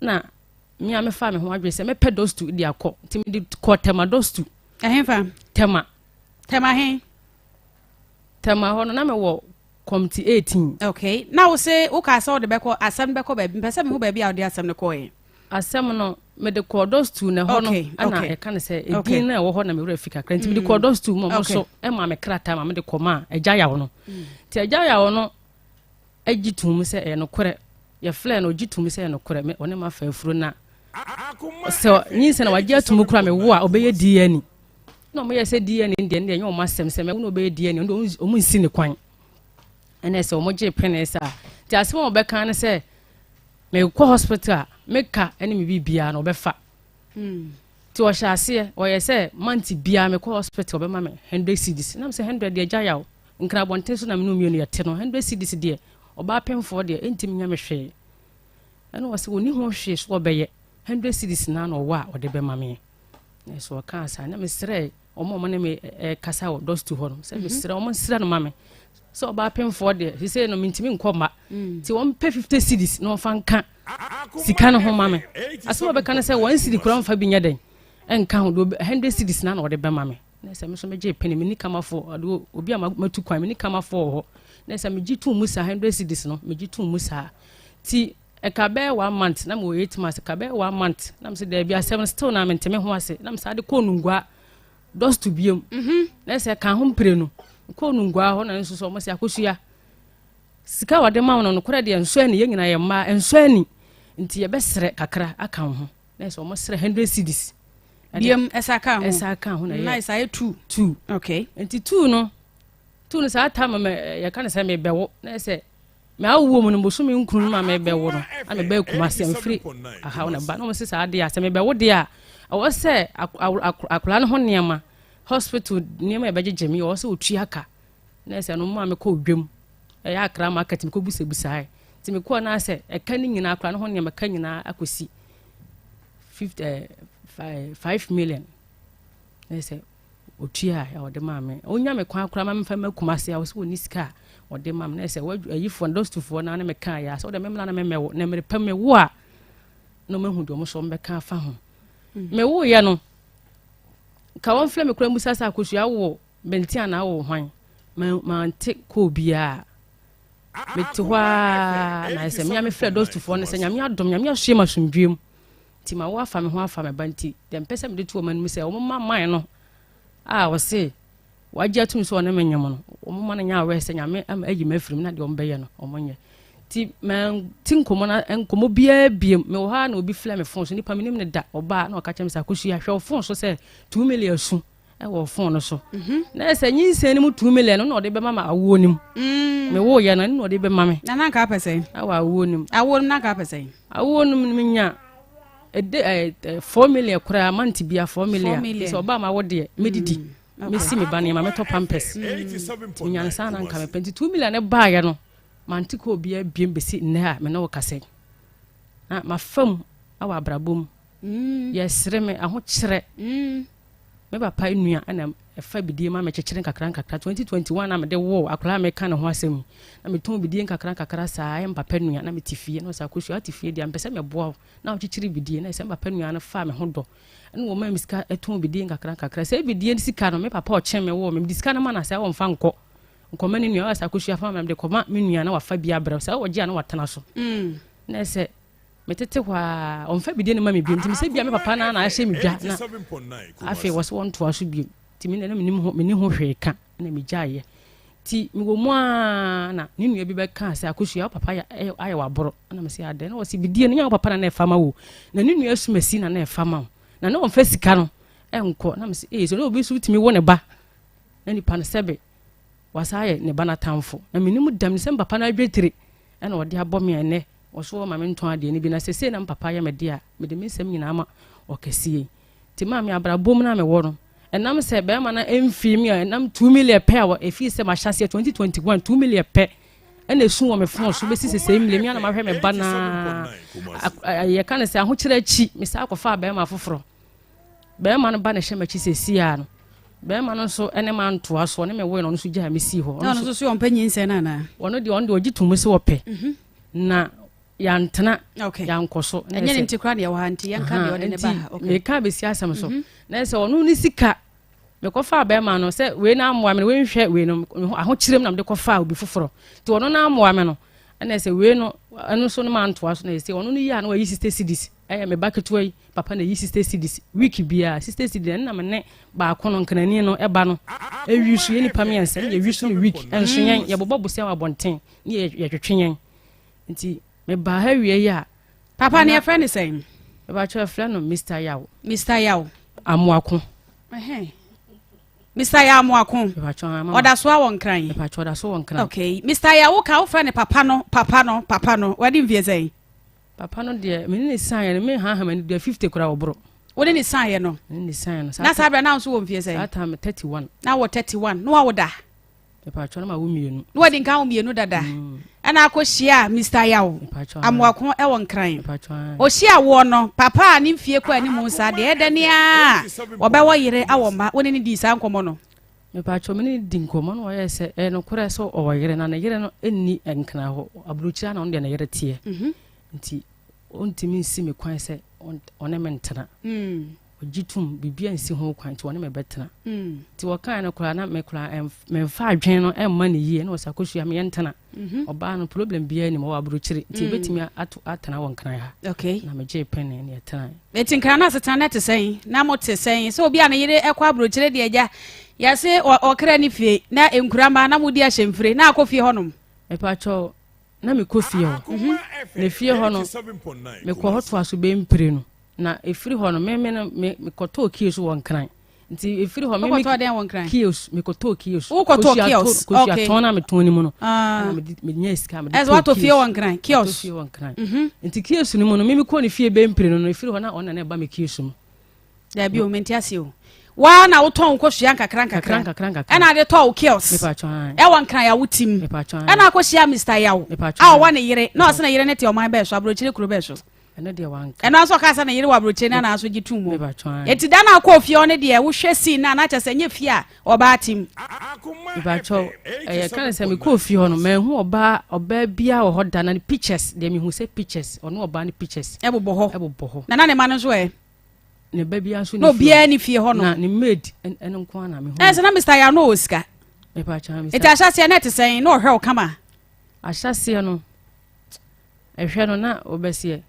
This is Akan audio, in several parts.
Na me a mefaa me ho adwene sɛ mɛpɛ dɔstu de akɔ, nti mede kɔɔ Tɛma dɔstu. Ɛhefa? Tɛma. Tɛma he? Tɛma hɔ no na mewɔ kɔmti 18. Okay. Na wo se wokaa sɛ wode bɛkɔ asɛm no bɛkɔ baabi, mpɛ sɛ mehu baabi a wode asɛm no kɔɛ. Asɛm no mede kɔɔ dɔstu na ɛhɔ no ɛna ɛka no sɛ edin no ɛwɔ hɔ na me werɛ fi kakra, nti mede kɔɔ dɔstu mu, ɔmo nso ɛma me krataa ma mede kɔ maa agya yaw no. Nti agya yaw no agye tom sɛ ɛyɛ nokorɛ, yɛfrɛɛ no ɔgye tom sɛ ɛyɛ nokorɛ, me ɔne ma fa afuro na sɛ nyinsɛn na wagye atum kora me wo a ɔbɛyɛ DNA. Na ɔmo yɛ sɛ DNA deɛ ɛnyɛ ɔmo asɛm sɛ mɛwo na ɔbɛyɛ DNA, ɔmo ɔmo nsi ne kwan. Ɛna sɛ ɔmo gye pene saa, nti asɛm a ɔbɛka ne sɛ mekɔ hospital a meka ɛne me biribiara na ɔbɛfa. Nti ɔhyɛ aseɛ ɔyɛ sɛ month biara mekɔ hospital ɔbɛma me 100 cedis. Nam sɛ 100 deɛ gya yaw nkra abɔnten so na mene mmienu yɛte no, 100 cedis deɛ ɔbaa pemfoɔ deɛ ɛntimi nyɛ me hwee. Ɛna ɔsɛ ɔni ho hwee so ɔbɛyɛ 100 cedis na na ɔwɔ a ɔde bɛma me. Na so ɔkaa saa na mesrɛ ɔmo a ɔmo ne me ɛkasa wɔ dɔsto hɔ no sɛ mesrɛ ɔmo nsrɛ no ma me sɛ ɔbaa pemfoɔ deɛ sesei no mentumi nkɔ mma, nti wɔmpɛ 50 cedis na ɔmfa nka sika no ho ma me. Asɛm a ɔbɛka no sɛ wɔn cedi kora mfa bi nyɛ dɛn ɛnka ho de 100 cedis na na ɔde bɛma me. Na sɛ me nso megye pene, menni kamafoɔ ɔde obi a matu kwan, menni kamafoɔ wɔ hɔ. Na sɛ megye tom mu saa 100 cedis no megye tom mu saa, nti ɛka bɛyɛ one month na mewɔ 8 months, ɛka bɛyɛ one month na mesɛ daabi, asɛm no still na mente me ho ase, na mesɛ ade kɔɔ Nungua dɔsto biom. Na sɛ ka ho mpire no kɔɔ Nungua hɔ na nso so ɔmo sɛ Akosua sika a wɔde ma wo no nokorɛ deɛ nsɔ ani, yɛn nyinaa yɛ mmaa, nsɔ ani, nti yɛbɛsrɛ kakra aka wo ho. Na sɛ ɔmo srɛ 100 cedis. Biam ɛsa ka ho. Ɛsa ka ho na yɛ nice, ayɛ two. Two. Nti two no saa time mɛ yɛka no sɛ mebɛwo, na sɛ mɛ awuo mu no bosome nkunu no ma mebɛwo no na mebɛɛ Kumase a mfiri ahaw na ba na ɔmo sɛ saa deɛ a sɛ mebɛwo deɛ a ɛwɔ sɛ akwadaa no ho nneɛma, hospital nneɛma yɛbɛgyegye me, ɛwɔ sɛ otua ka. Na sɛ no mu a mekɔ dwam, ɛyɛ Akra market, mekɔ busabusae, nti mekɔɔ na sɛ ɛka no nyinaa, akwadaa no ho nneɛma ka nyinaa akɔsi 50 5 million. Na sɛ otua a ɔde maa me, onya me kwan koraa ma memfa ma Kumase a wɔsɛ wɔni sika a ɔde ma me. Na sɛ ayifoɔ no dɔstofoɔ no ne meka yɛ a sɛ wode memla na memɛwo na mmerɛ pɛ mewo a na ɔmahu deɛ ɔmo so ɔmbɛka afa ho. Mewoyɛ no ka wɔmfrɛ me koraa musa sɛ Akosua wo bɛnti anaa wo hwan, mante kɔɔ biaa. Mete hɔ a na sɛ mea mefrɛ dɔstofoɔ no sɛ Nyame adom, Nyame asoɛ ma asomdwie mu, nti ma wo afa me ho afa me ba. Nti deɛ mpɛ sɛ mede to ɔma no mu sɛ ɔmoma man no a ɔse wagye atum sɛ ɔne me nyem no, ɔmoma no nyɛ awɛ sɛ Nyame ama ayi me afiri mu, na deɛ ɔmbɛyɛ no ɔmo nyɛ. Nti mante nkɔmmɔ na nkɔmmɔ biara biem. Mewɔ hɔ a na obi frɛ me phone so, nipa menim ne da, ɔbaa na ɔka kyerɛ me sɛ Akosua, hwɛ wo phone so sɛ 2 million su ɛwɔ phone no so. Na sɛ nyinsɛn no mu 2 million no na ɔde bɛma ma awoɔ no mu mewoyɛ no, ɛno na ɔde bɛma me. Na nanka apɛ sɛn? Ɛwɔ awoɔ no mu. Awoɔ no nanka apɛ sɛn? Awoɔ no mu no menya ɛde ɛɛ 4 million koraa mante bia 4 million. 4 million. Sɛ ɔbaa ma wo deɛ medidi, mesi me ba nneɛma, mɛtɔ pampers, menya no saa na nka mepɛ. Nti 2 million ne baeɛ no mante kɔ obiara biem bɛsi nnɛ a me ne wo kasa yi. Na mafa mu awɔ abrabɔ mu, yɛsere me ahokyerɛ. Me papa nua ɛna ɛfa bidie ma mekyekyere nkakra nkakra. 2021 na mede wo akwadaa a meka ne ho asɛm yi na metɔn bidie nkakra nkakra saa. Ɛyɛ mpapa nua na mete fie na ɔsɛ Akosua ate fie deɛ mpɛ sɛ mɛboa wo na wokyekyere bidie. Na ɛsɛ mpapa nua no fa me ho dɔ ɛna wɔma me sika ɛtɔn bidie nkakra nkakra. Sɛ bidie sika no me papa ɔkyɛn me wɔ me mede sika no ma na sɛ wɔmfa nkɔ nkɔma ne nua, ɔsɛ Akosua fa ma mede kɔma me nua na wafa bi abrɛ sɛ wɔgye a na watena so. Na ɛsɛ metete hɔ a ɔmfa bidie no ma me bio, nti mesɛ bia me papa no na ahyɛ me dwa na afei wɔ sɛ wɔntoa so bio, nti me na menim ho menni ho hwee ka na megyaeɛ. Nti mewɔ mu a na ne nua bi bɛka sɛ Akosua wo papa ayɛ waboro, na mesɛ adɛn? Na wɔsɛ bidie no nyɛ wo papa na na ɛfa ma wo, na ne nua sumasi na na ɛfa ma wo, na ne ɔmfa sika no ɛnkɔ. Na mesɛ ee, sɛ ne obi nso tumi wo ne ba na nipa no sɛbe wasa ayɛ ne ba n'atamfo, na menim dam ne sɛ papa no adwetire ɛna ɔde abɔ me a ɛnɛ ɔso ɔma me ntɔn adeɛ no bi. Na sɛsei na mpapa yɛ me deɛ a mede me nsɛm nyinaa ma ɔkɛseɛ yi. Nti maa me abrabɔ mu no a mewɔ no ɛnam sɛ bɛrima no ɛmfii mi a ɛnam 2 million pɛ a ɛfii sɛ mahyɛ aseɛ 2021, 2 million pɛ ɛna ɛsu wɔ me phone so bɛsi sɛ mmile mi ana mahwɛ me ba naa yɛka no sɛ ahokyerɛ akyi mesaa akɔfaa bɛrima foforɔ. Bɛrima no ba na ɛhyɛ m'akyi sɛsi a no bɛrima no nso ɛne ma ntoa so, ɔne me woe no, ɔno nso gyaa me sii hɔ. Na ɔno nso so ɔmpɛ nyinsɛn no anaa? Ɔno deɛ ɔgye tom sɛ ɔpɛ na Yɛantena, Okay. yɛankɔ so. Na Ɛnyɛ ne ɛsɛ- nti koraa na yɛwɔ ha nti yɛnka deɛ ɔde ne ba ha. Nti Okay. meka bɛsi asɛm so na sɛ ɔno ne sika mekɔfaa bɛrima no sɛ wei no amoa me no, wei nhwɛ wei no ahokyerɛ mu na mede kɔfaa obi foforɔ, nti ɔno no amoa me no, ɛna sɛ wei no ɛno nso no mantoa so, na ɛsɛ ɔno no yi a na wayi 60 cedis, ɛyɛ me ba ketewa yi papa na yi 60 cedis week biara, 60 cedis ɛno na me ne baako no nkanani no ɛba no ɛwi so, yɛ nipa mmiɛnsa ne yɛwi so no week, ɛnso yɛn yɛbobɔ bosea wɔ abɔnten ne yɛtwetwe yɛn. Nti mebaa ha wie yi a Papa ne yɛfrɛ ne sɛn? Mebakyɛ, frɛ no Mr Yaw. Mr Yaw. Amoako. Ɛhɛn. Mr Yaw Amoako. Mebakyɛ, mama. Ɔda so a wɔ Nkran? Mebakyɛ, ɔda so wɔ Nkran. Okay. Mr Yaw, woka wofrɛ ne papa no, papa no, papa no wade mfie sɛn? Papa no deɛ, mene ne san no, me haha m'ani deɛ 50 koraa wɔborɔ. Wode ne saeɛ no? Mene ne san no. Na saa berɛ na wo nso wɔ mfie saa sɛn? Time 31. Na wɔ 31 na wawo da? Mepakyɛ, no ma wo mmienu. Na wadi nka wo mmienu dada ɛna akɔhyia Mr Yaw Mepakyɛ. Amoako ɛwɔ Nkran. Mepakyɛ. Ɔhyia woɔ no, papa a ne mfie kɔ anim saa deɛ, ɛdɛ ne a wɔbɛwɔ yere awɔ mma, wo ne ne dii saa nkɔmmɔ no? Mepakyɛ, mene ne di nkɔmmɔ no, ɔyɛ sɛ ɛyɛ nokorɛ sɛ ɔwɔ yere, na ne yere no ɛnni Nkran hɔ, aburokyire na ɔno deɛ ne yere teɛ, nti ɔntumi nsi me kwan sɛ ɔne me ntena. Ɔgye tom biribia nsi ho kwan, nti ɔne me bɛtena. Nti wɔkae no koraa na me koraa memfa adwene no ɛmma ne yie, na wɔsɛ akɔsua meyɛ ntena. Ɔbaa no problem biara nim, ɔwɔ aburokyire, nti yɛbɛtumi ato atena wɔ Nkran ha. Na megyee pɛne ne yɛtena. Eti Nkran no asetena no te sɛn? Na mo te sɛn sɛ obi a ne yere ɛkɔ aburokyire deɛ, agya yɛse ɔkra ne fie na nkura mma na modi ahyɛmfire na akɔ fie hɔnom? Mepakyɛw, na mekɔ fie hɔ. Na fie hɔ no, mekɔ hɔ toa so bɛmpire no, na ɛfiri hɔ no meme no mekɔtɔɔ kiosk wɔ Nkran, nti ɛfiri hɔ meme Wokɔtɔɔ dɛn wɔ Nkran? Kiosk, mekɔtɔɔ kiosk. Wokɔtɔɔ Kosua kiosk, kosua tɔn na metɔn no mu no, Ah. ɛna menya sika mede Ɛsɛ tɔɔ watɔ fie kiosk. wɔ Nkran Matɔ kiosk? fie wɔ Nkran, nti kiosk no mu no, meme kɔɔ ne fie bɛmpire no, ɛfiri hɔ na ɔna na ɛba me kiosk mu. Dabi o, mente ase o. Waa na wotɔn wo kɔsua nkakra nkakra nkakra nkakra nkakra ɛna ade tɔɔ wo kiosk Mepatwɔ. ɛwɔ Nkran a wotim Mepatwɔ. ɛna akɔhyia Mr Yaw Mepatwɔ. a ɔwɔ ne yere na ɔsɛ ne yere ne te ɔman bɛɛ so, aburokyire kuro bɛɛ so? Ɛno deɛ wanka. Ɛno nso ɔka sɛ ne yere wɔ aburokyire no anaa so gye tom mu? Mepatwɔ. Eti da no akɔ fie hɔ no deɛ, wohwɛ scene no a, na kyerɛ sɛ ɛnyɛ fie a ɔbaa tim. Mepatwɔ, ɛyɛ ka ne sɛ mekɔɔ fie hɔ no, manhu ɔbaa biaa wɔ hɔ da, na ne pictures deɛ, mehu sɛ pictures, ɔne ɔbaa ne pictures ɛbobɔ hɔ. Ɛbobɔ hɔ. Na ne ma no nso ɛ? Ne ba biaa nso Na ne fie obiara hɔ. ne fie hɔ no? Na ne maid ɛno nko ara na mehu. Ɛsɛ na Mr Yaw no wɔ sika? Mepatwɔ. Eti ahyɛseɛ na ɛte sɛn na ɔhwɛ wo kama? Ahyɛseɛ no, ɛhwɛ no na wɔbɛseɛ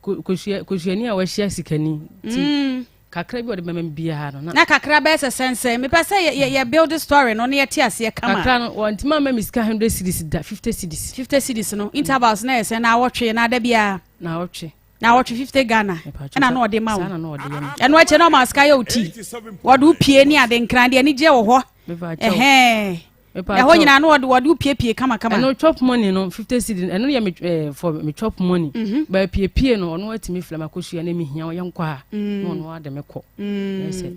kosuani a wahyia sikani nti kakra bi a ɔde bɛma me biara no na Na kakra bɛyɛ sɛ sɛnsɛn? Mepɛ sɛ yɛ build story no na yɛte aseɛ kama. Kakra no, wɔntumi ama me sika 100 cedis da, 50 cedis. 50 cedis no, intervals na yɛ sɛn na awɔtwe na ada biara? Na ɔtwe. Na awɔtwe 50 Ghana. Mepatwɔ, ɛna na ɔde ma wo? Saa na na ɔde yɛ me. Ɛno akyi na ɔma sika yɛ wo tii, wɔde wo pie ne ade, Nkran deɛ anigyeɛ wɔ hɔ. Mepatwɔ. Ɛhɛn. Mepatwɔ. Ɛhɔ nyinaa na wɔde wo piepie kamakama. Ɛno chop money no, 50 cedis ɛno yɛ me for me chop money. Ba piepie no, ɔno atumi fila ma kosua na mehia yɛnkɔ a, na ɔno ade me kɔ. Ɛyɛ sɛ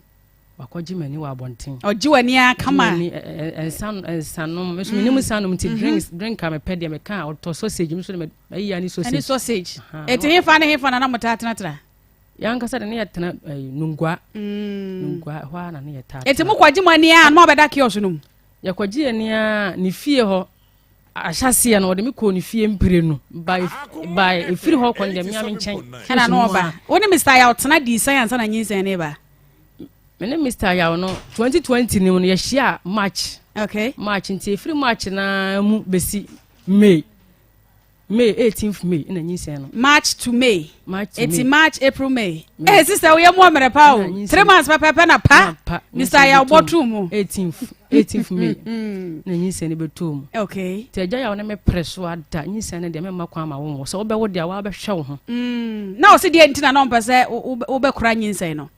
wakɔgye m'ani wɔ abɔnten. Ɔgye w'ani a kama. M'ani, nsa nsanom, me so menim nsanom, nti drinks, drink a mepɛ deɛ meka a, ɔtɔ sausage, me so de mayi ya ne sausage. Ɛne sausage. Aha. Ɛti hefa ne hefa na na motaa tenatena? Yɛankasa de ne yɛtena Nungua. Nungua hɔ a na ne yɛtaa Ɛti tena. mokɔgye mo ani a na ɔbɛda kiosk no mu? Yɛkɔgye yɛni a ne fie hɔ, ahyɛseɛ no ɔde me kɔɔ ne fie mpire ba ɛfiri hɔ kɔ no deɛ, mea me nkyɛn. Ɛna na ɔba wo ne Mr Yaw tena dii sɛn ansa na nyinsɛn ne ba? Me ne Mr Yaw no, 2020 no mu no, yɛhyia March. March, nti ɛfiri March naa mu bɛsi May, 18th May ɛna nyinsɛn no. March to May? March to Eti May. March, April, May. May. Sister, woyɛ mu ɔmmerɛ pa o. Ɛna nyinsɛn. 3 months pɛpɛpɛ na pa Na pa Mr Yaw bɔtoo mu. 18th May na nyinsɛn no bɛtoo mu. Nti agya Yaw ne me pere so ada nyinsɛn no deɛ, memma kwan ma wo wɔ sɛ wobɛwo deɛ a woabɛhwɛ wo ho. Na ɔse deɛ nti na ɔmpɛ sɛ wobɛkora nyinsɛn no?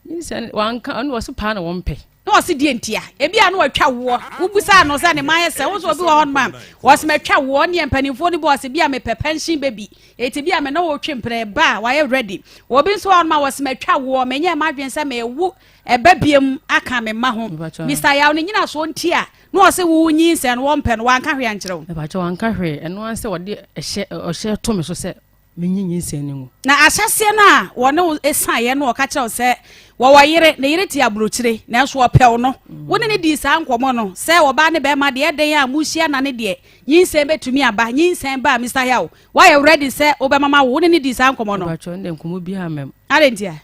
Nyinsɛn wanka, ɔno wɔ so paa na wɔmpɛ. Na ɔse deɛ nti a ebi a na watwa woɔ, wobusaa no sɛ ne ma yɛ sɛ wo sɛ obi wɔ hɔ nom a wɔse matwa woɔ ne mpanimfoɔ no bi wɔ sɛ bi a mepɛ pension baby, eti bi a me ne wo twe mprɛ ba a wayɛ ready. Obi nso wɔ hɔ nom a wɔse matwa woɔ, menyɛ m'adwene sɛ mewo ɛba biem aka me mma ho. Mepakyɛ. Mr Yaw ne nyinasoɔ nti a na ɔse wo nyinsɛn no wɔmpɛ no, wanka hwee ankyerɛ wo? Mepakyɛ, wanka hwee. Ɛno ara sɛ ɔde ɛhyɛ ɔhyɛ to me so sɛ Menyi nyinsɛn no ngu. Na ahyɛaseɛ no a wɔne wo saeɛ no ɔka kyerɛ wo sɛ wɔwɔ yere, ne yere te aburokyire, nanso ɔpɛ wo no, wo ne no dii saa nkɔmmɔ no sɛ ɔbaa ne bɛrima deɛ ɛdɛn a mohyia na ne deɛ nyinsɛn bɛtumi aba, nyinsɛn ba a Mister Yaw, woayɛ ready sɛ wobɛma ma wo, wo ne no dii saa nkɔmmɔ no? Mepakyɛw, ɛnde nkɔmmɔ biara mma mu. Adɛn ntia?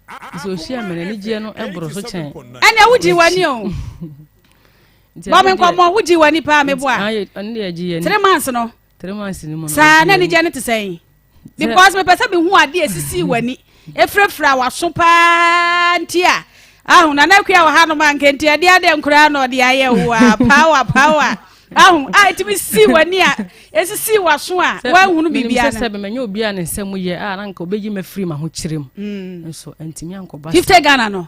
Sɛ ɔhyia me no, anigyeɛ no boro so kyɛn. Ɛnneɛ wogyee w'ani o. Bɔ me nkɔmmɔ, wogyee w'ani paa meboa. 3 months no. 3 months ni mu no. Saa na anigye no te sɛn? Because mepɛ sɛ mehu adeɛ esisii w'ani efirafira w'aso paa nti a ahu nana akua wɔ hanom a nkenti ɛde adeɛ nkoraa na ɔde ayɛ wo a power power ahu a etumi si w'ani a esisi w'aso a woanhunu biribiara no. Sɛ menya obi a ne nsɛm yɛ a na nka obeyi me afiri m'ahokyere mu nso ntumi ankɔba. 50 Ghana no.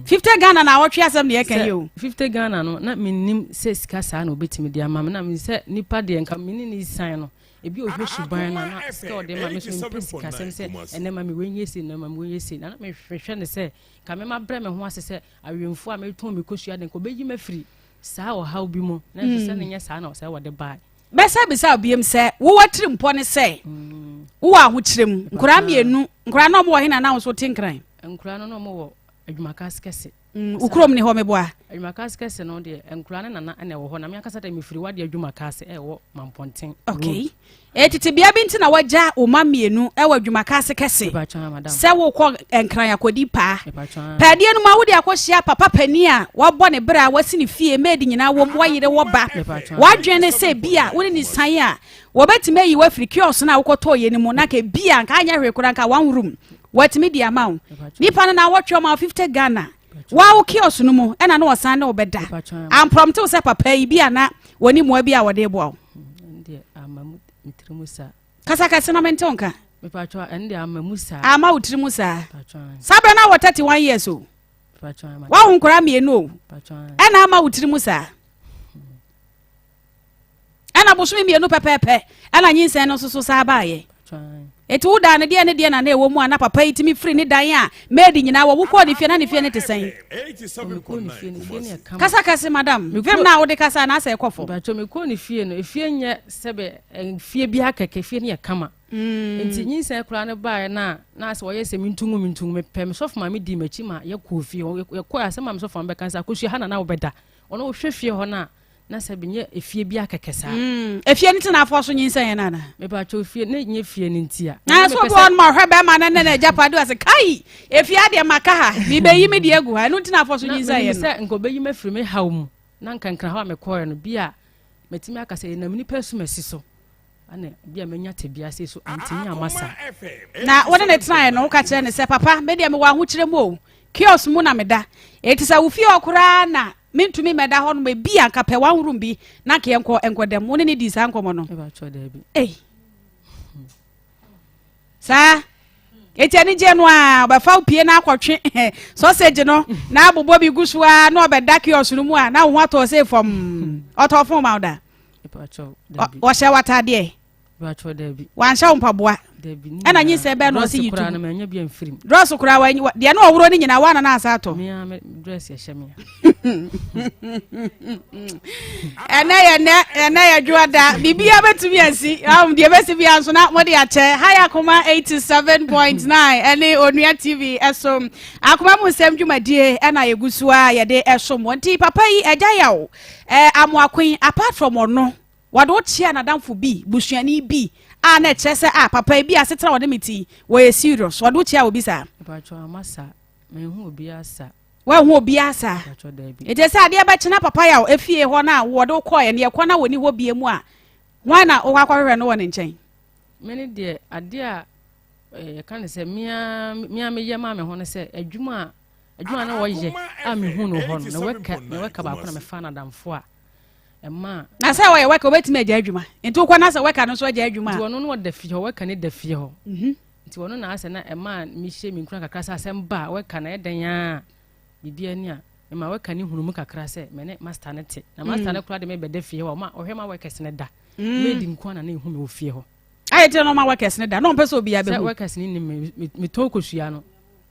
50 Ghana na awɔtwe asɛm na yɛka yi o. 50 Ghana no na mennim sɛ sika saa na obetumi de ama me, na menim sɛ nipa deɛ nka mene ne san no ebi ohwɛ suban no na sika ɔde ma me so mempɛ sika asɛm sɛ ɛnɛ ma me wei nyɛ sei, ɛnɛ ma me wei nyɛ sei, na na mehwehwɛ ne sɛ nka mema brɛ me ho ase sɛ awɛmfo a metɔn me kosua de nka obɛyi me afiri saa ɔhaw bi mu, na nso sɛ ne nyɛ saa na ɔsɛ wɔde bae. Bɛsɛ bisa obiem sɛ wowɔ tirimpɔ ne sɛ wowɔ ahokyerɛ mu, nkoraa mmienu, nkoraa na ɔmo wɔ hena na wo so te Nkran? Nkoraa no na ɔmo wɔ Adwumakase kɛse. Wo kurom ne hɔ meboa? Adwumakase kɛse no deɛ nkoraa ne nana na ɛwɔ hɔ, na me ankasa deɛ mefiri wade Adwumakase ɛwɔ Mampɔnten. Okay. Tete bea bi nti na wagya wo ma mmienu ɛwɔ Adwumakase kɛse sɛ wokɔ Nkran akɔdi paa. Paadeɛ no mu a wode akɔhyia papa panin a wabɔ ne berɛ a wasi ne fie maid nyinaa wɔ mu, wayere wɔ ba. Wadwene ne sɛ bi a wo ne ne san a wɔbɛtumi ayi wafiri kiosk no a wokɔtɔɔ yɛ no mu, na nka bi a nka anyɛ hwee koraa nka one room watumi di ama wo. Nipa no na awɔtwe ɔma 50 Ghana wa wo kiosk no mu ɛna na ɔsan ne wobɛda amprɔmtew sɛ papa yi bi a na wɔne mmoa bi a wɔde boa wo. Kasa kɛse na mente wo nka. Ama wo tiri mu saa. Saa berɛ na wɔ 31 years o. Wawo nkwaraa mmienu o. Ɛna ama wo tiri mu saa. Ɛna bosome mmienu pɛpɛɛpɛ ɛna nyinsɛn no nso so saa baayɛ. Eti wo dan no deɛ ne deɛ na na ɛwɔ mu a na papa yi tumi firi ne dan a maid nyinaa wɔ, wokɔɔ ne fie na ne fie no te sɛn? Kasa kɛse madam, vim na wode kasa na asɛ ɛkɔ fam. Mpakyɛ mekɔɔ ne fie no, efie nyɛ sɛbɛ fie bi akɛkɛ, fie no yɛ kama. Nti nyinsɛn koraa no baeɛ no a na asɛ wɔyɛ sɛ mentungu mentungu, mepɛ me sɔfo maame dii m'akyi ma yɛkɔɔ fie hɔ. Yɛkɔɔ asɛm a me sɔfo maame bɛka sɛ Akosua ha na na wobɛda. Ɔno wohwɛ fie hɔ no a na sɛ menyɛ efie bi akɛkɛ saa. Efie no ti na afɔ so nyinsɛn yɛn nana. Mepakyɛw fie ne nyɛ fie no nti a. Na so obi wɔn ma ɔhwɛ bɛrima no ne n'agyapade ɔsɛ kai efie adeɛ ma ka ha mebeyi me deɛ agu ha, ɛno nti na afɔ so nyinsɛn yɛn no. Na menim sɛ nka obeyi me afiri me haw mu, na nka nkra hɔ a mekɔɛ no bi a matumi aka sɛ yɛnam nipa asumasi so ɛna bi a manya tebea sei so antumi amma saa. Na wo ne ne tenaeɛ no woka kyerɛ ne sɛ papa me deɛ mewɔ ahokyerɛ mu o, kiosk mu na meda, enti sɛ wo fie hɔ koraa na mentumi mmɛda hɔ nom, ebi a nka pɛ one room bi na nka yɛnkɔ nkɔda mu, wo ne ne dii saa nkɔmmɔ no? Ei saa eti anigye no a ɔbɛfa wo pie na akɔtwe sausage no na abobɔ bi gu so a na ɔbɛda kiosk no mu a na wo ho atɔ sɛ fam, ɔtɔ fon ma wo da, ɔhyɛ w'ataadeɛ, wanhyɛ wo mpaboa, ɛna nyinsɛn bɛɛ na ɔsi yi tu drɔs koraa wa deɛ na ɔworɔ no nyinaa wa na na asa atɔ. Ɛnɛ yɛ nɛ, ɛnɛ yɛ dwoada, biribiara bɛtumi asi, deɛ bɛsi bia nso na mode akyɛ ha yɛ Akoma 87.9 ɛne Onua TV ɛso Akoma mu nsɛm dwumadie ɛna yɛgu so a yɛde ɛsom wɔ. Nti papa yi agya yaw amoakoin, apart from ɔno wɔde wo kyea n'adamfo bi, busuani bi a na ɛkyerɛ sɛ a papa yi bi asetena wɔde me ti wɔyɛ serious, wɔde wo kyea obi saa? Woanhu obiara saa? Nti sɛ adeɛ bɛkyena papa yaw efie hɔ no a wɔde wo kɔɔɛ no yɛkɔ na wɔni hɔ bie mu a, hwan na wokɔ akɔhwehwɛ no wɔ ne nkyɛn? Mene deɛ adeɛ a yɛka ne sɛ mea mea meyɛ maa me ho no sɛ adwuma a adwuma na wɔyɛ a mehu no hɔ no na wɛka na wɛka baako na mefa no adamfo a ɛma. Na sɛ wɔyɛ wɛka wobɛtumi agya adwuma, nti wokɔ na sɛ wɛka no nso agya adwuma a. Nti ɔno no ɔda fie hɔ, wɛka ne da fie hɔ. Nti ɔno na asɛ na ɛma mehyɛ me nkura kakra sɛ asɛm ba a wɛka na ɛdɛn a biribi ani a mema wɛka ne hunu mu kakra sɛ me ne master no te na master no koraa de me bɛda fie hɔ ɔma ɔhwɛ ma workers no da. Maid nko na na ehu me wɔ fie hɔ. Ayɛ kyerɛ na ɔma workers no da na ɔmpɛ sɛ obiara bɛhu. Sɛ workers no nim me, metɔn kosua no.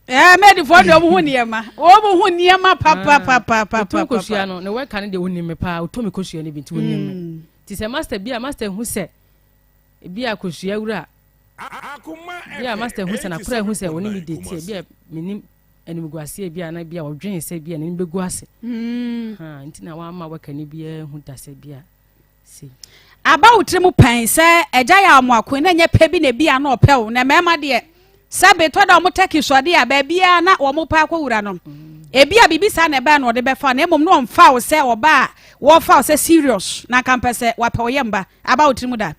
Ɛɛ maidfoɔ deɛ ɔmo hu nneɛma, ɔmo hu nneɛma papapapapa. Metɔn kosua no na worker no deɛ onim me paa, ɔtɔ me kosua no bi nti onim me. Nti sɛ master bi a master hu sɛ ebi a kosua wura. Bi a master hu sɛ n'akora hu sɛ ɔne me date a, bi a menim animguaseɛ bi a na bi a ɔdwen sɛ bi a n'anim bɛgu ase. Ha, nti na wamma wakani biara hu da sɛ bi a sei. Aba wo tirim pɛn sɛ agya yɛ amoako na ɛnyɛ pɛ bi na ebi a na ɔpɛ wo na mmarima deɛ sɛ betɔ da wɔn tɛki sɔde a baabiara na wɔn pɛ akɔwura no. Ebi a biribi saa na ɛbɛn na ɔde bɛfa na mmom na ɔmfa wo sɛ ɔba a wɔfa wo sɛ serious na nka mpɛ sɛ wapɛ wo yɛ mba. Aba wo tirim da.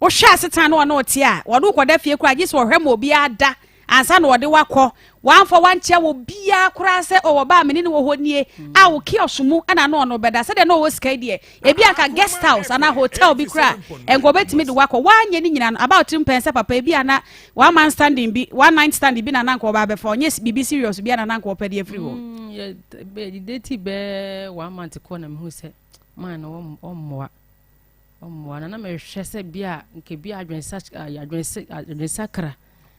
Wohwɛ asetena na ɔne wo te a, wɔde wo kɔda fie koraa gye sɛ ɔhwɛ ma obiara da ansa na ɔde wo akɔ. Wamfa wankyɛ wo biara koraa sɛ ɔwɔ ba a mene ne wɔ hɔ nie a wo kiosk mu na na ɔno bɛda. Sɛdeɛ na ɔwɔ sika yi deɛ, ebi anka guest house anaa hotel bi koraa nka ɔbɛtumi de wo akɔ. Woanyɛ ne nyinaa no, aba wo tirim pɛn sɛ papa ebi a na one man standing bi, one night standing bi na na anka ɔba abɛfa, ɔnyɛ biribi serious bi a na na anka ɔpɛ de afiri hɔ. Mm, yɛ date bɛɛ one month kɔ na mehu sɛ man no ɔmmoa. Ɔmmoa no na mehwɛ sɛ bi a nka bi adwensakra.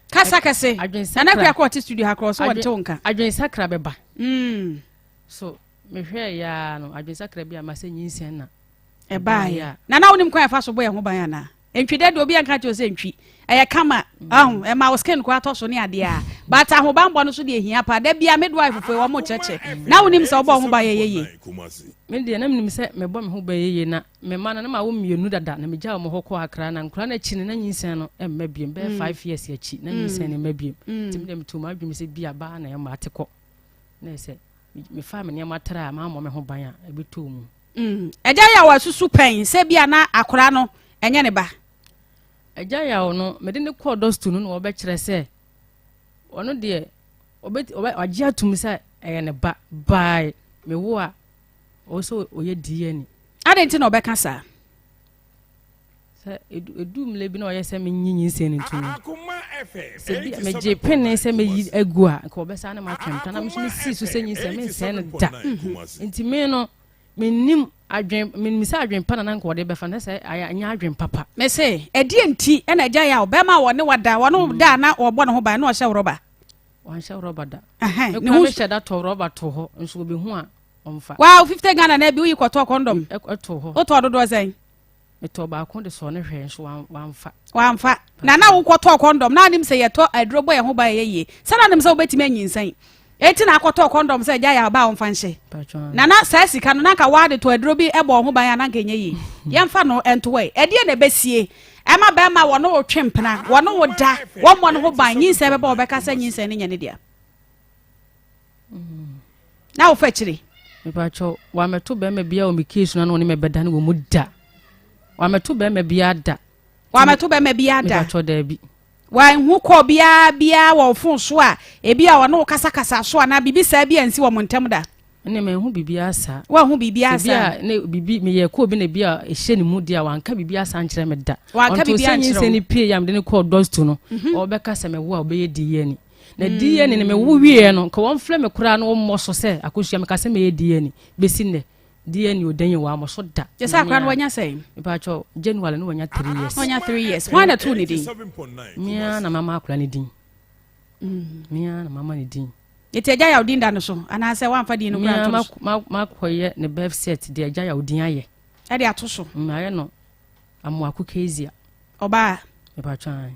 Kasa kɛse. Adwensakra. Nana Akua kɔ ɔte studio ha korɔ so wɔnte wo nka. Adwensakra bɛba. Mm. So mehwɛ ya no adwensakra bi a ma sɛ nyinsɛn na. Ɛbaeɛ. Nana wonim kwan ɛfa so bɔ yɛn ho ban anaa? Ntwi dɛ deɛ obi anka kyerɛ sɛ ntwi. Ɛyɛ kama. Ahu ɛma wo skin koraa tɔ so ne adeɛ a. But ahobanbɔ no so deɛ hia paa. Da bia midwife foɔ yi wɔn kyerɛkyerɛ. Na wonim sɛ wobɔ ho ban ɛyɛ yie. Me deɛ na menim sɛ mebɔ me ho ban yie na Me mma no, na mawo mmienu dada, na megyaa wɔn hɔ kɔɔ Accra. Na nkwadaa no akyi no, na nyinsɛn no mma biom. Bɛyɛ 5 years akyi, na nyinsɛn no mma biom. Nti me deɛ metuu m'adwene mu sɛ bi a baa na ɛma ate kɔ. Na ɛsɛ mefaa me nneɛma tra a mammɔ me ho ban a, ɛbɛtɔɔ mu. Agya Yaw asusu pɛn sɛ bi a na akwadaa no ɛnyɛ ne ba? Agya Yaw no, mede no kɔɔ dɔsto no na wɔbɛkyerɛ sɛ ɔno deɛ ɔbɛ wagye atum sɛ ɛyɛ ne ba bae mewo a ɔwɔ sɛ ɔyɛ DNA. Adɛn nti na ɔbɛka saa? Sɛ edu mmerɛ bi na ɔyɛ sɛ menyi nyinsɛn no ntom sɛ bi megye pene sɛ meyi agu a nka ɔbɛsa ne matwe mpena na me nso mesii so sɛ nyinsɛn mensɛn no da nti me no mennim adwen menim sɛ adwen pa na na nka ɔde bɛfa no sɛ anyɛ adwen papa. Mese ɛdeɛ nti ɛna agya yɛ a ɔbɛrima a wɔne wada wɔne da na wɔbɔ ne ho ban na ɔhyɛ rɔba. Wanhyɛ rɔba da. Mekura mehyɛ da tɔ rɔba to hɔ nso obehu a ɔmfa. Wow, 50 Ghana na bi woyi kɔtɔ condom. Ɛto hɔ. Wotɔ dodoɔ sɛn? Metɔ baako de sɔɔ ne hwɛ nso wamfa. Wamfa. Na na wokɔtɔ condom na anim sɛ yɛtɔ aduro bɔ yɛn ho ban yɛ yie. Sɛ na anim sɛ wobɛtumi anyinsɛn. Eti na akɔtɔ condom sɛ agya yɛ aba a ɔmfa nhyɛ. Na na saa sika no na nka wade tɔ aduro bi bɔ ho ban a na nka ɛnyɛ yie. Yɛmfa no nto hɔ. Ɛdeɛ na ɛbɛsie ɛma bɛrima wɔne wo twe mpena, wɔne wo da, wɔmmɔ no ho ban, nyinsɛn bɛba wɔbɛka sɛ nyinsɛn no nyɛ ne dea. Na wofa akyire. Mepakyɛw, wamɛto bɛrima biara wɔ me case no na ɔne me bɛda no wɔ mu da. Wamɛto bɛrima biara da. Wamɛto bɛrima biara da. Mepakyɛw, daabi. Wanhu kɔɔ biara biara wɔ fon so a ebi a ɔne wo kasakasa so anaa biribi saa bi ansi wɔn ntam da. Ɛnna manhu biribiara saa. Wanhu biribiara saa. Ebi a ne biribi meyɛ kɔɔ bi na ebi a ɛhyɛ ne mu deɛ a wanka biribiara saa nkyerɛ me da. Wanka biribiara nkyerɛ wo. Ɔnto sɛ nyinsɛn no pie yɛ a mede no kɔɔ dɔsto no, ɔbɛka sɛ mewo a ɔbɛyɛ DNA. Na DNA no mewo wieɛ no nka wɔmfrɛ me koraa na wɔmmɔ so sɛ akosua meka sɛ mɛyɛ DNA bɛsi nnɛ DNA ɔdan yi wɔammɔ so da. Kyɛ sɛ akora no wanya sɛn? Mepakyɛw, January no wanya 3 years. Wanya 3 years. Hwan na too ne din? Me ara na mama akora ne din. Me ara na mama ne din. Nti agya yaw din da no so anaasɛ wamfa din no koraa nto so? Makɔyɛ ne birth cert de agya yaw din ayɛ. Ɛde ato so? Mayɛ no Amoako Kezia. Ɔbaa? Mepakyɛw.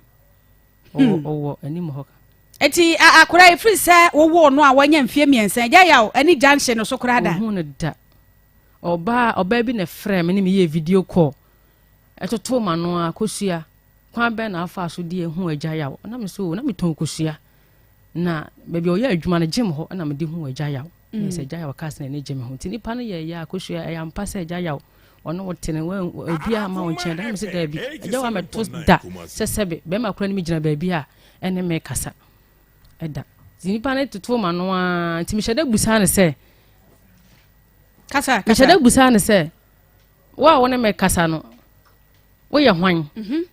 Ɔwɔ anim hɔ ka. Eti akora efiri sɛ wowoo no a wanya mfie 3 agya yaw ɛne gya nhye no so koraa da. Ohun no da. Ɔbaa ɔbaa bi na ɛfrɛ me ne me yɛ video call. Ɛtoto ma no a kosua kwan bɛn na afa so de ehu agya yaw. Na me so na metɔn kosua. Na baabi a ɔyɛ adwuma no gym hɔ na mede hu agya yaw. Mm. Sɛ agya yaw kaa sɛ n'ani gye me ho. Nti nipa no yɛ yɛ akosua ɛyɛ ampa sɛ agya yaw ɔno wo te no obiara ma wo nkyɛn da. Na me sɛ daabi agya wa mɛto da sɛ sɛbe bɛrima kora ne me gyina baabi a ɛne me kasa ɛda. Nti nipa no toto ma no ara nti mehyɛ da busaa no sɛ kasa kasa mehyɛ da busaa no sɛ wo a wo ne me kasa no woyɛ hwan?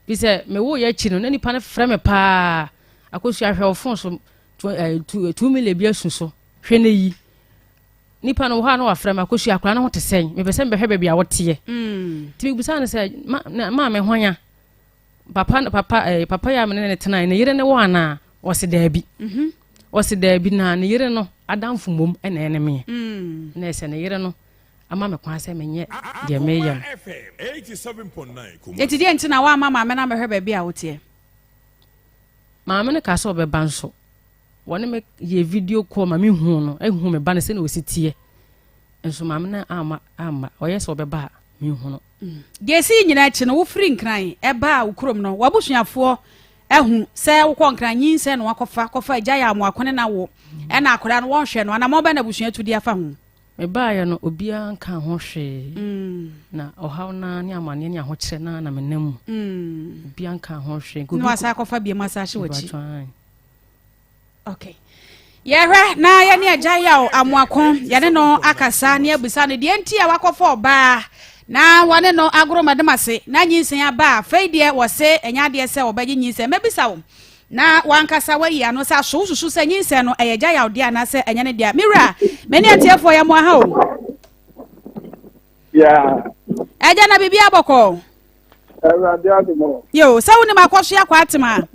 Bi sɛ mewo yɛ akyi no na nipa no frɛ me paa akosua hwɛ wo phone so 2 million bi asu so hwɛ ne yi nipa no wɔ hɔ a na wafrɛ me akosua akwadaa no ho te sɛn mepɛ sɛ mebɛhwɛ baabi a wɔteɛ nti mebusaa no sɛ maame hwan a papa papa papa yi a mene ne tena ne yere ne wɔ anaa? Ɔse daabi. Ɔse daabi na ne yere no adamfo mmom ɛna ɛne meɛ na ɛsɛ ne yere no ama me kwan sɛ menyɛ deɛ meyɛ no. Eti deɛ nti na woamma maame no amɛhwɛ baabi a woteɛ? Maame no kaa sɛ ɔbɛba nso wɔne me yɛ video call ma mehuu no, ehu me ba no sɛnea ɔsi teɛ. Nso maame no amma amma ɔyɛ sɛ ɔbɛba a menhu no. Deɛ ɛsii nyinaa akyi no, wofirii Nkran baa wo kurom no, w'abusuafoɔ ahu sɛ wokɔ Nkran nyinsɛn na wakɔfa, kɔfa agya yɛ amoako ne na wo, ɛna akwadaa no wɔnhwɛ no, anammɔn bɛn na abusua tu de afa ho? Mebaeɛ no, obiara nkaa ho hwee, na ɔhaw no ara ne amaneɛ ne ahokyerɛ no ara na menam mu. Obiara nkaa ho hwee. Na wasan akɔfa biom asan ahyɛ w'akyi. Okay. Yɛhwɛ na yɛne agya Yaw Amoako yɛne no akasa ne abisa no deɛ nti a wakɔfa ɔbaa na wɔne no agoro madam ase na nyinsɛn aba a afei deɛ wɔse ɛnyɛ adeɛ sɛ wɔbɛgye nyinsɛn. Mɛbisa wo na wankasa wayi ano sɛ aso wosusu sɛ nyinsɛn no ɛyɛ agya Yaw deɛ anaasɛ ɛnyɛ ne deɛ. Me wura, me ne atiefoɔ yɛ mo aha o. Yeah. Agya na biribi abɔkɔ. Awurade adom o. Yo, sɛ wonim akɔso akɔ atema.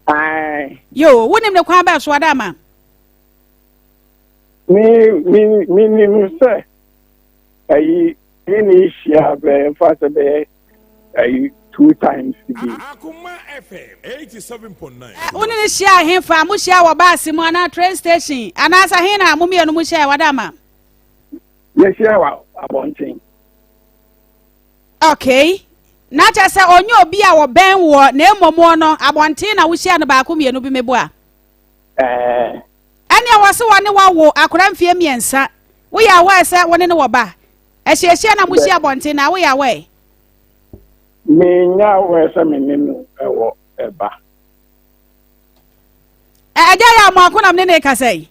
Ae. Yo, wonim ne kwan bɛɛ so ada ama? Me me me nim sɛ ayi ne ne hyia bɛyɛ mfa sɛ bɛyɛ ayi two times bi. Wo ne ne hyia hefa? Mo hyia wɔ baase mu anaa train station anaasɛ he na mo mmienu mo hyia wada ama? Yɛhyia wɔ abɔnten. Okay. Na kyerɛ sɛ ɔnyɛ obi a wɔbɛn woɔ na mmom wɔ no abɔnten na wohyia no baako mmienu bi meboa. Ɛɛ. Ɛnea wɔse wɔne wawo akora mfie mmiɛnsa. Woyɛ aware sɛ wo ne no wɔ ba? Ahyiahyia na mohyia abɔnten na woyɛ aware? Menya aware sɛ me ne no wɔ ba. Ɛgya yɛ amoako na me ne ne kasa yi.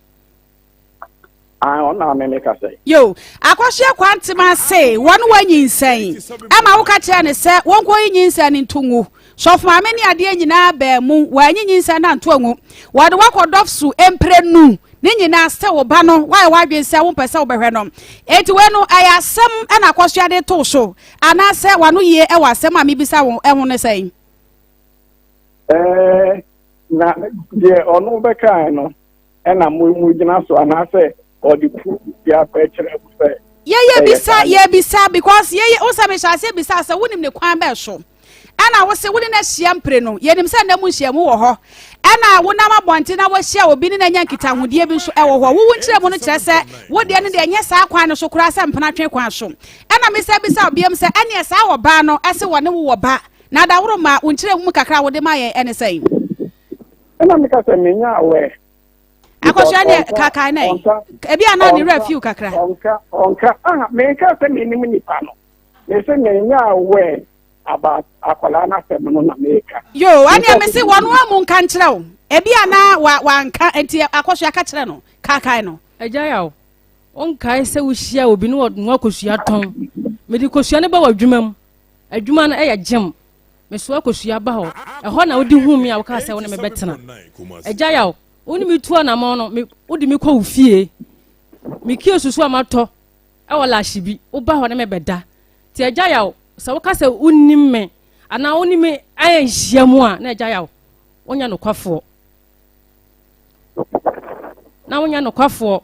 Ah, ɔna ame me kasa yi. Yo, akɔhyeɛ kwantema se wɔn wanyinsɛn ɛma woka kyerɛ ne sɛ wɔnkɔ yi nyinsɛn no nto ngu. Sɔfo maame ne adeɛ nyinaa baa mu, wɔanyi nyinsɛn no anto angu. Wɔde wakɔ dɔfso mprenu ne nyinaa sɛ wo ba no woayɛ w'adwene sɛ wompɛ sɛ wobɛhwɛ no. Enti wei no ɛyɛ asɛm ɛna akɔsoa de too so anaasɛ wano yie ɛwɔ asɛm a mebisa wo ɛho ne sɛn? Ɛɛ na deɛ ɔno bɛkae no ɛna mo mo gyina so anaasɛ ɔde proof bi abɛkyerɛ mo sɛ. Yɛyɛ bisa yɛ bisa because yɛyɛ wosɛ mehyɛ aseɛ bisa sɛ wonim ne kwan bɛɛ so ɛna wose wo ne no ahyia mpire no yɛnim sɛ nna mu nhyiamu wɔ hɔ ɛna wonam abɔnten na wahyia obi ne no anya nkitahodie bi nso ɛwɔ hɔ wowo nkyerɛ mu no kyerɛ sɛ wo deɛ no deɛ ɛnyɛ saa kwan no so koraa sɛ mpena twe kwan so ɛna mesɛ bisa obiam sɛ ɛneɛ saa ɔbaa no ɛse wɔ ne wo wɔ ba na adaworo ma wo nkyerɛ mu kakra wode ma yɛn ɛne sɛn. Ɛna meka sɛ menya aware. Akɔhwɛ deɛ kakae na yi. Ebi a na ne werɛ fiw kakra. Ɔnka ɔnka ah menka sɛ menim nipa no. Mese menya aware about akwadaa n'asɛm no na meka. Yo, ɛnea mese wɔn a mu nka nkyerɛ wo. Ebi a na wa wanka nti akɔhwɛ aka kyerɛ no kakae no. Agya yaw, wonkae sɛ wohyia obi ne wɔnoa kosua tɔn. Mede kosua no ba w'adwuma mu. Adwuma no yɛ gyem. Mesoa kosua ba hɔ. Ɛhɔ na wode huu me a wokaa sɛ wo ne me bɛtena. Agya Yaw, wo ne me tu anamɔn no, me, wode me kɔ wo fie. Me kio susu a matɔ wɔ lahye bi, woba hɔ ne me bɛda. Nti Agya Yaw, sɛ woka sɛ wonnim me anaa wo ne me anhyia mu a, na Agya Yaw, wonyɛ nokwafoɔ. Na wonyɛ nokwafoɔ.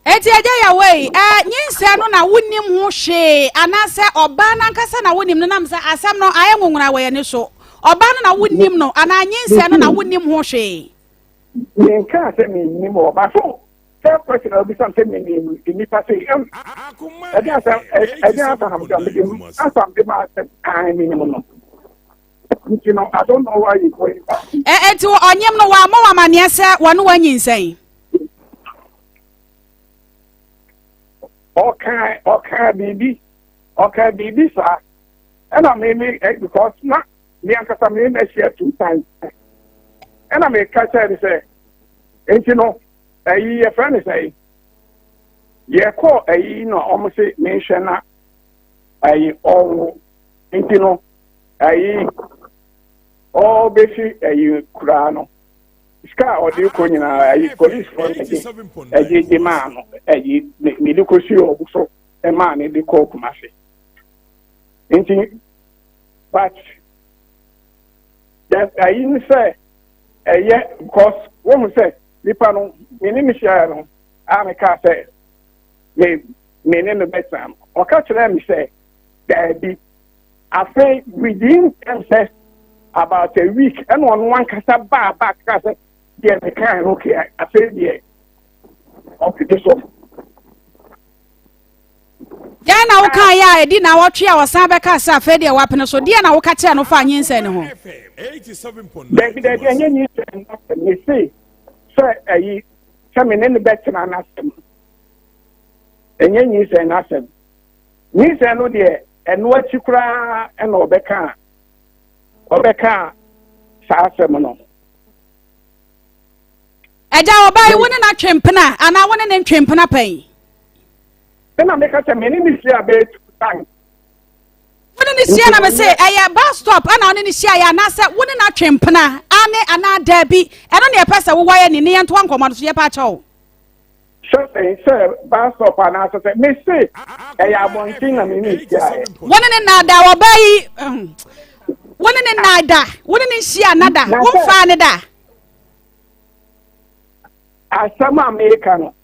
Enti agya Yawei, eh, nyinsɛn no na wonim ho hwee anaasɛ ɔbaa no ankasa na wonim no nam sɛ asɛm no ayɛ nwonwona wɔ yɛn ani so. Ɔbaa no na wonim no anaa nyinsɛn no na wonim ho hwee? Menkaa sɛ mennim ɔba so sɛ question a wobisa sɛ menim nnipa sɛ ɛde asɛm ɛde asɛm na mede asɛm de ma asɛm kan menim no. Nti no, I don't know why you going back. Enti ɔnyem no wammɔ wo amanneɛ sɛ wɔne wanyinsɛn? Ɔkaa ɔkaa biribi ɔkaa biribi saa ɛna me me eh, because na me ankasa me na ahyia two times ɛna me ka kyerɛ ne sɛ nti no ɛyi yɛfrɛ ne sɛ yɛkɔ ɛyi na wɔn se menhwɛ na ɛyi ɔwo nti no ɛyi ɔbɛsi ɛyi kuraa no sika a ɔde kɔ nyinaa ɛyi polisifoɔ na ɛgye ɛgye gye maa no ɛyi ne de kɔsi ɔbo so ɛmaa ne de kɔɔ Kumasi nti but ɛyi ne sɛ ɛyɛ because wɔn sɛ nipa no me ne ne hyia no a meka sɛ me me ne no bɛtena no ɔka kyerɛ me sɛ daabi. Afei within ten sɛ about a week ɛna ɔno ankasa baa back kaa sɛ deɛ mekaa no okay afei deɛ ɔpete so. Dɛn na wokaeɛ a ɛdi naawɔtwe a ɔsan bɛkaa sɛ afei deɛ wapene so? Deɛn na woka kyerɛɛ no faa nyinsɛn no ho? Dabi dabi ɛnyɛ nyinsɛn no asɛm mese sɛ ayi sɛ me ne no bɛtena no asɛm ɛnyɛ nyinsɛn no asɛm nyinsɛn no deɛ ɛno akyi koraa ɛna ɔbɛka ɔbɛka saa asɛm no. Agya ɔbaa yi wo ne no atwe mpena anaa wo ne ne ntwe mpena pɛn? Ɛna meka sɛ me ne ne hyia bɛyɛ two times. Wo ne ne hyia na me se ɛyɛ bus stop ɛna wo ne ne hyia yɛ anaasɛ wo ne no atwe mpena ane anaa daabi ɛno ne ɛpɛ sɛ wowɔ yɛ ne ne yɛntoa nkɔmmɔ no so yɛpɛ akyɛ wo. Sɛ sɛn sɛ bus stop anaasɛ sɛ me se ɛyɛ abɔnten na me ne hyia yɛ. Wo ne ne naadaa ɔbaa yi wo ne ne naada wo ne ne nhyia nada wo mfaa ne da. Asɛm a meka no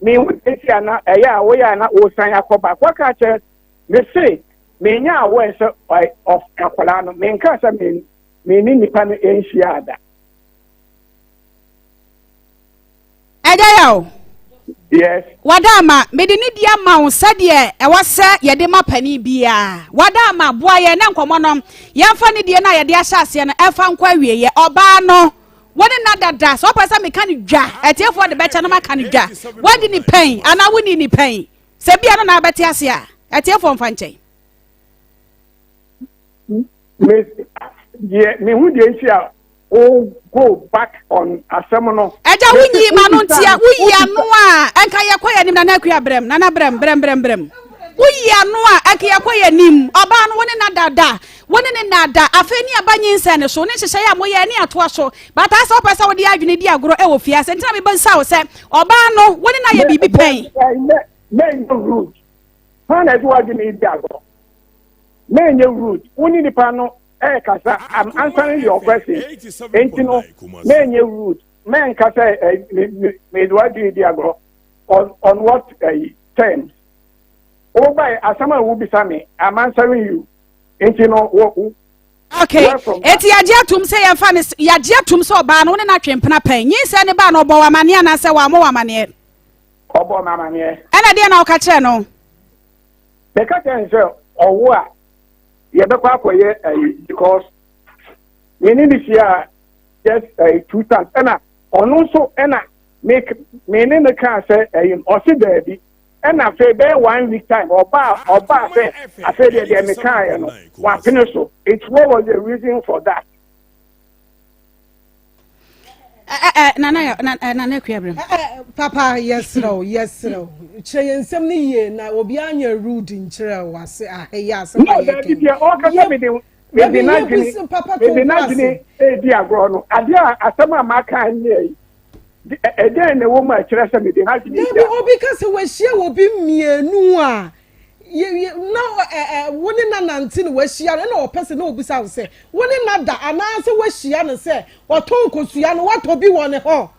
mehu esi a na ɛyɛ a woyɛ a na wosan akɔ back waka akyerɛ me se menya aware sɛ of akwadaa no menka sɛ me me ne nipa no nhyia ada. Ɛgya yɛ o. Yes. Wada ama mede ne di ama wo sɛdeɛ ɛwɔ sɛ yɛde ma panin biara. Wada ama boa yɛn na nkɔmmɔ no yɛmfa ne die no a yɛde ahyɛ aseɛ no ɛmfa nkɔ awieɛ. Ɔbaa no Wo ne no dada, sɛ wopɛ sɛ meka no dwa, atiefoɔ de bɛkyɛ no maka no dwa. Woadi ne pɛn anaa wonni ne pɛn? Sɛ bia no na abɛte ase a, atiefoɔ mfa nkyɛn. Me deɛ mehu deɛ nti a wo go back on asɛm no. Ɛgya wonyi ma no ntia woyi ano a ɛnka yɛkɔ yɛ anim nana akua brɛm nana brɛm brɛm brɛm brɛm woyi ano a ɛnka yɛkɔ yɛ anim ɔbaa no wo ne na dada Wo ne no nna da, afei ne aba nyinsɛn no so, ne nhyehyɛe a moyɛe ne atoa so. But asɛ wopɛ sɛ wode adwene di agorɔ wɔ fie ase nti na mebisa wo sɛ, ɔbaa no, wo ne no ayɛ biribi pɛn? Mɛnyɛ rude. Hwan na ɛde w'adwene di agorɔ? Mɛnyɛ rude. Wo ne nipa no ɛrekasa, I'm answering your question. Enti no, mɛnyɛ rude. Mɛnka sɛ mede w'adwene di agorɔ on what terms? Wobae asɛm a wobisa me, I'm answering you. Nti no wo wo. Okay, eti yagye atum sɛ yɛmfa ne yagye atum sɛ ɔbaa no wo ne no atwe mpena pɛn. Nyinsɛn ne baa no ɔbɔ wo amaneɛ anaasɛ wammɔ wo amaneɛ? Ɔbɔ me amaneɛ. Ɛna deɛ na woka kyerɛ no? Meka kyerɛ no sɛ ɔwo a yɛbɛkɔ akɔyɛ ayi because me ne ne hyia just ayi two times ɛna ɔno nso ɛna me me ne no kaa sɛ ayi ɔse daabi. Ɛna afei bɛyɛ one week time ɔbaa ɔbaa sɛ afei deɛ deɛ mekaeɛ no wapene so it what was the reason for that. Nana nana akua brem. Papa yɛsrɛ wo yɛsrɛ wo kyerɛ yɛn nsɛm no yie na obiara nyɛ rude nkyerɛ wo ase ahɛ yɛ asɛm a yɛkɛ. Dabi deɛ ɔkasa mede mede n'adwene mede n'adwene edi agorɔ no adeɛ a asɛm a maka nyɛ yi. Ɛdɛn na ɛwɔ mu a ɛkyerɛ sɛ mede n'adwene Dabi, obi ka sɛ wahyia obi mmienu a, na wo ne na nante na wahyia no, ɛna ɔpɛ sɛ na obisa wo sɛ, wo ne na da anaasɛ wahyia no sɛ ɔtɔn nkosua no, watɔ bi wɔ ne hɔ.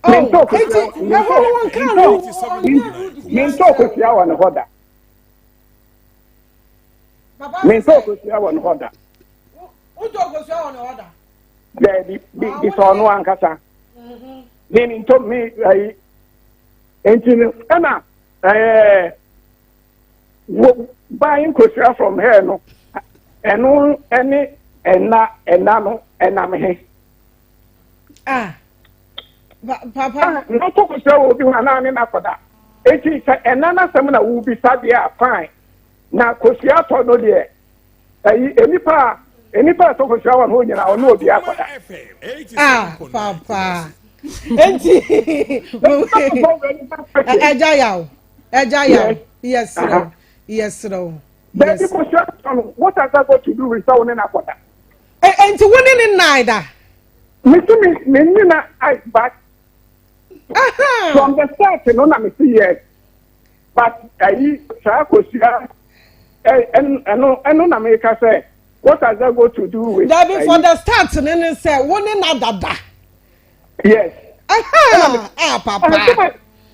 Mentɔ kosua wɔ ne hɔ da. Mentɔ kosua wɔ ne hɔ da. Wotɔ kosua wɔ ne hɔ da? Daabi, bi bi sɛ ɔno ankasa. Me me ntɔ me ayi. Nti no ɛna ɛɛ wo buying kosua from her no ɛno ɛne ɛna ɛna no ɛnam he. Ah, papa. Ah, na ɔtɔ kosua wɔ obi ho anaa ne na kɔda. Eti sɛ ɛna n'asɛm na wobisa deɛ a fine. Na kosua tɔ no deɛ. Ɛyi enipa a enipa a ɛtɔ kosua wɔ ne ho nyinaa ɔne obi akɔda. Ah papa enti ɛgya yaw ɛgya yaw yɛsrɛ yɛsrɛ o. Baabi kosua tɔ no what has that got to do with sɛ wo ne no akɔda. Enti wo ne ne nnae da. Me si me me ne na I but from the start no na me si yes. But ayi saa kosua ɛno ɛno na meka sɛ what has that got to do with. Dabi for the start ne ne sɛ wo ne na dada. Yes. Ah papa.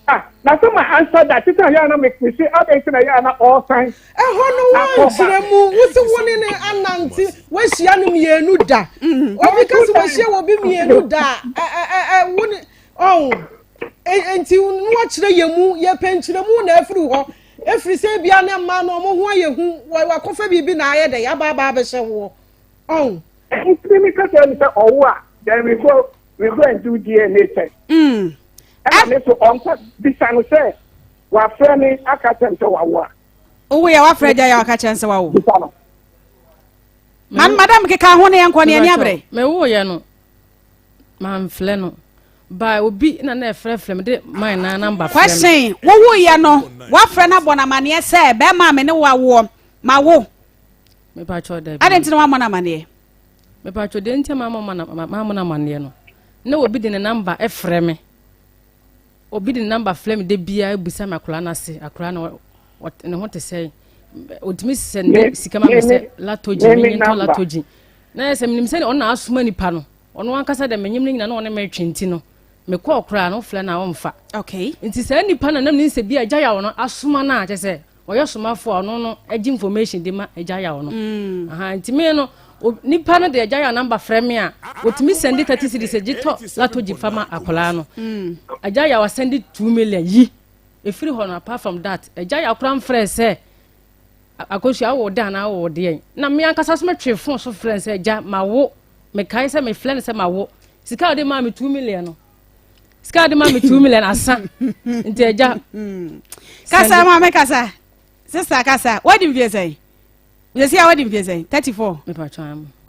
Ah, na sɛ ma answer that tete a yɛ a na me me se adɛn nti na yɛ a na ɔresan Ɛhɔ no akɔ woankyerɛ back. mu wo se wo ne no anante woahyia no mmienu da obi ka sɛ wahyia wɔ bi mmienu da a ɛ ɛ ɛ wo ne ɔn enti no wakyerɛ yɛ mu yɛpɛ nkyerɛmu na afiri hɔ ɛfiri sɛ ebia ne mmaa no ɔmo ho ayɛ hu wakɔfa biribi na ayɛ dɛ yɛaba aba abɛhyɛ woɔ ɔn. Nti mi ka kyerɛ no sɛ ɔwo a then we go and do DNA test. Ɛna me so ɔnka bisa no sɛ wafrɛ me aka kyerɛ me sɛ wawo a. Wowo yɛ wafrɛ agya yɛ waka kyerɛ no sɛ wawo. Bisa no. Man madam keka ho ne yɛnkɔ ne ani abere. Mewoyɛ no mamfrɛ no ba obi na na ɛfrɛfrɛ me de mine na number frɛ me. Question wowoyɛ no wafrɛ no abɔ no amaneɛ sɛ bɛrima a me ne wo awoɔ ma wo. Mepatwɔ dɛ. Adɛn nti na wammɔ no amaneɛ? Mepatwɔ deɛ nti a mammɔ no amaneɛ no na obi de ne number ɛfrɛ me. Obi de ne number frɛ me de biara ebisa me akwaraa no ase akwaraa no ne ho te sɛ otumi sɛ sika ma me sɛ latogy me ntɔ latogy na yɛ sɛ menim sɛ ɔno na asoma nipa no ɔno ankasa dɛ menyim no nyina na ɔne me retwe nti no mekɔɔ koraa no wofrɛ no a ɔmfa. Okay. Nti saa nipa no nam ne nsɛ bi a agya yaw no asoma no a kyɛ sɛ ɔyɛ somafo a ɔno no agye information de ma agya yaw no. Aha nti me no nipa no de agya yaw number frɛ me a otumi send 30 cedis gye tɔ latogy fa ma akwaraa no. Agya yaw asend 2 million yi efiri hɔ no apart from that agya yaw koraa mfrɛ sɛ akosua awo da na awo deɛ na me ankasa so metwe phone so frɛ sɛ agya ma wo mekae sɛ mefrɛ no sɛ ma wo sika a ɔde maa me 2 million no sika a ɔde maa me 2 million asa nti agya. Kasa maame kasa sister kasa wadi mfie sɛn yɛsi a wadi mfie sɛn 34.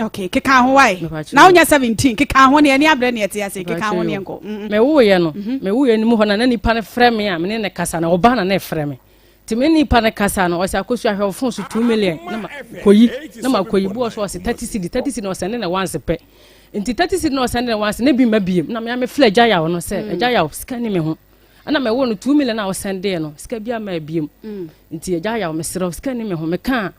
Okay, keka ho wae na wonya 17 keka ho ne ani abrɛ ne ɛte ase keka ho ne nkɔ. Mewoyɛ no mewoyɛ no mu hɔ na na nipa no frɛ me a mene ne kasa na ɔba na na ɛfrɛ me nti me nipa no kasa no ɔsɛ akosua hwɛ ɔfon so 2 million na ma kɔyi na ma kɔyi bu ɔso ɔsɛ 30 cedi 30 cedi na ɔsɛnde na once pɛ nti 30 cedi na ɔsɛnde na once na bi ma biem na me ame frɛ agya yaw no sɛ agya yaw sika ni me ho ɛna mɛwo no 2 million a ɔsɛnde no sika bi ama biem nti agya yaw mesrɛ sika ni me ho meka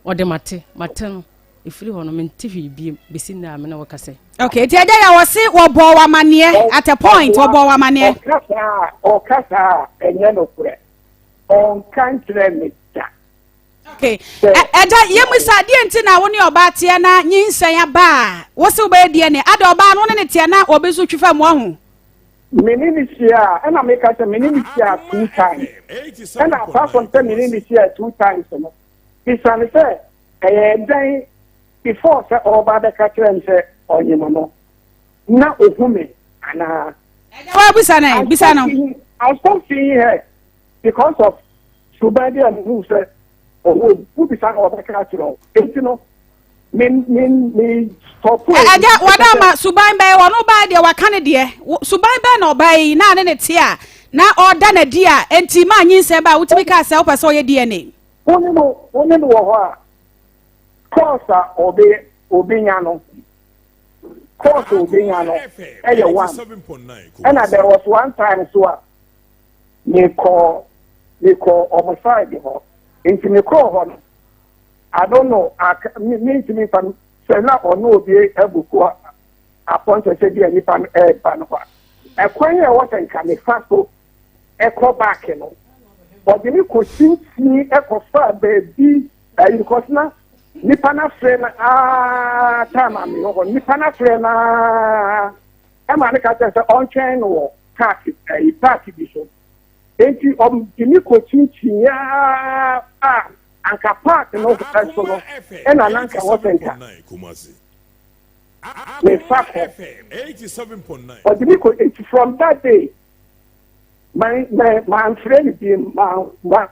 ɔde mate no ɛfiri hɔ no mente hwee biem bɛsi nnɛ a me ne wɔka sɛ. Okay, nti agya yɛ wɔse wɔbɔɔ wɔ amanneɛ at a point wɔbɔɔ wɔ amanneɛ. Ɔka saa a ɛnyɛ nokorɛ ɔnka nkyerɛ me da. Okay, ɛgya yɛmu sa deɛ nti na wo ne ɔbaa teɛ na nyinsɛn aba a wo se wobɛyɛ DNA ada ɔbaa no wo ne ne teɛ na obi nso twi fa mu ahu. Me ne ne hyia a ɛna meka sɛ me ne ne hyia two times ɛna apart from sɛ me ne ne hyia two times no bisane sɛ ɛyɛ dɛn before sɛ ɔba bɛka kyerɛ me sɛ ɔnyem no na ohu me anaa. Ɛgya wa bisa no bisa no. I stop seeing her because of suban bi a mehu sɛ ɔwɔ mu bisa na ɔbɛka akyerɛ wo enti no me me me stop. Ɛgya wada ama suban bɛyɛ ɔno baa deɛ waka ne deɛ suban bɛyɛ na ɔbaa yi na ne ne te a na ɔda n'adi a enti maa nyinsɛn ba a wotumi kaa sɛ wopɛ sɛ ɔyɛ DNA. Wo ne no wɔ hɔ a course a ɔbɛ obenya no course a obenya no ɛyɛ one ɛna there was one time so a mekɔ ɔmo side hɔ nti mekɔɔ hɔ no I don't know aka me ntumi nfa sɛ na ɔno obi abuku apɔnkyɛ sɛ bi a nipa no ɛɛba no hɔ a ɛkwan a ɛwɔ sɛ nka mefa so ɛkɔ back no ɔde me kɔ kyinkyini ɛkɔfa baabi ɛyi because na nipa na frɛ no aa time a mewɔ hɔ nipa na frɛ no aa ɛma ne ka kyerɛ sɛ ɔntwɛn no wɔ park ɛyi park bi so nti ɔde me kɔ kyinkyini aa a anka park no ɛso no ɛna nanka wɔ sɛ nka mefa kɔ ɔde me kɔ eti from that day manfrɛ no biem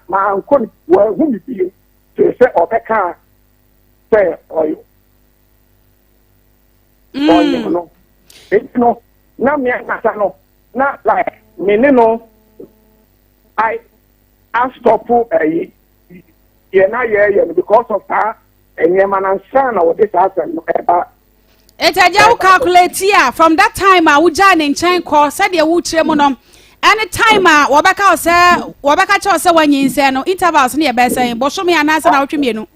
mankɔ no wɔahu me biem te sɛ ɔbɛka sɛ ɔyɛ ɔyɛ no eti no na me ankasa no na like me ne no I astop ɛyi yɛ na yɛyɛ no because of saa nneɛma na nsa na wɔde saa asɛm no ɛba. Eti agya wo calculate a from that time a wogyaa ne nkyɛn kɔ sɛdeɛ wokyerɛ mu no ɛne time a wɔbɛka wo sɛ wɔbɛka kyerɛ wo sɛ woanyinsɛn no intervals no yɛ bɛyɛ sɛn bɔsome anaasɛ na wotwe mmienu.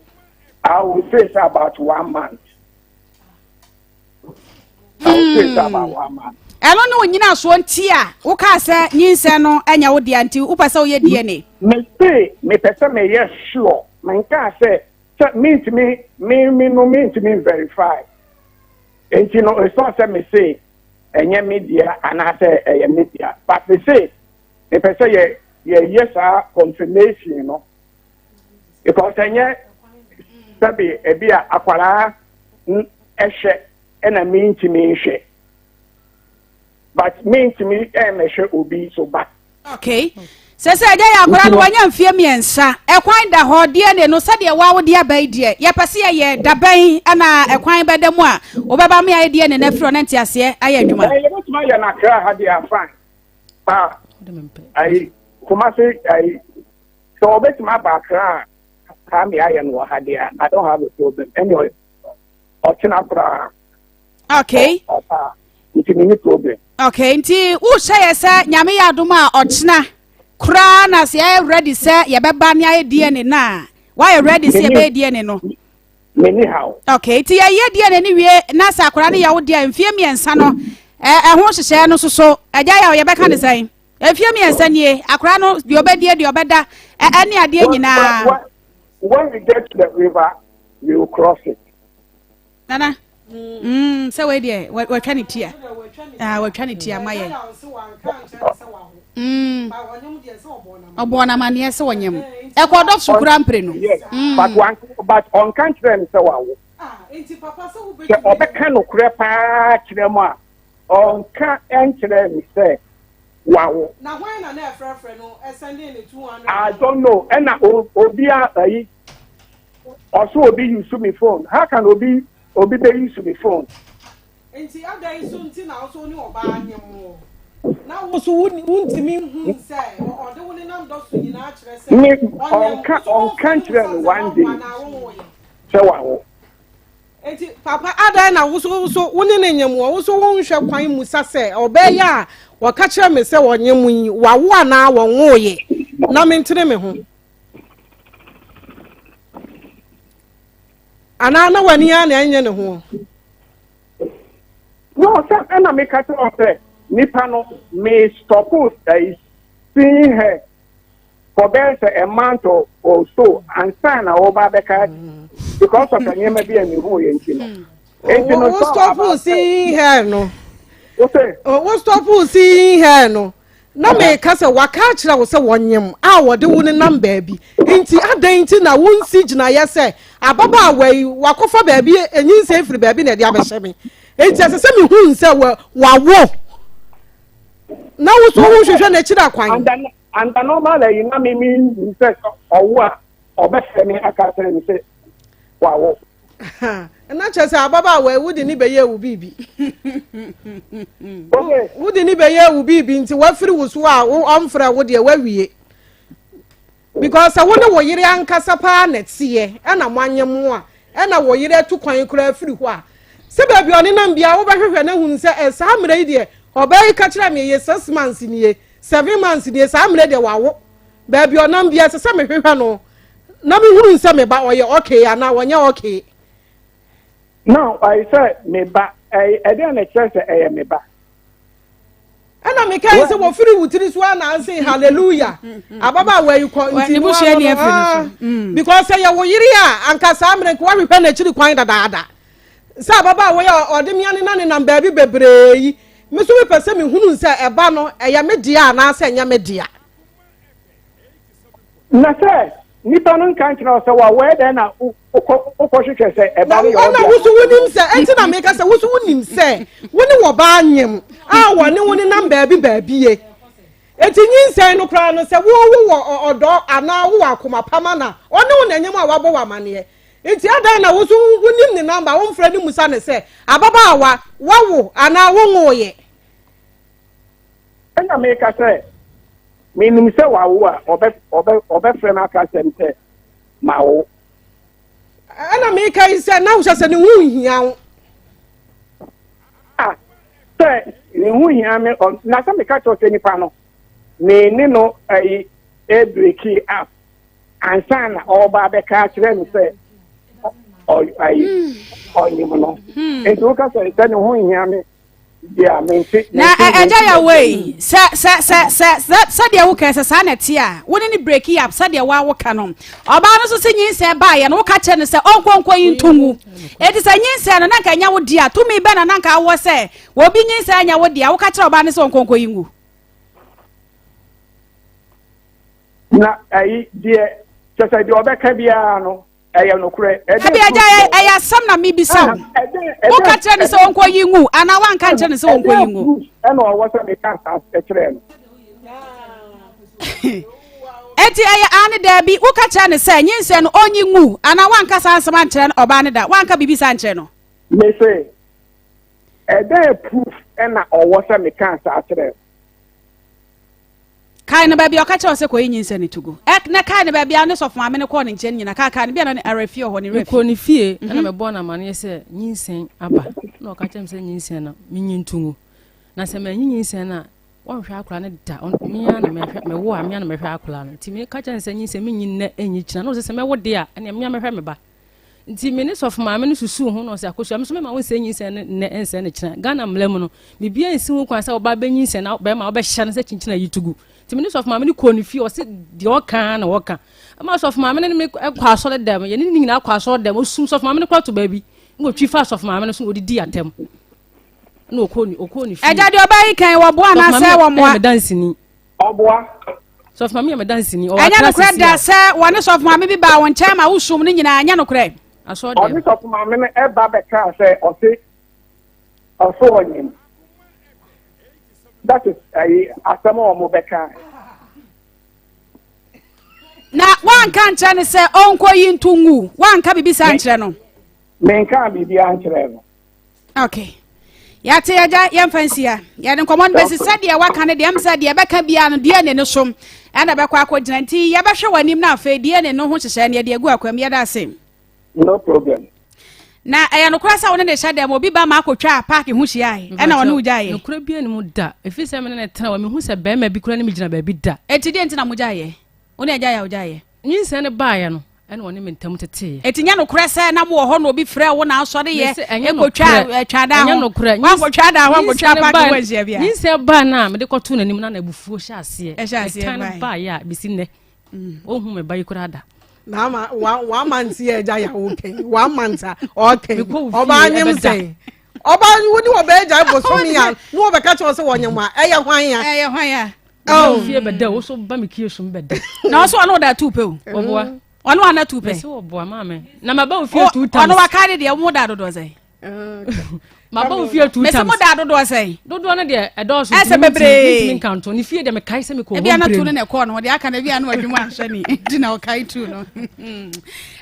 I will say it's about one month. I will say it's about one month. Ɛno ne wo nyinasoɔ nti a wokaa sɛ nyinsɛn no nyɛ wo dea nti wopɛ sɛ woyɛ DNA? Mese mepɛ sɛ meyɛ sure. Menkaa sɛ sɛ mentumi me me no mentumi verify. Nti no it's not sɛ mese ɛnyɛ me dea anaasɛ ɛyɛ me dea but mese mepɛ sɛ yɛ yɛyɛ saa confirmation no because ɛnyɛ sɛbi ebi a akwaraa ɛhwɛ ɛna mentumi nhwɛ but mentumi ɛmɛhwɛ obi so ba. Okay. Sɛ sɛ ɛgya yɛ akwaraa no wanya mfeɛ mmiɛnsa ɛkwan da hɔ DNA no sɛdeɛ waa wode aba yi deɛ yɛpɛ sɛ yɛyɛ dabɛn ɛna ɛkwan bɛda mu a wobɛba me ayɛ DNA no afiri ɔne nteaseɛ ayɛ adwuma. Ɛɛ yɛbɛtumi ayɛ no Accra ha deɛ a fine ba ayi Kumasi ayi sɛ wɔbɛtumi aba Accra ha me ayɛ no wɔ ha deɛ I don't have a problem ɛne ɔkyena koraa. Okay. Ɔba nti me ni problem. Okay nti wohyɛ yɛ sɛ nyame yɛ adom a ɔkyena koraa na sɛ yɛayɛ ready sɛ yɛbɛba ne ayɛ DNA no a woayɛ ready sɛ yɛbɛyɛ DNA no. Meni haw. Okay nti yɛyɛ DNA no wie na sɛ akwadaa no yɛ wo deɛ mfie mmiɛnsa no ɛho nhyehyɛɛ no soso agya yɛ a yɛbɛka ne sɛn mfie mmiɛnsa nie akwadaa no deɛ ɔbɛdie deɛ ɔbɛda ɛne adeɛ nyinaa. When we get to the river, we will cross it. Nana, mm, sɛ wei deɛ watwa ne ti a ah, watwa ne ti ama yɛn. Mm. Ɔbɔɔ no amanneɛ sɛ ɔnyem. Ɛkɔ dɔ so kura mpere no. Yes, mm. but one, but ɔnka nkyerɛ no sɛ wawo. Ah, sɛ ɔbɛka nokorɛ paa kyerɛ mu a, ɔnka nkyerɛ me sɛ wawo. Na hwan na na ɛfrɛfrɛ no ɛsɛndee ne 200? I don't know. Ɛna obi a ayi ɔso obi use me phone. How can obi obi bɛ use me phone? Nti adɛn so nti na wo ne ɔbaa nyem wo? Na wo so wontumi nhu sɛ ɔde wo nenam dɔ so nyinaa kyerɛ sɛ Me ɔnka ɔnka nkyerɛ no one day sɛ wawo. Enti papa adɛn na wo so wo so wo ne no nyem wɔ wo so wonhwɛ kwan mmusa sɛ ɔbɛyɛ a wɔka kyerɛ me sɛ ɔnyem yi wawo anaa wɔnwoeɛ na mentene me ho anaa na w'ani ara na ɛnyɛ ne ho. No sɛ ɛna meka kyerɛ wo sɛ nipa no me stop eh, seeing her for bɛyɛ sɛ a month or, or so ansa na ɔba abɛka because of nneɛma bi a mehu yɛ nti no. Nti no wo stop seeing her no. Wo sɛ. Wo stop seeing her no. Na meka sɛ waka akyerɛ wo sɛ wɔnyem a wɔde wo nenam baabi nti adɛn nti na wonsi gyinaeɛ sɛ ababaawa yi wakɔfa baabi enyinsɛn firi baabi na ɛde abɛhyɛ me nti ɛsɛ sɛ mehu sɛ wawo na wo so wohwehwɛ n'akyiri akwan. Under normal ayi na me me nim sɛ ɔwo a ɔbɛfrɛ me aka akyerɛ me sɛ wawo. Na kyerɛ sɛ ababaawa yi wode ne bɛyɛ wo biribi. Wode ne bɛyɛ wo biribi nti wafiri wo so a ɔmfrɛ wo deɛ wawie. Because sɛ wo ne wo yere ankasa paa na ɛteɛ ɛna moanyɛ mo a ɛna wo yere atu kwan koraa afiri hɔ a sɛ baabi ɔnenam biara wobɛhwehwɛ no ahunu sɛ ɛ saa mmerɛ yi deɛ ɔbaa yi ka kyerɛ me ɛyɛ 6 months nie 7 months nie saa mmerɛ deɛ wawo baabi ɔnam biara ɛsɛ sɛ mehwehwɛ no na mehunu sɛ me ba ɔyɛ okay anaa ɔnyɛ okay. No ɔyɛ sɛ me ba ɛdeɛn na ɛkyerɛ sɛ ɛyɛ me ba. Ɛna meka yi sɛ wɔfiri wo tiri so a na ase hallelujah ababaawa yi kɔ nti no ano no ah mm. because sɛ yɛ wo yere a anka saa mmerɛ nka woahwehwɛ n'akyiri kwan dadaada sɛ ababaawa yi a ɔde mea ne na ne nam baabi bebree yi me so mepɛ sɛ mehunu sɛ ɛba no ɛyɛ me dea anaasɛ ɛnyɛ me dea. Na sɛ nipa no nka nkyerɛ wo sɛ wawo ɛdɛn na wokɔhwehwɛ sɛ ɛba no yɛ ɔdea. Ɛna wo so wonim sɛ ɛnti na meka sɛ wo so wonim sɛ wo ne wɔbaa nyem a wɔne wo nenam baabi baabi ye. Enti nyinsɛn no koraa no sɛ wo wowɔ ɔdɔ anaa wowɔ akoma pa ma no a ɔne wo na nyem a wabɔ wo amaneɛ. Nti adɛn na wo so wonim ne namba womfrɛ no mmusa no sɛ ababaawa wawo anaa wonwoeɛ. Ɛna meka sɛ, Menim sɛ wawo a, ɔbɛfrɛ me aka akyerɛ me sɛ mawo. Ɛna meka yi sɛ, na wohyɛ sɛ ne ho nhia wo. Ah, sɛ ne ho hia me, na sɛ meka kyerɛ sɛ nipa no, me ne no ayi ebreaki up ansa na ɔba abɛka akyerɛ me sɛ ayi ɔnyim no. Nti woka sɛ sɛ ne ho nhia me. Na ɛgya yɛ wei sɛ sɛ sɛ sɛ sɛ sɛdeɛ woka sɛ saa na ɛte a wo ne ne break up sɛdeɛ woa woka no ɔbaa no nso sɛ nyinsɛn baeɛ no woka kyerɛ no sɛ ɔnkɔnkɔ yi nto ngu ɛti sɛ nyinsɛn no na nka ɛnyɛ wo dea tumi bɛ na na nka awɔ sɛ obi nyinsɛn anyɛ wo dea woka kyerɛ ɔbaa no sɛ ɔnkɔnkɔ yi ngu. Na ɛyi deɛ kyɛ sɛ deɛ ɔbɛka biara no ɛyɛ nokorɛ. Dabi agya ɛyɛ asɛm na mebisa wo. Woka kyerɛ no sɛ ɔnkɔ yi ngu anaa woanka nkyerɛ no sɛ ɔnkɔ yi ngu? Ɛna ɔwɔ sɛ meka saa kyerɛ no. Eti ɛyɛ aane daabi woka kyerɛ no sɛ nyinsɛn no ɔnyi ngu anaa woanka saa nsɛm ankyerɛ no ɔbaa no da woanka biribi saa nkyerɛ no? Mese ɛdɛn proof ɛna ɔwɔ sɛ meka saa kyerɛ no? Kae no baabi a ɔka kyerɛɛ wo sɛ kɔyi nyinsɛn no to gu. Ɛ, na kae no baabi a ne sɔfo maame no kɔɔ ne nkyɛn nyinaa. Kae, kae no, bi a na ne werɛ fi wɔ hɔ, ne werɛ fi. Mekɔɔ ne fie na mebɔɔ no amanneɛ sɛ nyinsɛn aba. Na ɔka kyerɛɛ me sɛ nyinsɛn no, menyi nto ngu. Na sɛ manyi nyinsɛn no a, wɔnhwɛ akwadaa no da. Me ara na mɛhwɛ, mewo a, me ara na mɛhwɛ akwadaa no. Nti meka kyerɛɛ no sɛ nyinsɛn menyi nnɛ, ɛnyi kyena. Na ɔse sɛ mɛwo de a, ɛnneɛ me ara mɛhwɛ me ba. Nti me ne sɔfo maame no susuu ho na ɔse, Akosua, me nso mɛma wo nsɛe nyinsɛn no nnɛ ɛnsɛe no kyena. Ghana mmara mu no, biribiara nsi ho kwan sɛ ɔbaa bɛnyinsɛn na bɛrima wobɛhyɛ no sɛ kyinkyin ayi to gu. Nti me ne sɔfo maame no kɔɔ ne fie, ɔse deɛ ɔka ara na ɔka. Ɛma sɔfo maame no ne me kɔ asɔre dɛm, yɛne ne nyinaa kɔ asɔre dɛm, ɔsum sɔfo maame no kora to baabi, na ɔtwi faa sɔfo maame no so na ɔdidi atɛm. Na ɔkɔɔ ne, ɔkɔɔ ne fie. Agya deɛ ɔbaa yi kan wɔboa anaasɛ wɔmmoa? Sɔfo maame yɛ me danseni. Ɔboa. Sɔfo maame yɛ me danseni. Ɔwɔ Ɛnyɛ Accra nokorɛ sisi da a. sɛ wɔne sɔfo maame bi baa wo nkyɛn ma wosum no nyinaa, ɛnyɛ nokorɛ? Asɔre Ɔne dɛm. sɔfo maame no ɛba bɛkaa sɛ ɔse ɔso ɔnyem. That is ayi asɛm a wɔn bɛkaa. Na woanka nkyerɛ no sɛ ɔnkɔyi nto ngu? Woanka biribi saa nkyerɛ no? Menkaa biribiara nkyerɛɛ no. Okay. Yɛate agya yɛmfa nsia. Yɛde nkɔmmɔ no bɛsi sɛdeɛ waka no deɛ ɛm sɛ deɛ ɛbɛka biara no DNA no so ɛna ɛbɛkɔ akɔgyina nti yɛbɛhwɛ w'anim na afei DNA no ho nhyehyɛɛ no yɛde agu akwam. Yɛda ase. No problem. Na ɛyɛ nokorɛ sɛ wo ne ne hyɛ dɛm obi ba ma akɔtwa paaki ho hyiae ɛna ɔne wo gyaeɛ? Nokorɛ biara ni mu da. Ɛfiri sɛ me ne no tena hɔ mehu sɛ barima bi koraa ne me gyina baabi da. Enti deɛ nti na mogyaeɛ? Wo ne agya yɛ a wogyaeɛ? Nyinsɛn no baeɛ no, ɛna ɔne me ntam teteeɛ. Enti nyɛ nokorɛ sɛ na mowɔ hɔ na obi frɛɛ wo na asɔre yɛ Mese, ɛnyɛ kɔtwaa nokorɛ. twaa daa Ɛnyɛ ho? nokorɛ. Woankɔtwa daa ho ankɔtwa Nyinsɛn no paake baeɛ ho anhyia biara? Nyinsɛn baeɛ no a mede kɔtoo n'anim na n'abufuo hyɛ aseɛ. Ɛhyɛ aseɛ Ɛtan no baeɛ. baeɛ a bɛsi nnɛ, ɔnhu me ba yi koraa da. Na ama wa one month yɛ agya yɛ awo kɛn one month a ɔkɛn Mekɔ wo fie, ɔbaa nyem ɛbɛda. sɛn ɔbaa wo ne ɔbaa agya bosomi a na wɔbɛka kyerɛ sɛ wɔnyem a ɛyɛ hwan ya. Ɛyɛ hwan ya. Oh. Fie bɛda wo so ba me kie so bɛda. Na ɔso ɔno ɔda tu pɛ o. Ɔboa. Ɔno ana tu pɛ. Mese ɔboa maame. Na ma ba wo fie two times. Ɔno waka de deɛ mo da dodoɔ sɛn. Ma ba wo fie two times. Mese mo da dodoɔ sɛn. Dodoɔ no deɛ ɛdɔɔso. Ɛsɛ bebree. Ntumi nkanto ne fie deɛ mekae sɛ mekɔ hɔ Ebi ana tu no na ɛkɔɔ no ho deɛ aka no ebi ana wadwuma anhwɛ ne nti na ɔkae tu no.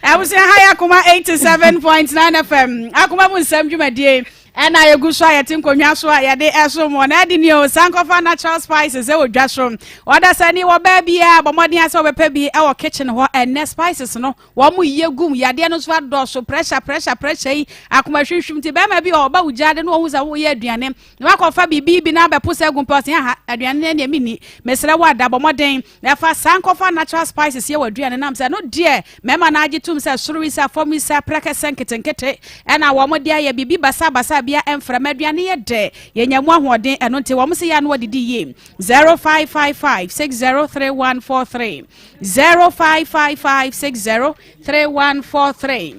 Abusua ha yɛ Akoma 87.9 FM. Akoma mu nsɛm dwumadie. Ɛna yɛgu so a yɛte nkonnwa so a yɛde ɛsom wɔn. Ɛde ni o, Sankofa Natural Spices ɛwɔ dwa so. Ɔdasani wɔ baa biara bɔ mmɔden asɛ wɔbɛpɛ bi ɛwɔ kitchen hɔ. Ɛnɛ spices no wɔn yɛ gum, yadeɛ no nso adɔɔso, pressure pressure pressure yi akoma hwimhwim ti bɛrima bi ɔba wo gyaade na ɔhu sɛ woyɛ aduane na wakɔfa biribi bi na abɛpo sɛ agu mpɛ ɔsɛ aha aduane no ɛneɛ menni. Mesrɛ wo ada bɔ mmɔden Na ɛfa saa nkɔfa natural spices yɛ w'aduane nam sɛ ɛno deɛ mmarima no agye tom sɛ soro wisa, fam wisa, prɛkɛsɛ nketenkete ɛna wɔn de ayɛ biribi basabasa bia ɛmfra ma aduane yɛ dɛ yɛnya mu ahoɔden ɛno nti wɔn se yɛ ano adidi yie 0555 603143 0555 603143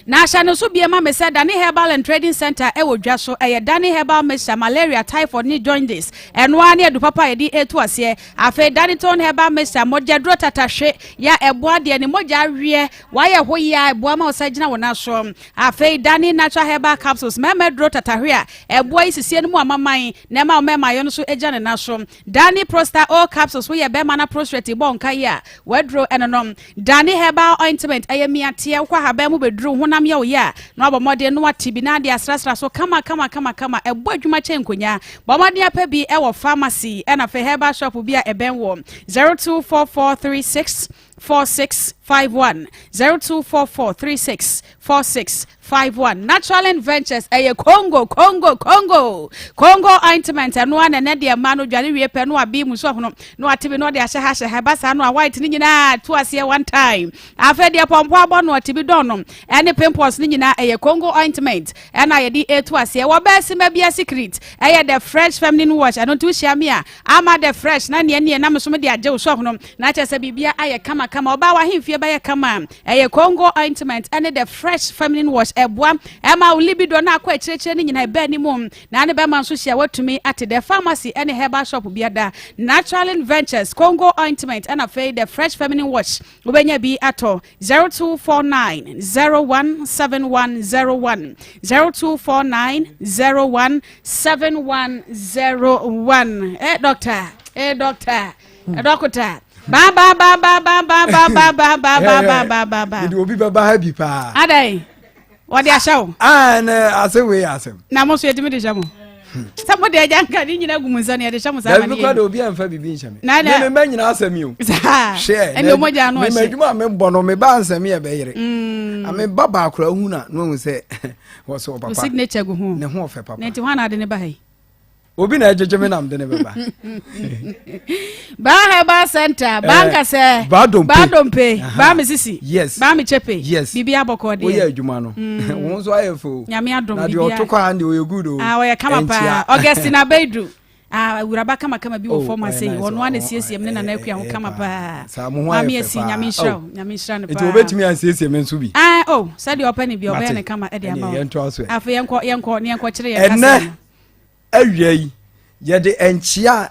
Na hyɛ no nso bie ma me sɛ Dani Herbal and Trading Center wɔ dwa so. Ɛyɛ Dani Herbal Mixture, Malaria, Typhoid ne Jaundice. Ɛno ara ne adu papa a yɛde retu aseɛ. Afei Danitone Herbal Mixture, mogyaduro tatahwe, yɛ a ɛboa deɛ ne mogya aweɛ, wayɛ ho yɛ a ɛboa ma wo sa gyina wo nan so. Afei Dani Natural Herbal Capsules, mmarima aduro tatahwe a ɛboa yi sisie no mu amaman na ɛma wo mmarima yɔ no so gyina ne nan so. Dani Prosta O Capsules, woyɛ bɛrima na prostrate bɔ wo nka yie a, w'aduro ɛno nom. Dane herbal ointment, ɛyɛ mia teɛ, wokɔ ahaban mu bɛduru, wo honam yɛ wo ya a, na wabɔ mmɔden na wate bi na ade asrasra so kama kama kama kama, ɛbɔ adwuma kyɛn nkonyaa. Bɔ mmɔden apɛ bi wɔ pharmacy ɛna afei herbal shop bi a ɛbɛn woɔ. 024436 46 51 0244 36 46 51. Natural Ventures ɛyɛ Congo Congo Congo Congo ointment. Ɛno a nɛnɛ deɛ mmaa no dware wie pɛ no abi mu so ɔhono na wate bi na ɔde ahyɛ ha hyɛ ha ɛba saa no a white ne nyinaa to aseɛ one time. Afei deɛ pɔmpɔ abɔ no ɔte bi dɔn no ɛne pimples ne nyinaa, ɛyɛ Congo ointment ɛna yɛde etu aseɛ. Wɔbɛɛ sima bia secret ɛyɛ The Fresh Feminine Wash. Ɛno nti wohyia mi a ama The Fresh na neɛ neɛ nam so de agye wo so ɔhono na kyerɛ sɛ biribia ayɛ kamakama. Ɔbaa wahemfie bɛyɛ kama. Ɛyɛ Congo ointment ɛne The Fresh Feminine Wash. Ɛboa ɛma wo libido na akɔ akyirɛkyirɛ no nyinaa ɛbɛɛ anim na ne bɛma nso hyia watumi ate. The pharmacy ɛne herbal shop biada, Natural Ventures Congo ointment ɛna afei The Fresh Feminine Wash, wobɛnya bi atɔ. 0249 017101, 0249 017101. Doctor, doctor, dɔkota ba ba ba ba ba ba ba ba ba ba ba ba ba ba ba. Mede obi bɛba ha bi paa. Adai wɔde ahyɛ wo? Ah, na asɛm wei yɛ asɛm. Na mo nso yɛtumi de hyɛ mo sɛ mode agya nka ne nyina gu mu nsa ne yɛde hyɛ mo saa ma dabi ne kora yɛ de obi amfa biribi nhyɛ me. Na- Me mma nyinaa asɛm yi o. Saa. Hwɛ. Ɛne ɔmɔgya no mema ɔhyɛ adwuma a mebɔ no, meba nsɛm yɛ bɛyere a meba baakora hu na wahu sɛ wɔ sɛ wo ɔpapa signature gu ho. Ne ho ɔfɛ papa. Na nti hɔ ana ade ne ba ha yi? Obi na ɛgyegye me nam de ne bɛba. Baa Herbal Center baa nkasɛ. Baa Dompe. Baa Dompe. Aha. Baa Mesisi. Yes. Baa Mekyɛpe. Yes. Biribi abɔkɔ Woyɛ deɛ. adwuma no, wo nso ayɛ fɛ o. Nyame adom. Na deɛ biribia ɔto kɔ ha deɛ ɔyɛ good o. Ah, ɔyɛ kama paa. Ɛnkyia. Augustine Abeidu, ah, awuraba kamakama bi wɔ Oh, fam ɔyɛ ase yi. nice. Ɔno ana Ɔ- siesie mu ne nana akua ho kama paa. Saa, mo ho ayɛ Maame fɛ asi paa. Nyame nhyira Oh. wo, Nyame nhyira no paa. Nti wobɛtumi ansiesie me nso bi? Ah, oh, sɛdeɛ ɔpɛ ne bi ɔbɛyɛ Mate. ne kama ɛde Ɛneɛ ama wo. yɛntoa so ɛ. Afei yɛnkɔ, yɛnkɔ ne yɛnkɔ kyerɛ yɛn kasa Ɛnɛ no. Awia yi yɛde nkyea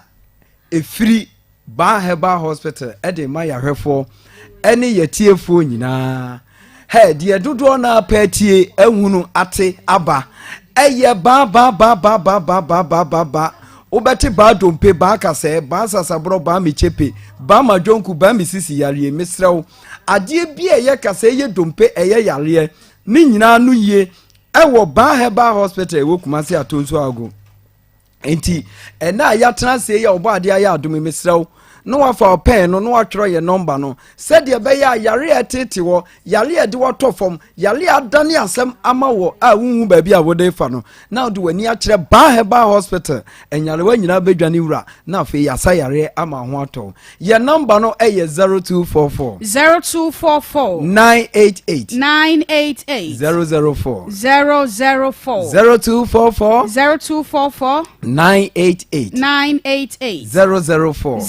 a ɛfiri Baa Herbal Hospital ɛde ma yɛahwɛfoɔ ɛne yɛtiefoɔ nyinaa. Hɛ deɛ dodoɔ no apɛ tie ahunu ate aba ɛyɛ baa baa baa baa baa baa baa baa baa baa. Wobɛte baa dompe, baa kasɛɛ, baa sasaborɔ, baa mekyepe, baa madwonku, baa mesisi yareɛ. Mesrɛ wo, adeɛ bi a ɛyɛ kasɛɛ, yɛ dompe, ɛyɛ yareɛ ne nyinaa no yie ɛwɔ Baa Herbal Hospital ɛwɔ Kumase Atonso Ago. Nti ɛna a yɛatena ase yi a ɔbɔ adeɛ ayɛ adom, mesrɛ wo na wafa ɔpɛn no na watwerɛ yɛ nɔmba no sɛdeɛ ɛbɛyɛ a yare a ɛtete wɔ yare a ɛde wɔtɔ fam, yare a adane asɛm ama wɔ a wonhu baabi a wode fa no, na wode w'ani akyerɛ Baa Herbal Hospital, nyarewa nyinaa bɛdwane wura na afei yɛasa yareɛ ama ho atɔ. Yɛ nɔmba no ɛyɛ 0244 0244 988 988 004. 004. 0244 0244 988 988 004.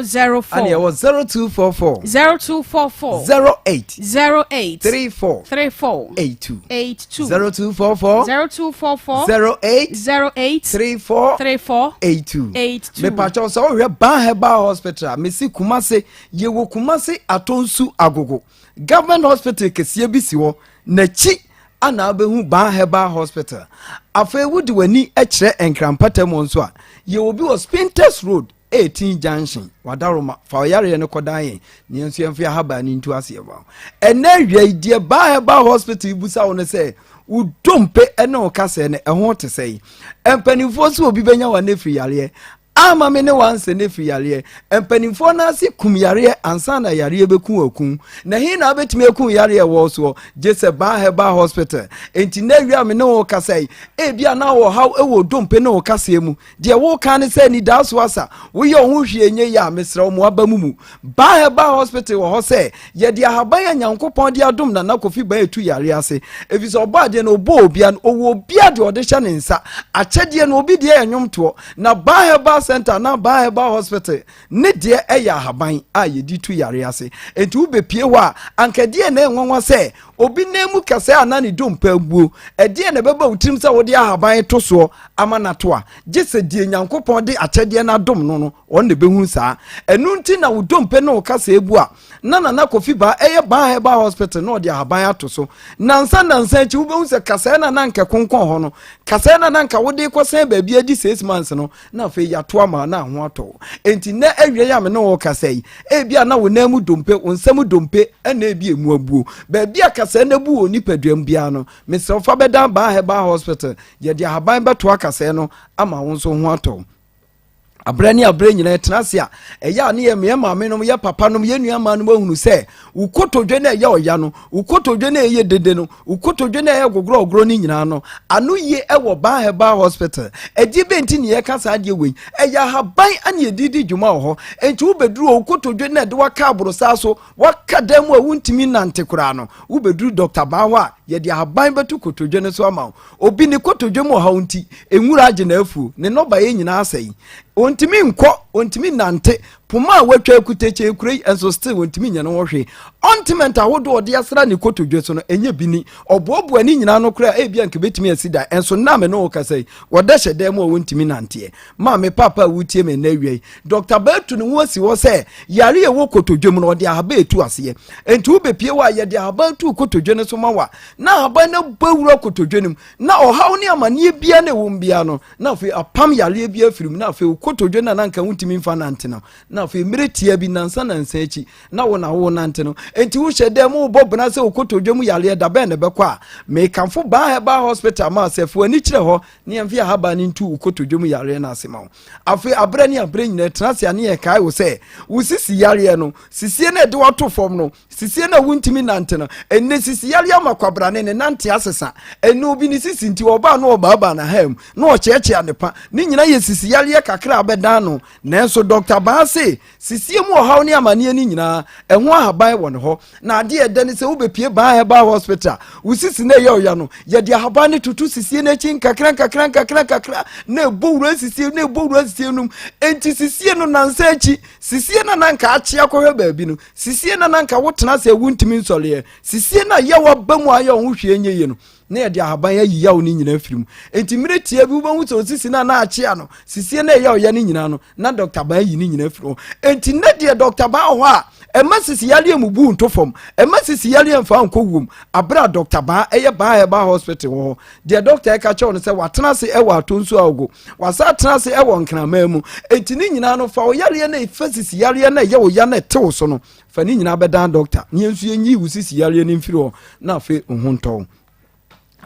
004. Ɛne ɛwɔ 0244 0244 08 08 34 34 82. 82. 0244 0244 08 08 34 34 82. 82. Mepakyɛw, sɛ wohwɛ Ban Herbal Hospital a mesi Kumase, yɛwɔ Kumase Atonsu Agogo, Government Hospital kɛseɛ bi si hɔ n'akyi ana wobɛhu Ban Herbal Hospital. Afei wode w'ani kyerɛ Nkrampata mu nso a, yɛwɔ bi wɔ Spintex Road 18 Junction. Wadaroma fa ɔyareɛ no kɔdan yɛn ne yɛn nso yɛmfa ahaba no ntu aseɛ ma wo. Ɛnɛ awia yi deɛ Ban Herbal Hospital yi busa wo no sɛ wo dompe ne wo kasɛɛ no ɛho te sɛ yi. Mpanimfoɔ sɛ obi bɛnya wa ne firi yareɛ ama me ne wansɛ ne firi yareɛ. Mpanimfoɔ no ase kum yareɛ ansa na yareɛ bɛku akum na he na wobɛtumi aku yareɛ wɔ soɔ gye sɛ Baa Herbal Hospital. Enti na awia me ne wo kasa yi, ebia na wɔ haw wɔ dompe ne wo kaseɛ mu. Deɛ woka ne sɛ anidaa so asa woyɛ wo ho hwee nyɛ yie a, mesrɛ wo mo aba mu mu. Baa Herbal Hospital wɔ hɔ sɛ yɛde ahaban a Nyankopɔn de adom Nana Kofi Ban etu yare ase, ɛfiri sɛ ɔbɔ adeɛ no ɔbɔ obia no ɔwɔ obia deɛ ɔde hyɛ ne nsa akyɛdeɛ no. Obi deɛ yɛ nnwomtoɔ na Baa Herbal Center na Baa Herbal Hospital ne deɛ ɛyɛ ahaban a yɛde tu yare ase. Enti wobɛpie hɔ a, anka deɛ na ɛnwanwa sɛ obi nan mu kɛsɛ a na ne dompa abuo, ɛdeɛ na ɛbɛba wo tirim sɛ wode ahaban to soɔ ama nato a, gye sɛ deɛ Nyankopɔn de akyɛdeɛ no adom no, ɔno na ɛbɛhu saa. Ɛno nti na wo dompe ne wo kasa ebu a na Nana Kofi Baa ɛyɛ Baa Herbal Hospital na ɔde ahaban ato so. Nansa nansa akyi wobɛhu sɛ kasaɛ na na nka konkɔn hɔ no, kasaɛ na na nka wode kɔsɛn baabi adi 6 months no, na afei yɛato ama na ho atɔ. Enti na awie yi a me ne wo kasa yi, ebi a na wo nan mu dompe, wo nsam dompe ɛna ebi emu abuo, baabi a kasaɛ no abu wɔ nipadua mu biara no, mesrɛ wo fa bɛdan Baa Herbal Hospital. Yɛde ahaban bɛto akasɛɛ no ama wo nso ho atɔ. Aberɛ ne aberɛ nyinaa yɛtena ase a, ɛyɛ a ne yɛ yɛ maame nom, yɛ papa nom, yɛ nua maa nom ahunu sɛ wo kotodwe no ɛyɛ ɔya no, wo kotodwe no ɛyɛ dede no, wo kotodwe no ɛyɛ gogorɔgorɔ no nyinaa no, ano yie ɛwɔ Ban Herbal Hospital. Ɛdeɛ bɛn nti ne yɛka saa adeɛ wei? Ɛyɛ ahaban ɛne yɛde di dwuma wɔ hɔ. Enti wobɛduru hɔ, wo kotodwe no ɛde waka aborosaa so, waka dan mu a wontumi nnante koraa no, wobɛduru Dɔkta Ban hɔ a, yɛde ahaban bɛto kotodwe no so ama wo. Obi ne kotodwe mu ɔhaw nti, nwura agye n'afuo, ne nnɔbaeɛ nyinaa asɛe. Ɔntumi nkɔ, ɔntumi nnante, poma a watwa akuta kyɛn kuro yi nso still ɔntumi nyɛ ne ho hwee. Ointment ahodoɔ a ɔde asra ne kotodwe so no, ɛnyɛ bi ni. Ɔboaboa ne nyinaa ano koraa a, ebia anka ɛbɛtumi asi dan. Nso nnɛ a me ne wo rekasa yi, ɔda hyɛ dan mu a ɔntumi nnanteɛ. Maame, paapa a woretie me nnɛ awia yi, Dɔkta Baa tu ne ho asi hɔ sɛ yare a ɛwɔ kotodwe mu no, ɔde ahaban retu aseɛ. Enti wobɛpie hɔ a, yɛde ahaban tu kotodwe no so ma wo a, na ahaban no abɔ awura kotodwe no mu, na ɔhaw ne amanneɛ biara na ɛwɔ mu biara no, na afei apam yareɛ bi afiri mu, na afei wo kotodwe no a na anka wontumi mfa nante no, na afei mmerɛ tia bi, nnansa nnansa akyi, na wo na worenante no. Enti wohyɛ dɛn mu wobɔ bena sɛ wo kotodwe mu yareɛ da bɛn na ɛbɛkɔ a? Mekamfo Baa Herbal Hospital ma sɛ fa w'ani kyerɛ hɔ na yɛmfa ahaban no ntu wo kotodwe mu yareɛ no ase ma wo. Afei aberɛ ne aberɛ nyinaa tena ase a ne yɛkae wo sɛ wo sisi yareɛ no, sisie no a ɛde wo ato fam no, Sisie no a wontumi nnante no, ɛnnɛ sisi yare ama kwabrane ne nante asesa. Ɛnnɛ obi ne sisi nti ɔbaa na ɔbaabaa n'ahaa mu na ɔkyeakyea ne pa. Ne nyinaa yɛ sisi yareɛ kakra a abɛdan no. Nanso Dɔkta Baa se sisie mu ɔhaw ne amaneɛ no nyinaa, ɛho ahaban wɔ ne hɔ. Na adeɛ a ɛdɛ ne sɛ wobɛpue Baa Herbal Hospital a, wo sisi no a ɛyɛ ɔya no, yɛde ahaban no toto sisie no akyi nkakra nkakra nkakra nkakra na ɛbɔ wura sisie na ɛbɔ wura sisie no mu. Enti sisie no nansa akyi, sisie no a na anka akye akɔhwɛ baabi no, Sisie na na anka wotena ase a wuntumi nsɔre ɛ. Sisie na yaw aba mu a ayɛ wo ho hwee nyɛ yie no, na yɛde ahaban ayi yaw no nyinaa afiri mu. Enti mmere tiaa bi wobɛhu sɛ osisi no a na akyea no, sisie no a ɛyɛ ɔya no nyinaa no, na Dɔkta Ban ayi ne nyinaa afiri hɔ. Enti nnɛ deɛ Dɔkta Ban wɔ hɔ a, ɛmma sisi yareɛ mmubu nto fam, ɛmma sisi yareɛ mfa nkɔ wuom. Abere a Dɔkta Ban ɛyɛ Ban Herbal Hospital wɔ hɔ, deɛ dɔkta ɛka kyerɛ no sɛ watena ase ɛwɔ atonsu awogo, wasan atena ase ɛwɔ nkraman mu. Enti ne nyinaa no, fa wo yareɛ no ɛfa sisi yareɛ no ɛyɛ wo ya no ɛte wo so no, fa ne nyinaa bɛdan dɔkta ne yɛn nso yɛnyi wo sisi yareɛ no mfiri hɔ na afei wo ho ntɔ wo.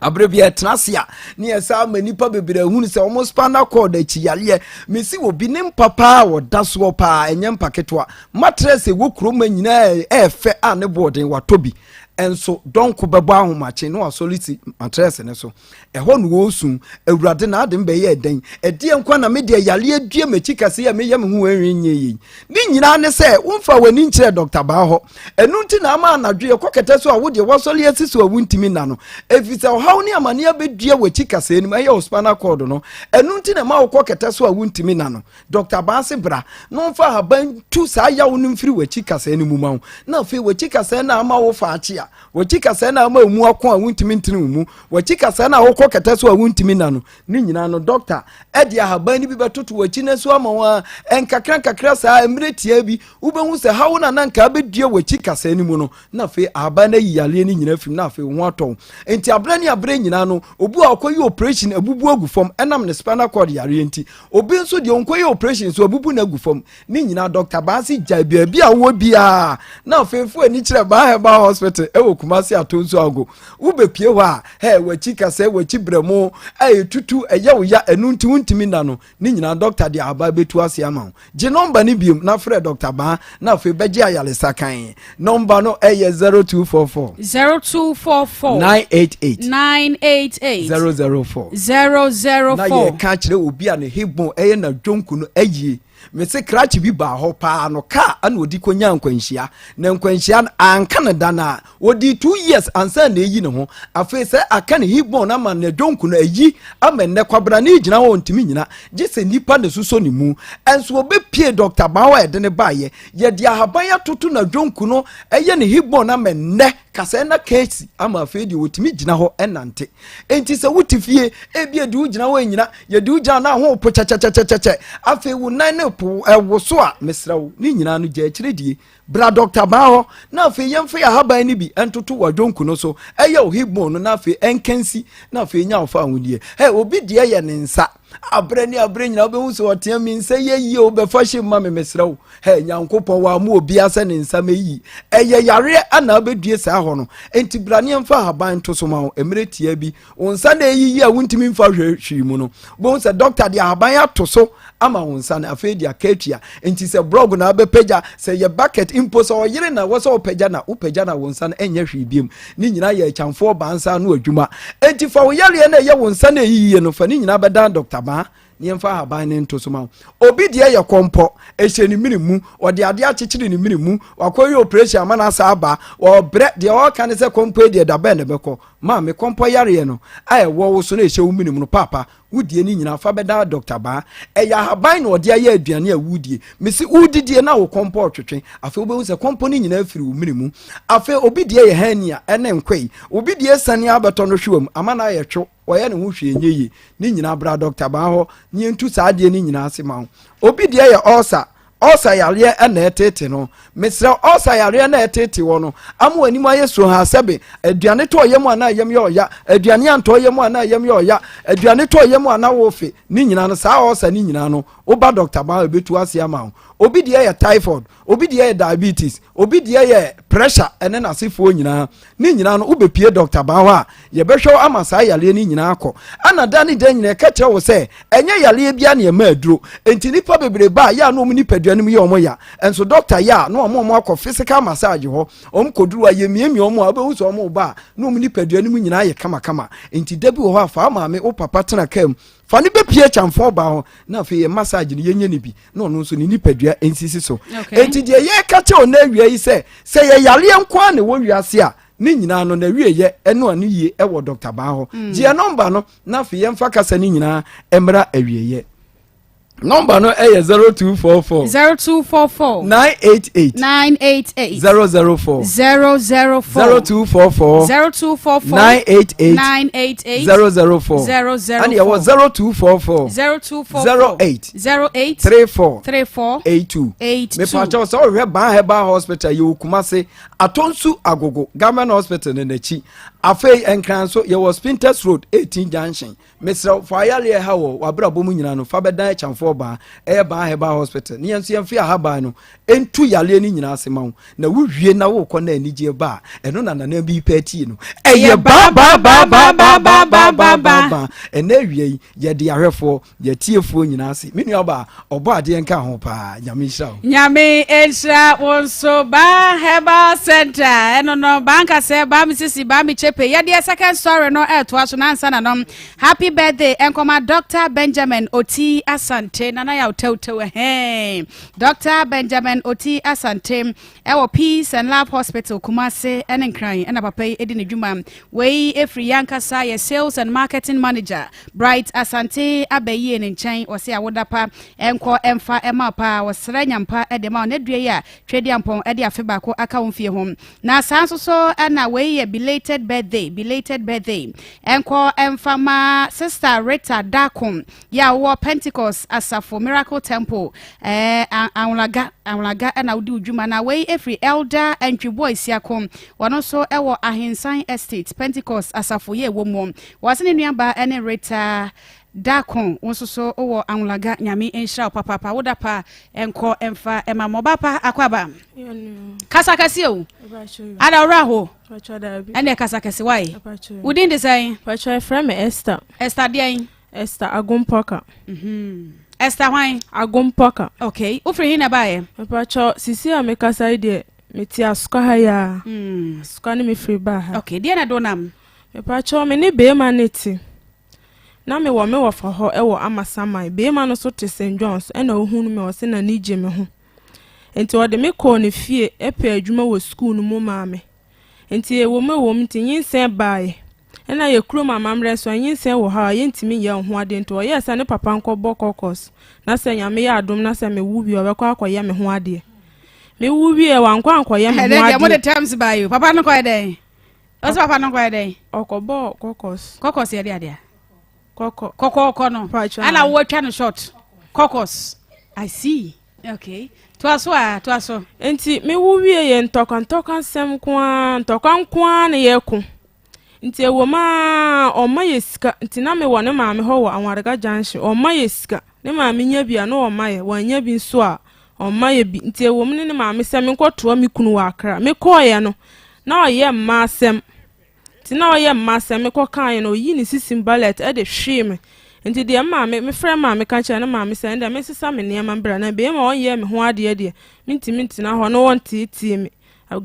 Abere bi ɛtena ase a ne yɛ saa ma nipa bebree ahunu sɛ wɔn spinal cord akyi yareɛ. Mesi wɔ bi ne mpa paa wɔda soɔ paa, ɛnyɛ mpa ketewa. Matress ɛwɔ kurom ma nyinaa ɛɛfɛ a ne boɔden watɔ bi. Nso dɔnko bɛbɔ ahomakye na wasɔre si matrɛse no so. Ɛhɔ na ɔresu, Awurade, na ade bɛyɛɛ dɛn? Ɛdeɛn nko na me deɛ yareɛ due m'akyi kɛse a meyɛ me ho ɛnwe nyɛ yei? Ne nyinaa ne sɛ womfa w'ani nkyerɛ Dɔkta Baa hɔ. Ɛno nti na ama anadwo yɛkɔ kɛtɛ so a wo deɛ woasɔre asi so a wontumi nna no. Ɛfiri sɛ ɔhaw ne amaneɛ abɛdua w'akyi kasɛɛ no mu, ɛyɛ wo spinal cord no. Ɛno nti na ɛma wokɔ kɛtɛ so a wontumi nna no. Dɔkta Baase bra na ɔmfa ahaban ntu saa yaw no mfiri w'akyi kasɛɛ no mu ma wo. Na afei w'akyi kasɛɛ no a ama wo fa akye a, w'akyi kasɛɛ no a ama emu ako a wontumi ntene wo mu, w'akyi kasɛɛ no a wokɔ kɛtɛ so a wontumi nna no, ne nyinaa no dɔkta de ahaban no bi bɛtoto w'akyi no so ama wo a, nkakra nkakra saa mmerɛ tiaa bi wobɛhu sɛ haw no a na anka abɛdua w'akyi kasɛɛ no mu no, na afei ahaban no ayi yareɛ no nyinaa afiri mu na afei wo ho atɔ wo. Nti aberɛ ne aberɛ nyinaa no, obi a ɔkɔyɛ operation abubu agu fam ɛnam ne spinal cord yareɛ nti, Obi nso deɛ ɔnkɔyɛ operation so abubu no agu fam. Ne nyinaa Dr. Baase gyae baabi a wowɔ biara na afei fo ani kyerɛ Baa Herbal Hospital ɛwɔ Kumasi Atonsu Ago. Wobɛpie hɔ a, hɛ, w'akyi kasɛɛ, w'akyi brɛmo, a ɛtutu, ɛyɛ wo ya, ɛno nti wontumi nna no. Ne nyinaa dɔkta de ahaban bɛtu ase ama wo. Gye nɔmba no biom na frɛ Dɔkta Baa na afei bɛgye ayaresa kann. Nɔmba no ɛyɛ 0244. 0244. 988. 988. 004. 004. Na yɛka kyerɛ obi a ne hip-bone ɛyɛ n'adwonku no ayie. Mese krakye bi baa hɔ paa no kaa ɛna ɔdi kɔnya nkwanhyia. Na nkwanhyia no anka no da no a ɔdii 2 years ansa na ɛyi ne ho. Afei sɛ aka ne hip bone ama n'adwonku no ayi ama nnɛ kwabena ne gyina hɔ ɔntumi nyina gye sɛ nnipa na ɛsosɔ ne mu. Ɛnso ɔbɛpie Dr. Bawa a ɛde ne baeɛ. Yɛde ahaban atoto n'adwonku no ɛyɛ ne hip bone ama nnɛ kasɛɛ na kɛsi ama afei deɛ ɔtumi gyina hɔ ɛnante. Enti sɛ wote fie ebi yɛde wo gyina hɔ ɛnyina yɛde wo gyina na ho po kyɛkyɛkyɛkyɛkyɛ afei wo nan ne po ɛwo so a mesrɛ wo ne nyinaa no gya akyire die bra dɔkta baa hɔ na afei yɛmfa yɛ ahaban no bi ntoto w'adwonku no so ɛyɛ wo hip bone no na afei ɛnkansi na afei nya wo fa ahodie. Ɛ obi deɛ yɛ ne nsa. Aberɛ ne aberɛ nyinaa wobɛhu sɛ ɔtea mi nsa yɛ yie o bɛfa hyɛ mu ma me mesrɛ wo. Hɛ Nyankopɔn wamma obiara sɛ ne nsa mɛyi. Ɛyɛ yareɛ ana wobɛdue saa hɔ no. Enti bra ne yɛmfa ahaban nto so ma wo mmerɛ tiaa bi. Wo nsa na ɛyiyi a wontumi mfa hwɛ hwee mu no, wobɛhu sɛ dɔkta de ahaban ato so ama wo nsa no afei de aka atua. Enti sɛ blɔg na wobɛpagya, sɛ yɛ bucket mpo, sɛ ɔyere na ɛwɔ sɛ wopagya na wopagya na wo nsa no ɛnyɛ hwee biom. Ne nyinaa yɛ akyamfoɔ baa nsa ano adwuma. Enti fa wo yareɛ no a ɛyɛ wo nsa no ɛyiyie no, fa ne nyinaa bɛdan dɔkta baa na yɛmfa ahaban no nto so ma wo. Obi deɛ yɛ kɔmpɔ, ɛhyɛ ne mene mu, ɔde adeɛ akyekyere ne mene mu, wakɔyɛ operation ama no asa aba, ɔbrɛ, deɛ ɔreka ne sɛ kɔmpɔ yi deɛ da bɛn na ɛbɛkɔ. Maame, kɔmpɔ yareɛ no a ɛwɔ wo so na ɛhyɛ wo mene mu no, paapa, Wo deɛ ne nyinaa fa bɛda Dɔkta Baa. Ɛyɛ ahaban na ɔde ayɛ aduane a wodie. Mese wodidie na wo kɔmpɔ retwetwe. Afei wobɛhu sɛ kɔmpɔ no nyinaa firi wo mene mu. Afei obi deɛ yɛ hernia ɛne nkoe. Obi deɛ asiane abɛtɔ no hwewa mu ama no ayɛ two. Ɔyɛ ne ho hwee nyɛ yie. Ne nyinaa bra Dɔkta Baa hɔ na yɛntu saa adeɛ no nyinaa ase ma wo. Obi deɛ yɛ ulcer. Ulcer yareɛ na ɛtete no. Mesrɛ wo, ulcer yareɛ na ɛtete wɔ no ama w'anim ayɛ surohaa sɛbe aduane tɔ yam a na yam yɛ ɔya, aduane antɔ yam a na yam yɛ ɔya, aduane tɔ yam a na wofe, ne nyinaa no saa ulcer ne nyinaa no woba dɔkta baa ɛbɛtu ase ama wo. Obi deɛ yɛ typhoid, obi deɛ yɛ diabetes, obi deɛ yɛ pressure ɛne n'asefoɔ nyinaa. Ne nyinaa no wobɛpie dɔkta baa hɔ a yɛbɛhwɛ wo ama saa yareɛ no nyinaa akɔ. Ana da ne da nyinaa ɛka kyerɛ wo sɛ ɛnyɛ yareɛ biara na ɛma aduro. Enti nnipa bebree ba a yɛ a na wɔn nipadua no mu yɛ wɔn ya. Nso dɔkta yɛ a na wɔn wɔn akɔ physical massage hɔ. Wɔn kɔduru a yɛmiamia wɔn a wobɛhu sɛ wɔn ba a na wɔn nipadua no mu nyinaa yɛ kamakama. Enti da bi wɔ hɔ a fa wo maame wo papa tena kaa mu fa no bɛpie kyamfɔn baa hɔ na afei yɛ massage no yɛnyɛ no bi na ɔno nso ne nipadua nsisi so. Enti deɛ yɛreka kyerɛ wo na awia yi sɛ sɛ yɛ yareɛ nko ara na ɛwɔ wiase a ne nyinaa no n'awieyɛ ɛno ano yie ɛwɔ Dr. Baa hɔ. Gye yɛ nɔmba no na afei yɛmfa kasa no nyinaa mmra awieyɛ. Nɔmba no ɛyɛ 0244 0244 988 988 004 004 0244 0244 988 988 004 004 ɛne ɛwɔ 0244 0244 08 08 34 34 82 82. Mepakyɛw sɛ wohwɛ Ban Herbal Hospital yɛwɔ Kumase Atonsu Agogo Government Hospital no n'akyi. Afei Nkran nso yɛwɔ Spintex Road 18 Junction. Mesrɛ wo fa ayareɛ ɛha wɔ w'abrabɔ mu nyinaa no fa bɛdan Akyamfoɔ Baa ɛyɛ Baa Herbal Hospital ne yɛn nso yɛmfe ahaban no ntu yareɛ no nyinaa ase ma wo na wowie na wokɔ na anigyeɛ ba a ɛno na nana bi pɛ atie no ɛyɛ baa baa baa baa baa baa baa baa baa baa ɛnɛ awia yi yɛde ahwɛfoɔ Yɛtiefoɔ nyinaa ase. Me nua baa, ɔbɔ adeɛ nka ho paa. Nyame nhyira wo. Nyame nhyira wo nso Baa Herbal Center ɛno no baa nkasɛ baa me sisi baa me kyepe yɛdeɛ second story no ɛtoa so nansa na nom happy birthday ɛnkɔma Dr. Benjamin Oti Asante nana yaw tɛwtɛw ɛhɛn Dr. Benjamin Oti Asante Ɛwɔ Peace and Love Hospital, Kumasi ne Nkran na papa yi di ne dwuma. Wei firi yɛn ankasa yɛ Sales and Marketing Manager, Bright Asante Abayie ne nkyɛn. Ɔse awoda pa nkɔ mfa mma wo paa. Ɔsrɛ nyampa de ma wo na dua yi a Tweaduampɔn de afe baako aka wo mfie ho. Na saa nso so na wei yɛ belated birthday, belated birthday nkɔ mfa ma Sister Rita Darko. Yɛ a wowɔ Pentecost Asafo Miracle Temple, eh, Anwlaga, Anwlaga na wodi wo dwuma. Na wei efiri Elder Antwiboa Isiako, wɔno nso wɔ Ahensan Estate, Pentecost Asafo yɛ ɛwɔ mu. Wɔse ne nuabaa ne Rita Darko, wo nso so wowɔ Anwlaga. Nyame nhyira wo papaapa, wo da pa nkɔ mfa ma mo. Ɔbaa pa akɔ aba. Kasa kɛse o. Ada ɔwerɛ aho. Ɛne kasa kɛse wae. Wo din de sɛn? Pacho ɛfrɛ me Esther. Esther deɛn? Esther Agompɔka. Mm-hmm. Esther hwan? Agompɔka. Okay. Wofiri he na ɛbaeɛ? Mepakyɛw, sisi a mekasa yi deɛ, mete Asuka ha yi ara. Mm. Asuka ne mefiri baa ha. Okay. Deɛ na ɛde wo nam? Mepakyɛw, me ne beema no te. Na mewɔ me wɔfa hɔ wɔ Amasaman. Beema no so te St. John's, ɛna ohunu me ɔse n'ani gye me ho. Nti ɔde me kɔɔ ne fie pɛɛ adwuma wɔ sukuu no mu maa me. Nti ɛwom ɛwom nti nyinsɛn baeɛ. Ɛna yɛ kurom amammerɛ nso nyinsɛn wɔ hɔ a yɛntumi nyɛ wo ho adeɛ nti ɔyɛɛ sɛ ne papa nkɔbɔ kɔkɔs na sɛ Nyame yɛ adom na sɛ mewo wie a ɔbɛkɔ akɔyɛ me ho adeɛ. Mewo wieɛ wankɔ ankɔyɛ me ho Ɛnɛ deɛ mode adeɛ. terms baa yi o. Papa no kɔyɛ dɛn? Ɔsɛ papa no kɔyɛ dɛn? Ɔkɔbɔɔ kɔkɔs. Kɔkɔs yɛ de adeɛ. Kɔkɔ. Kɔkɔɔkɔ no. Paatwa. Ɛna wowatwa no short. Kɔkɔs. I see. Okay. Toa so a, toa so. Nti me wo wie yɛ ntɔkwa ntɔkwa nsɛm nko ara, ntɔkwa nko ara na yɛko. Nti ɛwom ara ɔmma yɛ sika nti na mewɔ ne maame hɔ wɔ Anwarega junction ɔmma yɛ sika ne maame nya bi a na ɔmma yɛ wannya bi nso a ɔmma yɛ bi nti ɛwom ne ne maame sɛ menkɔtoa me kunu wɔ Accra mekɔɔyɛ no na ɔyɛ mma asɛm nti na ɔyɛ mma asɛm mekɔkaeɛ no ɔyii ne sisim ballet de hwee me nti deɛ maame mefrɛ maame ka kyerɛ ne maame sɛ ɛndeɛ mensesa me nneɛma mbra na bɛrima ɔnyɛɛ me ho adeɛ deɛ mentumi ntena hɔ na ɔnteetee me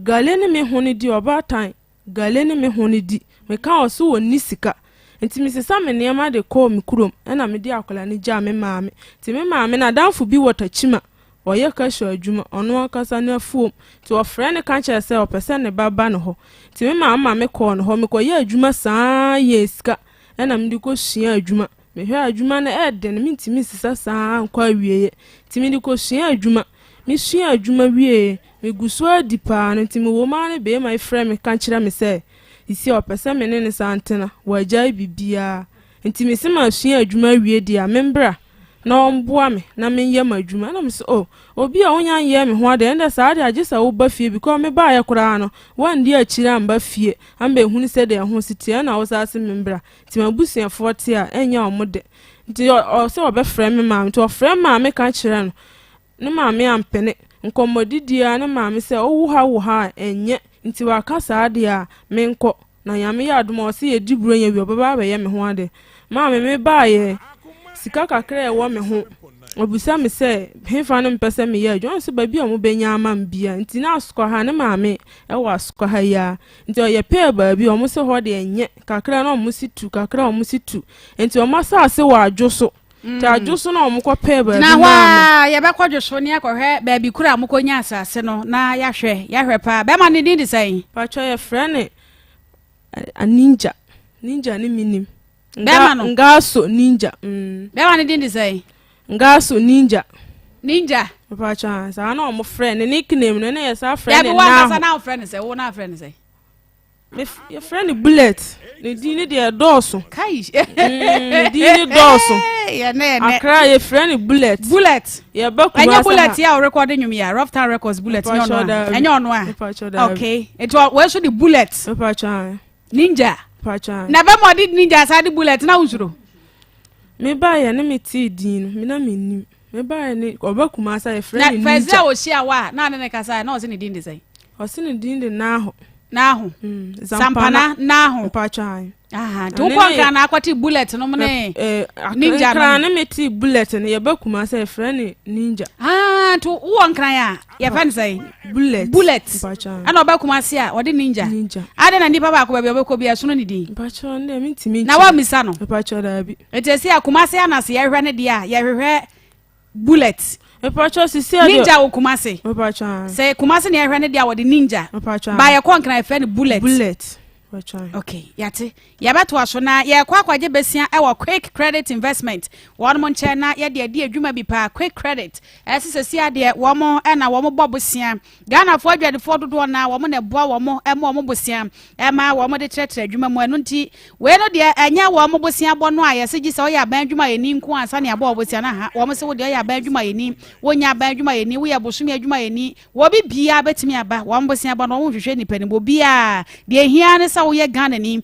gale ne me ho no di ɔbaatan Gale ne me ho no di. Meka wɔ so wɔnni sika. Nti mesesa me nneɛma de kɔɔ me kurom ɛna mede akwadaa no gyaa me maame. Nti me maame n'adamfo bi wɔ Takyima, ɔyɛ cashew adwuma, ɔno ankasa n'afuom. Nti ɔfrɛ no ka kyerɛ sɛ ɔpɛ sɛ ne ba ba ne hɔ. Nti me maame ma me kɔɔ ne hɔ. Mekɔyɛɛ adwuma saa yɛɛ sika ɛna mede kɔsuaa adwuma. Mehwɛɛ adwuma no ɛɛden, mentumi nsesa saa nkɔ awieɛ. Nti mede kɔsuaa adwuma. Mesuaa adwuma wieeɛ, megu so ara di paa no nti mewɔ mu ara ne beema yi frɛ me ka kyerɛ me sɛ seisei ɔpɛ sɛ me ne no san tena, wagyae biribiara. Nti mese masua adwuma awie deɛ a membra na ɔmboa me na menyɛ m'adwuma. Ɛna mese oh, obi a wonya nyɛɛ me ho adeɛ ɛnde saa deɛ agye sɛ woba fie because mebaeɛ koraa no woandi akyire amba fie ambɛhunu sɛdeɛ ɛho si teɛ ɛna wo saa se membra. Nti m'abusuafoɔ te a ɛnyɛ wɔn dɛ. Nti ɔsɛ ɔbɛfrɛ me maame. Nti ɔfrɛ maame ka kyerɛ no. Ne maame ampene. Nkɔmmɔdidie ara ne maame sɛ wowo ha wo ha a ɛnyɛ. Nti waka saa deɛ a menkɔ. Na Nyame yɛ adom a ɔse yɛdi Buronya wie ɔbɛba abɛyɛ me ho adeɛ. Maame mebaeɛ sika kakra a ɛwɔ me ho ɔbisa me sɛ hefa no mepɛ sɛ meyɛ adwuma. Ɔse baabi a wɔbɛnya ama me biara. Nti na Asukwaha ne maame ɛwɔ Asukwaha yi ara. Nti ɔyɛ pɛɛ baabi ɔmo se hɔ deɛ nyɛ kakra na ɔmo si tu kakra ɔmo si tu. Nti ɔmo asaase wɔ adwo so. Nti adwo so na ɔmo kɔ pɛɛ baabi maa me. Na hɔ a yɛbɛkɔ dwo so ne akɔhwɛ baabi koro a mokɔnya asase no na yɛahwɛ yɛahwɛ paa. Bɛrima ne din de sɛn? Patwɔ yɛfrɛ ne Ninja. Ninja ne menim. Bɛrima no? Ngaso Ninja. Mm. Bɛrima ne din de sɛn? Ngaso Ninja. Ninja. Patwɔ saa na ɔmo frɛ ne nickname no na yɛ saa frɛ ne Naaho. Dabi wo ankasa na wofrɛ ne sɛ wo na afrɛ ne sɛ? Yɛfrɛ no bullet. Ne din ne deɛ ɛdɔɔso. Kai. Mm, ne din ne dɔɔso. Akra yɛfrɛ no bullet. Bullet. Yɛba Kumasi Ɛnyɛ bullet yɛ a ɔrekɔde nnwom yɛ a Rough Town Records bullet nyɛ ɔno a. Ɛnyɛ ɔno a. Okay. Nti wɔn nso de bullet. Ninja. Na bɛma ɔde ninja saa de bullet na wosuro. Mebaeɛ ne metee din no, me na mennim. Mebaeɛ ne ɔba Kumasi a yɛfrɛ no Ninja. Na fɛs a ɔhyia wa a na ne ne kasa na ɔse ne din de sɛn? Ɔse ne din de Naaho. Naaho. Mm, Zampana Naaho. Mpakyɛ Aha, nti wokɔ nkran na akɔte bullet nom ne eh, ninja nom. Nkran ne mete bullet no yɛba Kumasi a yɛfrɛ no Ninja. Ah, nti wowɔ nkran a yɛfrɛ no sɛn? Bullet. Bullet. Mpakyɛ. Ɛna ɔba Kumasi a ɔde Ninja. Ninja. Adɛn na nipa baako baabi a ɔbɛkɔ bi ɛsono ne din? Mpakyɛ ndɛ mentumi nkyerɛ. Na woammisa no? Mpakyɛ daabi. Nti ɛsɛ a Kumasi anase yɛhwehwɛ ne deɛ a yɛhwehwɛ bullet. Mepakyɛw sisi a Ninja wɔ Kumasi. Mepakyɛw. Sɛ Kumasi na yɛhwɛ ne deɛ a wɔde ninja. Mepakyɛw. Ba yɛkɔ Nkran yɛfrɛ no bullet. Bullet. Mepakyɛw. Okay, yɛate. Yɛbɛtoa so na yɛkɔ akɔgye besia ɛwɔ Quick Credit Investment. Wɔn mo nkyɛn na yɛde adi adwuma bi paa. Quick Credit. Ɛsɛ sɛ si adeɛ wɔn ɛna wɔn bɔ bosia. Ghanafoɔ adwadifoɔ dodoɔ no ara wɔn na ɛboa wɔn ma wɔn bosea ma wɔn de trɛtrɛ adwuma mu. Ɛno nti, wei no deɛ ɛnyɛ wɔn bosea bɔ no a yɛse gye sɛ woyɛ aban adwumayɛni nko ansa na yɛabɔ wo bosea no. Aha, wɔn se wo deɛ woyɛ aban adwumayɛni, wonyɛ aban adwumayɛni, woyɛ bosome adwumayɛni, obi biara bɛtumi aba wɔn bosea bɔ no, wɔn nhwehwɛ nnipa no mu, obiara. Deɛ ɛhia ara ne sɛ woyɛ Ghanani.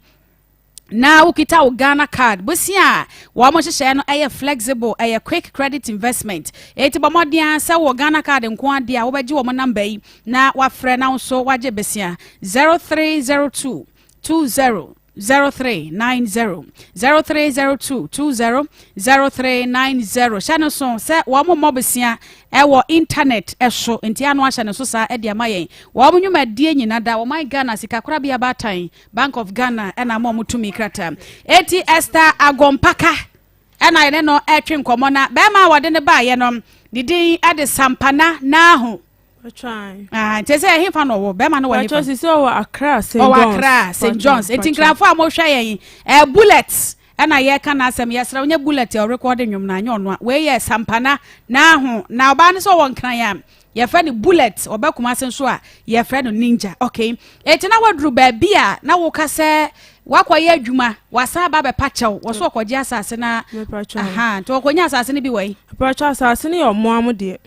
na wokita wo Ghana card. Bosea a wɔn nhyehyɛɛ no yɛ flexible, ɛyɛ quick credit investment. Enti bɔ mmɔden ara sɛ wowɔ Ghana card nko ara deɛ a wobɛgye wɔn namba yi na wafrɛ na wo nso wagye bosea 0302 20 0390 0302 20 0390. Hyɛ no so sɛ wɔn mmɔ bosea ɛwɔ internet so nti ano ahyɛ no so saa ɛde ama yɛn. Wɔn nnwumadie nyina da wɔn Ghana sikakorabea baatan Bank of Ghana na ama wɔn tumi krataa. Eti Esther Agompaka ɛna yɛne no ɛretwe nkɔmmɔ na bɛrima a wɔde no baeɛ no ne din ɛde Sampana Naaho. Ah, nti sɛ ɛhefa na ɔwɔ bɛrima no wɔ hefa? Sisi ɔwɔ Accra St John's. Ɔwɔ Accra St John's. Eti nkurafo a mohwɛ yɛn ɛɛ bullet ɛna yɛka n'asɛm yɛsrɛ wonyɛ bullet a ɔrekɔde nnwom na anyɛ ɔno a wei yɛ Sampana Naaho na ɔbaa no sɛ ɔwɔ Nkran a Yɛfrɛ no bullet, ɔba Kumase nso a yɛfrɛ no ninja. Okay. Enti na waduru baabi a na woka sɛ wakɔyɛ adwuma, wasan aba abɛpa kyɛw, wɔ so ɔkɔgye asase na aha, nti ɔkɔnya asase no bi wɔ yi. Mepakyɛw asase no yɛ ɔmoa mo deɛ.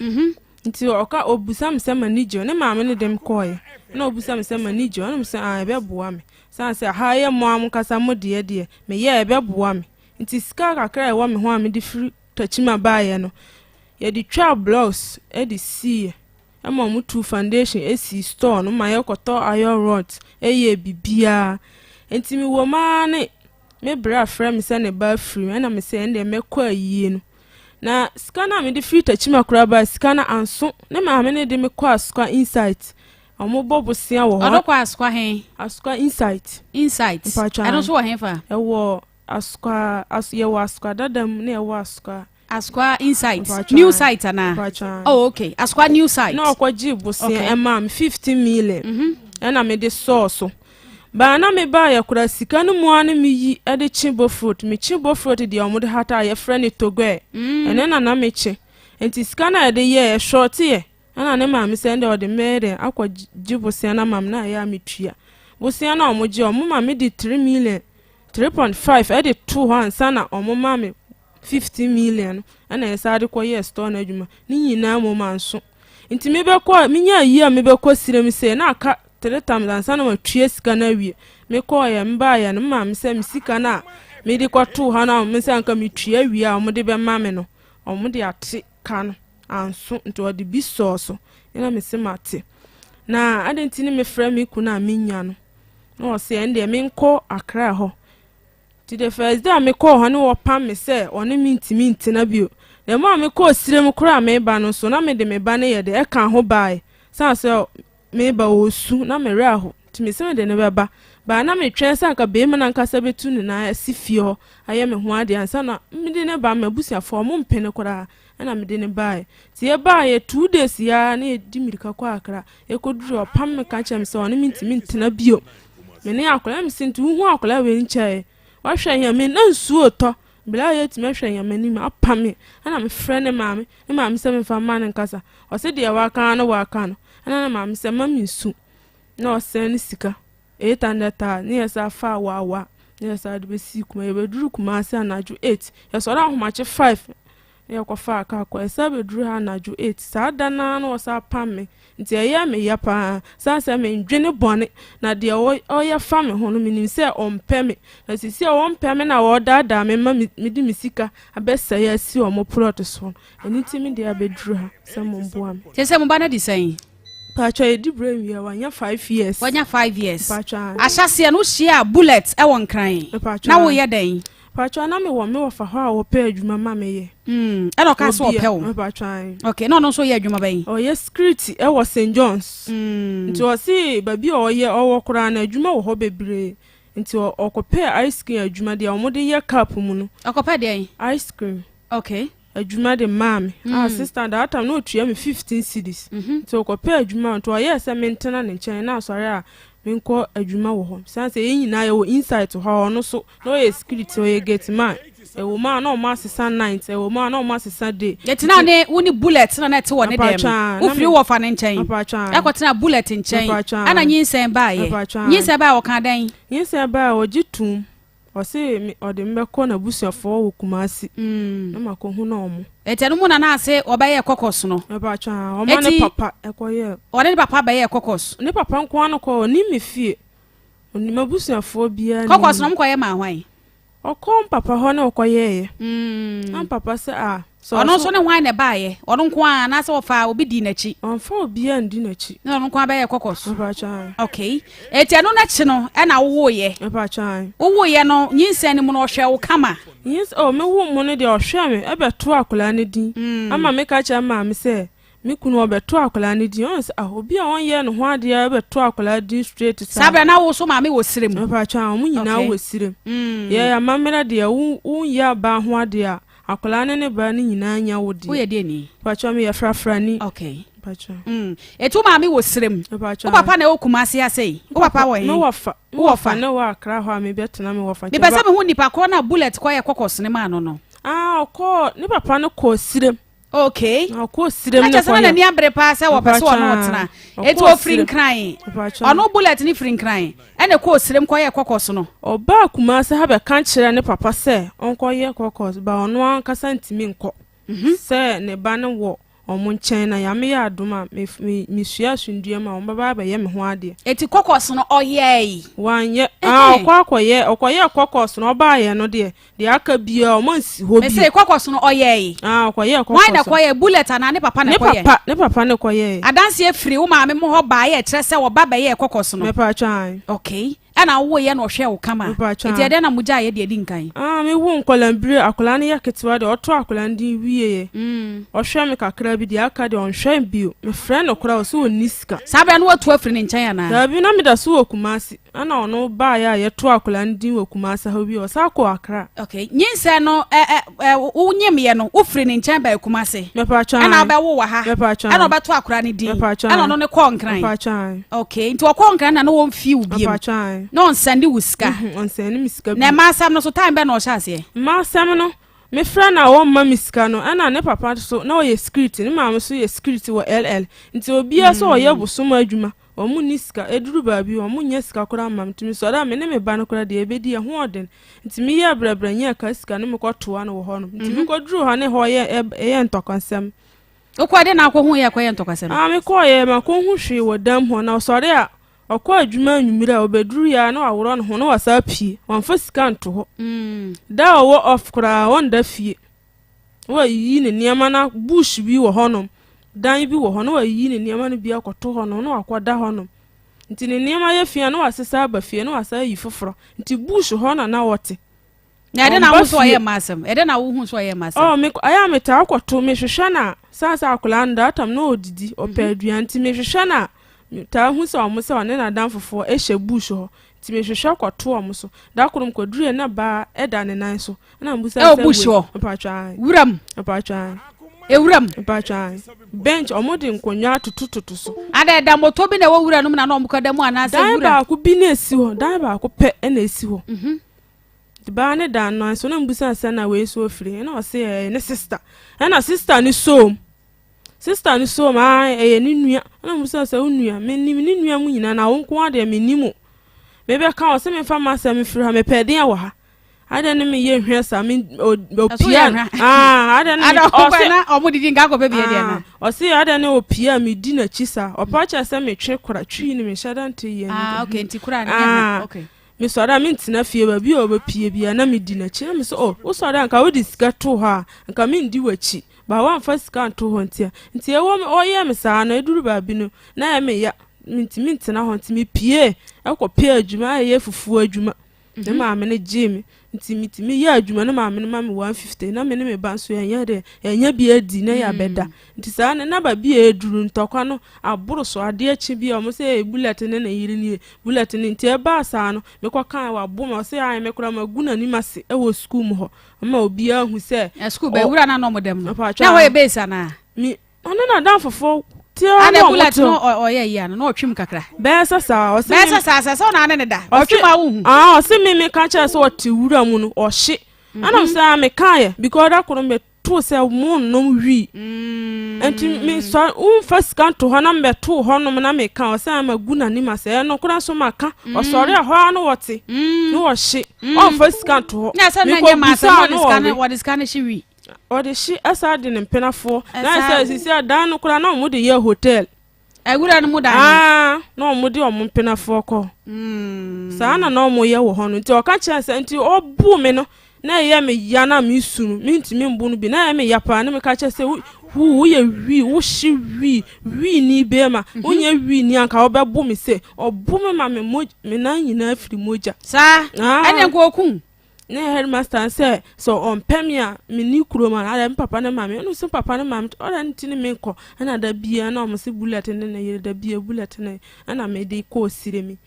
Nti ɔka ɔbisa me sɛ m'ani gye ne maame ne de me kɔɔeɛ na ɔbisa me sɛ m'ani gye ɔnom sɛ ah ɛbɛboa me sane sɛ ha yɛ mo a mo kasa mo deɛ deɛ meyɛ ɛbɛboa me nti sika kakra a ɛwɔ me ho a mede firi Takyima baeɛ no yɛde twaa blocks de siiɛ ma wɔn tuu foundation sii store no ma yɛkɔtɔ iron rods yɛɛ biribiara nti mewɔ mu ara ne me bra frɛ me sɛ ne ba afiri mu ɛna me sɛ ɛndeɛ mɛkɔ ayie no na sika no a mede firi Takyima koraa baa sika no anso ne maame no de me kɔ Asukwa Insight wɔn bɔ bosea wɔ hɔ. Ɔno kɔ Asukwa he? Asukwa Insight. Insight. Ɛno nso wɔ he fa? Ɛwɔ Asukwa as yɛwɔ Asukwa dada mu na yɛwɔ Asukwa. Asukwa Insight new site anaa? Oh okay Asukwa new site. Na ɔkɔgye bosea okay. ɛmaa me 15 million mhm. ɛna mede sɔɔ so. Baa na me baa yɛ kora sika no mu ara ne meyi de kye bofrot mekye bofrot deɛ wɔde hata a yɛfrɛ no togoɛ mm. ɛno na na mekye nti sika no a yɛde yɛɛ ɛshɔɔte yɛ Ɛna ne maame sɛ ɛnde ɔde me dɛn akɔ gye bosea no ama me na ɛyɛ a metua. Bosea no a wɔn gye wɔn ma me de 3 million, 3.5 ɛde too hɔ ansa na wɔn ma me 15 million no ɛna yɛsan de kɔ yɛɛ store no adwuma. Ne nyinaa mmom anso. Nti mebɛkɔ menya ayi a mebɛkɔ sirem sɛ na aka 3 times ansa na matua sika no awie. Mekɔɔyɛ mebaayɛ no me maame sɛ me sika no a mede kɔtoo hɔ no a wɔn sɛ anka metua wie a wɔn de bɛma me no wɔn de ate ka no. anso nti ɔde bi sɔɔ so ɛna mese mate na adɛn nti ne mefrɛ me kunu a mennya no na ɔse ɛndeɛ menkɔ Accra hɔ nti the first day a mekɔɔ hɔ ne wɔpam me sɛ ɔne me ntumi ntena bio na mu a mekɔɔ sirem koraa meba no nso na mede me ba no yɛ de ɛka ho baeɛ sane sɛ Mereba ɔresu na me werɛ aho nti mese mede no bɛba. But na metwɛn sɛ anka barima no ankasa bɛtu ne nan asi fie hɔ ayɛ me ho adeɛ ansa na mede no ba. M'abusuafoɔ ɔmo mpene koraa ɛna mede no baeɛ. Nti yɛbaeɛ 2 days yi ara na yɛdi mmirika kɔ Accra. Yɛkɔduru ɔpam me ka kyerɛ me sɛ ɔne me ntumi ntena bio. Me ne akwadaa mese nti wohu akwadaa wei nkyɛe. Wahwɛ yɛn me na nsuo retɔ. Berɛ a yɛtumi ahwɛ yɛn anim apa me ɛna mefrɛ ne maame. Ne maame sɛ memfa mma no nkasa. Ɔse deɛ waka ara na waka no. Ɛna ne maame sɛ mma mensu. Na ɔsɛn ne sika 800,000 ne yɛsa faa wawa ne yɛsa de bɛsii Kuma. Yɛbɛduru Kumasi anadwo 8. Yɛsɔre ahomakye 5 ne yɛkɔfaa kaa kɔ. Yɛsa bɛduru ha anadwo 8. Saa da no ara na wɔsa pam me. Nti ɛyɛɛ me ya paa. Sane sɛ mendwene bɔne na deɛ ɔyɛ fa me ho no menim sɛ ɔmpɛ me. Na sisi a ɔmpɛ me na ɔredaadaa me ma mede me sika abɛsɛe asi wɔn plot so no, ɛno nti me deɛ abɛduru ha sɛ momboa me. Kyerɛ sɛ mo ba no adi sɛn? Paatwa yɛdi berɛ nwie a wanya 5 years. Wanya 5 years. Paatwa. Ahyɛseɛ no wohyia Bullet ɛwɔ Nkran. Paatwa. Na woyɛ dɛn? Paatwa na mewɔ me wɔfa hɔ a wɔpɛ adwuma ma meyɛ. Ɛna ɔka sɛ ɔpɛ wo. Paatwa. Okay, na ɔno nso yɛ adwuma bɛn? Ɔyɛ security ɛwɔ St John's. Nti ɔse baabi a ɔyɛ ɔwɔ koraa no adwuma wɔ hɔ bebree. Nti ɔkɔpɛɛ ice cream adwuma deɛ wɔde yɛ cup mu no. Ɔkɔpɛ deɛn? Ice cream. Okay. Adwuma de maa me. Ah, sister, that time na otua me 15 cedis. Nti ɔkɔpɛɛ adwuma nti ɔyɛɛ sɛ mentena ne nkyɛn na asɔre a menkɔ adwuma wɔ hɔ. Sane sɛ yɛn nyinaa yɛwɔ insight hɔ a ɔno so na ɔyɛ security ɔyɛ gate man. Ɛwɔ mu a na ɔmo asesa night, ɛwɔ mu a na ɔmo asesa day. Yɛte na ne wo ne Bullet na na ɛte wɔ ne dɛm. Wofiri wɔ fa ne nkyɛn. Ɛkɔtena Bullet nkyɛn. Ɛna nyinsɛn baayɛ. Nyinsɛn baayɛ ɔka dɛn? Nyinsɛn baayɛ ɔgye tum. Ɔse me ɔde me bɛkɔ n'abusuafoɔ wɔ Kumasi. Na makɔhu na ɔmo. Eti ɛno mu na na ase ɔbɛyɛ kɔkɔs no. Mepatwa ɔma ne papa ɛkɔyɛ. Ɔne ne papa bɛyɛ kɔkɔs. Ne papa nko ara no kɔ ɔnim me fie. Ɔnim abusuafoɔ biara. Kɔkɔs no ɔmo kɔyɛ maa hwan? Ɔkɔɔ mpapa hɔ na ɔkɔyɛeɛ. Na mpapa sɛ a. Sɛ ɔno nso ne hwan na ɛbaeɛ? Ɔno nko ara anaasɛ ɔfaa obi dii n'akyi? Ɔmfa obiara ndi n'akyi. Na ɔno nko ara bɛyɛɛ kɔkɔs? Mepatwa. Okay. Eti ɛno n'akyi no ɛna wowoeɛ? Mepatwa. Wowoeɛ no nyinsɛn no mu no ɔhwɛɛ wo kama? Nyinsɛn oh me wo mu no deɛ ɔhwɛɛ me ɛbɛtoo akwadaa no din ama meka kyerɛ maame sɛ Me kunu ɔbɛto akwadaa no din ɔn sɛ ah obi a ɔnyɛɛ ne ho adeɛ bɛto akwadaa din straight saa. Saa berɛ na wo so maame wɔ serem. Mepakyɛ a wɔn nyinaa wɔ serem. Yɛ amammerɛ deɛ wo wonyɛ abaa ho adeɛ a akwadaa ne ne ba no nyinaa nya wo deɛ. Woyɛ deɛ ni? Mepakyɛ meyɛ frafrani. Okay. Mepakyɛ. Mm. Etu maame wɔ serem. Mepakyɛ. Wo papa na ɛwɔ Kumasi ha sei. Wo papa wɔ he? Me wɔfa. Me wɔfa ne wɔ Accra hɔ a mebɛtena me wɔfa nkyɛn. Mepɛ sɛ mehu nipa korɔ no a Bullet kɔyɛ kɔkɔs ne maa no no. Ah ɔkɔɔ ne papa no kɔɔ serem. Okay. Na ɔkɔɔ sirem ne kɔyɛ. Na kyerɛ sɛ na n'ani abere paa sɛ wɔpɛ sɛ ɔno ɔtena. Eti ofiri Nkran. Ɔno Bullet ne firi Nkran. Ɛna ɛkɔɔ sirem kɔyɛ kɔkɔs no. Ɔbaa Kumasi ha bɛka kyerɛɛ ne papa sɛ ɔnkɔyɛ kɔkɔs ba ɔno ankasa ntumi nkɔ. Sɛ ne ba no wɔ. wɔn nkyɛn na Nyame yɛ adom a me me mesua asomdwoeɛ mu a wɔn bɛba abɛyɛ me ho adeɛ. Eti kɔkɔs no ɔyɛɛe? Wanyɛ. Ah, ɔkɔ akɔyɛ, ɔkɔyɛɛ kɔkɔs no, ɔbaeɛ no deɛ, deɛ aka biara wɔn ansi hɔ bio. Mese kɔkɔs no ɔyɛɛe? Ah, ɔkɔyɛɛ kɔkɔs no. Hwan na ɛkɔyɛɛ, Bullet anaa ne papa na ɛkɔyɛɛ? Ne papa, ne papa na ɛkɔyɛɛ. Adanseɛ firi wo maame mo hɔ baeɛ a ɛkyerɛ sɛ ɔba bɛyɛɛ kɔkɔs no? Mepatwa ae. Okay. Ɛna wowoeɛ na ɔhwɛɛ wo kama. Mepakyɛ Nti ɛdɛn na mogyaeɛ deɛ ɛdi nkan? Ah, me woo nkwadaa-bire, akwadaa no yɛ ketewa deɛ, ɔtoo akwadaa no din wieɛ. Ɔhwɛ me kakra bi, deɛ aka deɛ ɔnhwɛ me bio. Mefrɛ no koraa, ɔse ɔnni sika. Saa berɛ no woatu afiri ne nkyɛn anaa? Daabi, na meda so wɔ Kumasi. Ɛna ɔno baeɛ a yɛtoo akwadaa no din wɔ Kumasi ha wieɛ, ɔsan kɔɔ Accra. Okay, nyinsɛn no ɛ ɛ ɛ wonyemyɛ no wofiri ne nkyɛn baa Kumasi. Mepakyɛ Ɛna wobɛwo wɔ ha. Mepakyɛ Ɛna ɔbɛto akwadaa no din. Mepakyɛ Ɛna ɔno ne kɔɔ Nkran. Mepakyɛ Okay, nti ɔkɔɔ Nkran na na wɔmfii wo biom. Mepakyɛ Na ɔnsɛnde wo sika. Ɔnsɛnde me sika Na bio. mmaa asɛm no so time bɛn na ɔhyɛ aseɛ? Mmaa asɛm no, mefrɛ no a ɔmma me sika no, ɛna ne papa so na ɔyɛ security, ne maame so yɛ security wɔ LL. Nti obiara sɛ ɔyɛ bosom adwuma. Wɔn nni sika, ɛduru baabi wɔn nnya sika koraa mma me, nti mesɔre a me ne me ba no koraa deɛ yɛbɛdi ɛho ɔden, nti me yɛɛ brɛbrɛ nyaa ka sika no mekɔ toa no wɔ hɔ nom, nti me kɔ duruu hɔ ne hɔ yɛ ɛyɛ ntɔkwasɛm. Wokɔɛ de na akɔ hu yɛ ɛkɔyɛ ntɔkwasɛm? Ah me kɔɔ yɛ ma kɔ hu hwee wɔ dam hɔ, na ɔsɔre a ɔkɔ adwuma anwummere a ɔbɛduru yɛ a na waworɔ ne ho na wasa apue, wamfa sika nto hɔ, da a ɔwɔ off koraa ɔnda fie. Na wayiyi ne nneɛma no bush bi wɔ hɔnom, dan bi wɔ hɔ na wayiyi ne nneɛma no bi akɔto hɔnom na wakɔda hɔnom. Nti ne nneɛma yɛ fi a na wasesa aba fie na wasan ayi foforɔ. Nti bush hɔ na na ɔte. Na ɛdɛ na wohu sɛ ɔyɛ mma asɛm? Ɛdɛ na wohu sɛ ɔyɛ mma asɛm? Oh, me ɛyɛ a metaa kɔto mehwehwɛ no a saa sɛ akwadaa no that time na ɔdidi ɔpɛ mhm. aduane nti mehwehwɛ no a metaa hu sɛ ɔmo sɛ ɔne n'adamfofoɔ hyɛ bush hɔ nti mehwehwɛ kɔto ɔmo so da koro mekɔduruiɛ na baa ɛda ne nan so Ɛna mbusa Ɛwɔ bush hɔ. Mpatsɔ ae. Wuram. Mpatsɔ ae. Ewuram. Mpatsɔ ae. Bench ɔmo de nkonnwa atotototo so. Ada ɛda moto bi na ɛwɔ wura no mu na na ɔmo kɔ da mu anaasɛ Dan wuram. baako bi na esi hɔ dan baako pɛ na esi hɔ. Mhm. Nti baa ne dan no so na mbusa sɛ na wei nso ofiri ɛna ɔse ɛyɛ ne sister ɛna sister ne soom sister ne soom aa ɛyɛ ne nua ɛna mbusa sɛ wo nua menim ne nua mu nyinaa na wo nko ara deɛ menim o mebɛka ɔse memfa m'asɛm mfiri ha mepɛ deɛ wɔ ha Adɛn ne meyɛ nhwɛ saa me opia ah adɛn ne ɔse na ɔmo didi nka akɔpɛ bi ɛdeɛ na ɔse adɛn ne opia me di n'akyi saa ɔpa kyerɛ sɛ metwe kora twi ne mehyɛ da nte yɛ ah okay nti kora ne ah okay mesɔre a mentena fie baabi a ɔbɛpie bia na medi n'akyi na mesɛ oh wosɔre a nka wode sika to hɔ a nka mendi w'akyi ba woamfa sika nto hɔ ntia nti ɛwɔ ɔyɛ me saa no ɛduru baabi no na ɛyɛ me ya mentumi ntena hɔ nti mepie ɛkɔpɛ adwuma ɛyɛ fufuo adwuma Ne maame no gyee me nti metumi yɛ adwuma ne maame no ma me 150 na me ne me ba nso yɛnyɛ dɛ yɛnyɛ bi adi na yɛabɛda nti saa no na baabi a ɛduru ntɔkwa no aboro so adeɛ kye bi a wɔn sɛ bullet ne ne yere nie bullet ne nti ɛbaa saa no mekɔ kan wabo me ɔsɛ ayɛ me koraa magu n'anim ase ɛwɔ sukuu mu hɔ ama obiara hu sɛ sukuu bɛ wura na na ɔmo dɛm no na hɔ yɛ base anaa me Ɔne n'adamfofoɔ te ara Ada na bullet wɔte no hɔ. ɔyɛ yi ano na ɔtwem kakra. Bɛyɛ sɛ saa. Ɔse Bɛyɛ me sɛ saa sɛ sɛ ɔna ne ne da. ɔse Ɔtwem a wohu. ah ɔse me meka kyerɛ sɛ ɔte wura mu no ɔhye. Ɛna me sɛ ah mekaeɛ because da koro metoo sɛ mo nnom wii. Nti me sɔ womfa sika nto hɔ na mebɛtoo hɔnom na meka ɔsɛ ah magu n'anim ase ɛno koraa nso maka ɔsɔre a hɔ ara na wɔte na ɔhye ɔmfa sika nto hɔ. Na sɛ na nyɛ maa sɛ Mekɔbisaa na ɔde no sika no ɔwe. ɔde sika no hye wii. Ɔde hye ɛsa de ne mpenafoɔ. Na sɛ sisi a dan no koraa na wɔn de yɛ hotel. Awura no mu dan no. Aa na wɔn de wɔn mpenafoɔ kɔ. Mm. Saa na na wɔn yɛ wɔ hɔ no nti ɔka kyerɛ sɛ nti ɔbu me no na ɛyɛ me ya na me su no me ntumi mbu no bi na ɛyɛ me ya paa na me ka kyerɛ sɛ wo woyɛ wii wohye wii wii ni bɛrima mhm. wonyɛ wii ni anka wobɛbo me sɛ ɔbo me ma me mo me nan nyinaa firi mogya. Saa ɛne nka okun. Ne headmaster no sɛ sɛ ɔmpɛ me a menni kurom a adɛ me papa ne maame ɛna ɔsɛ papa ne maame ɔdɛ ne ti ne me nkɔ ɛna da bia na ɔmo se bullet ne ne yere da bia bullet ne ɛna me de kɔɔ sire mi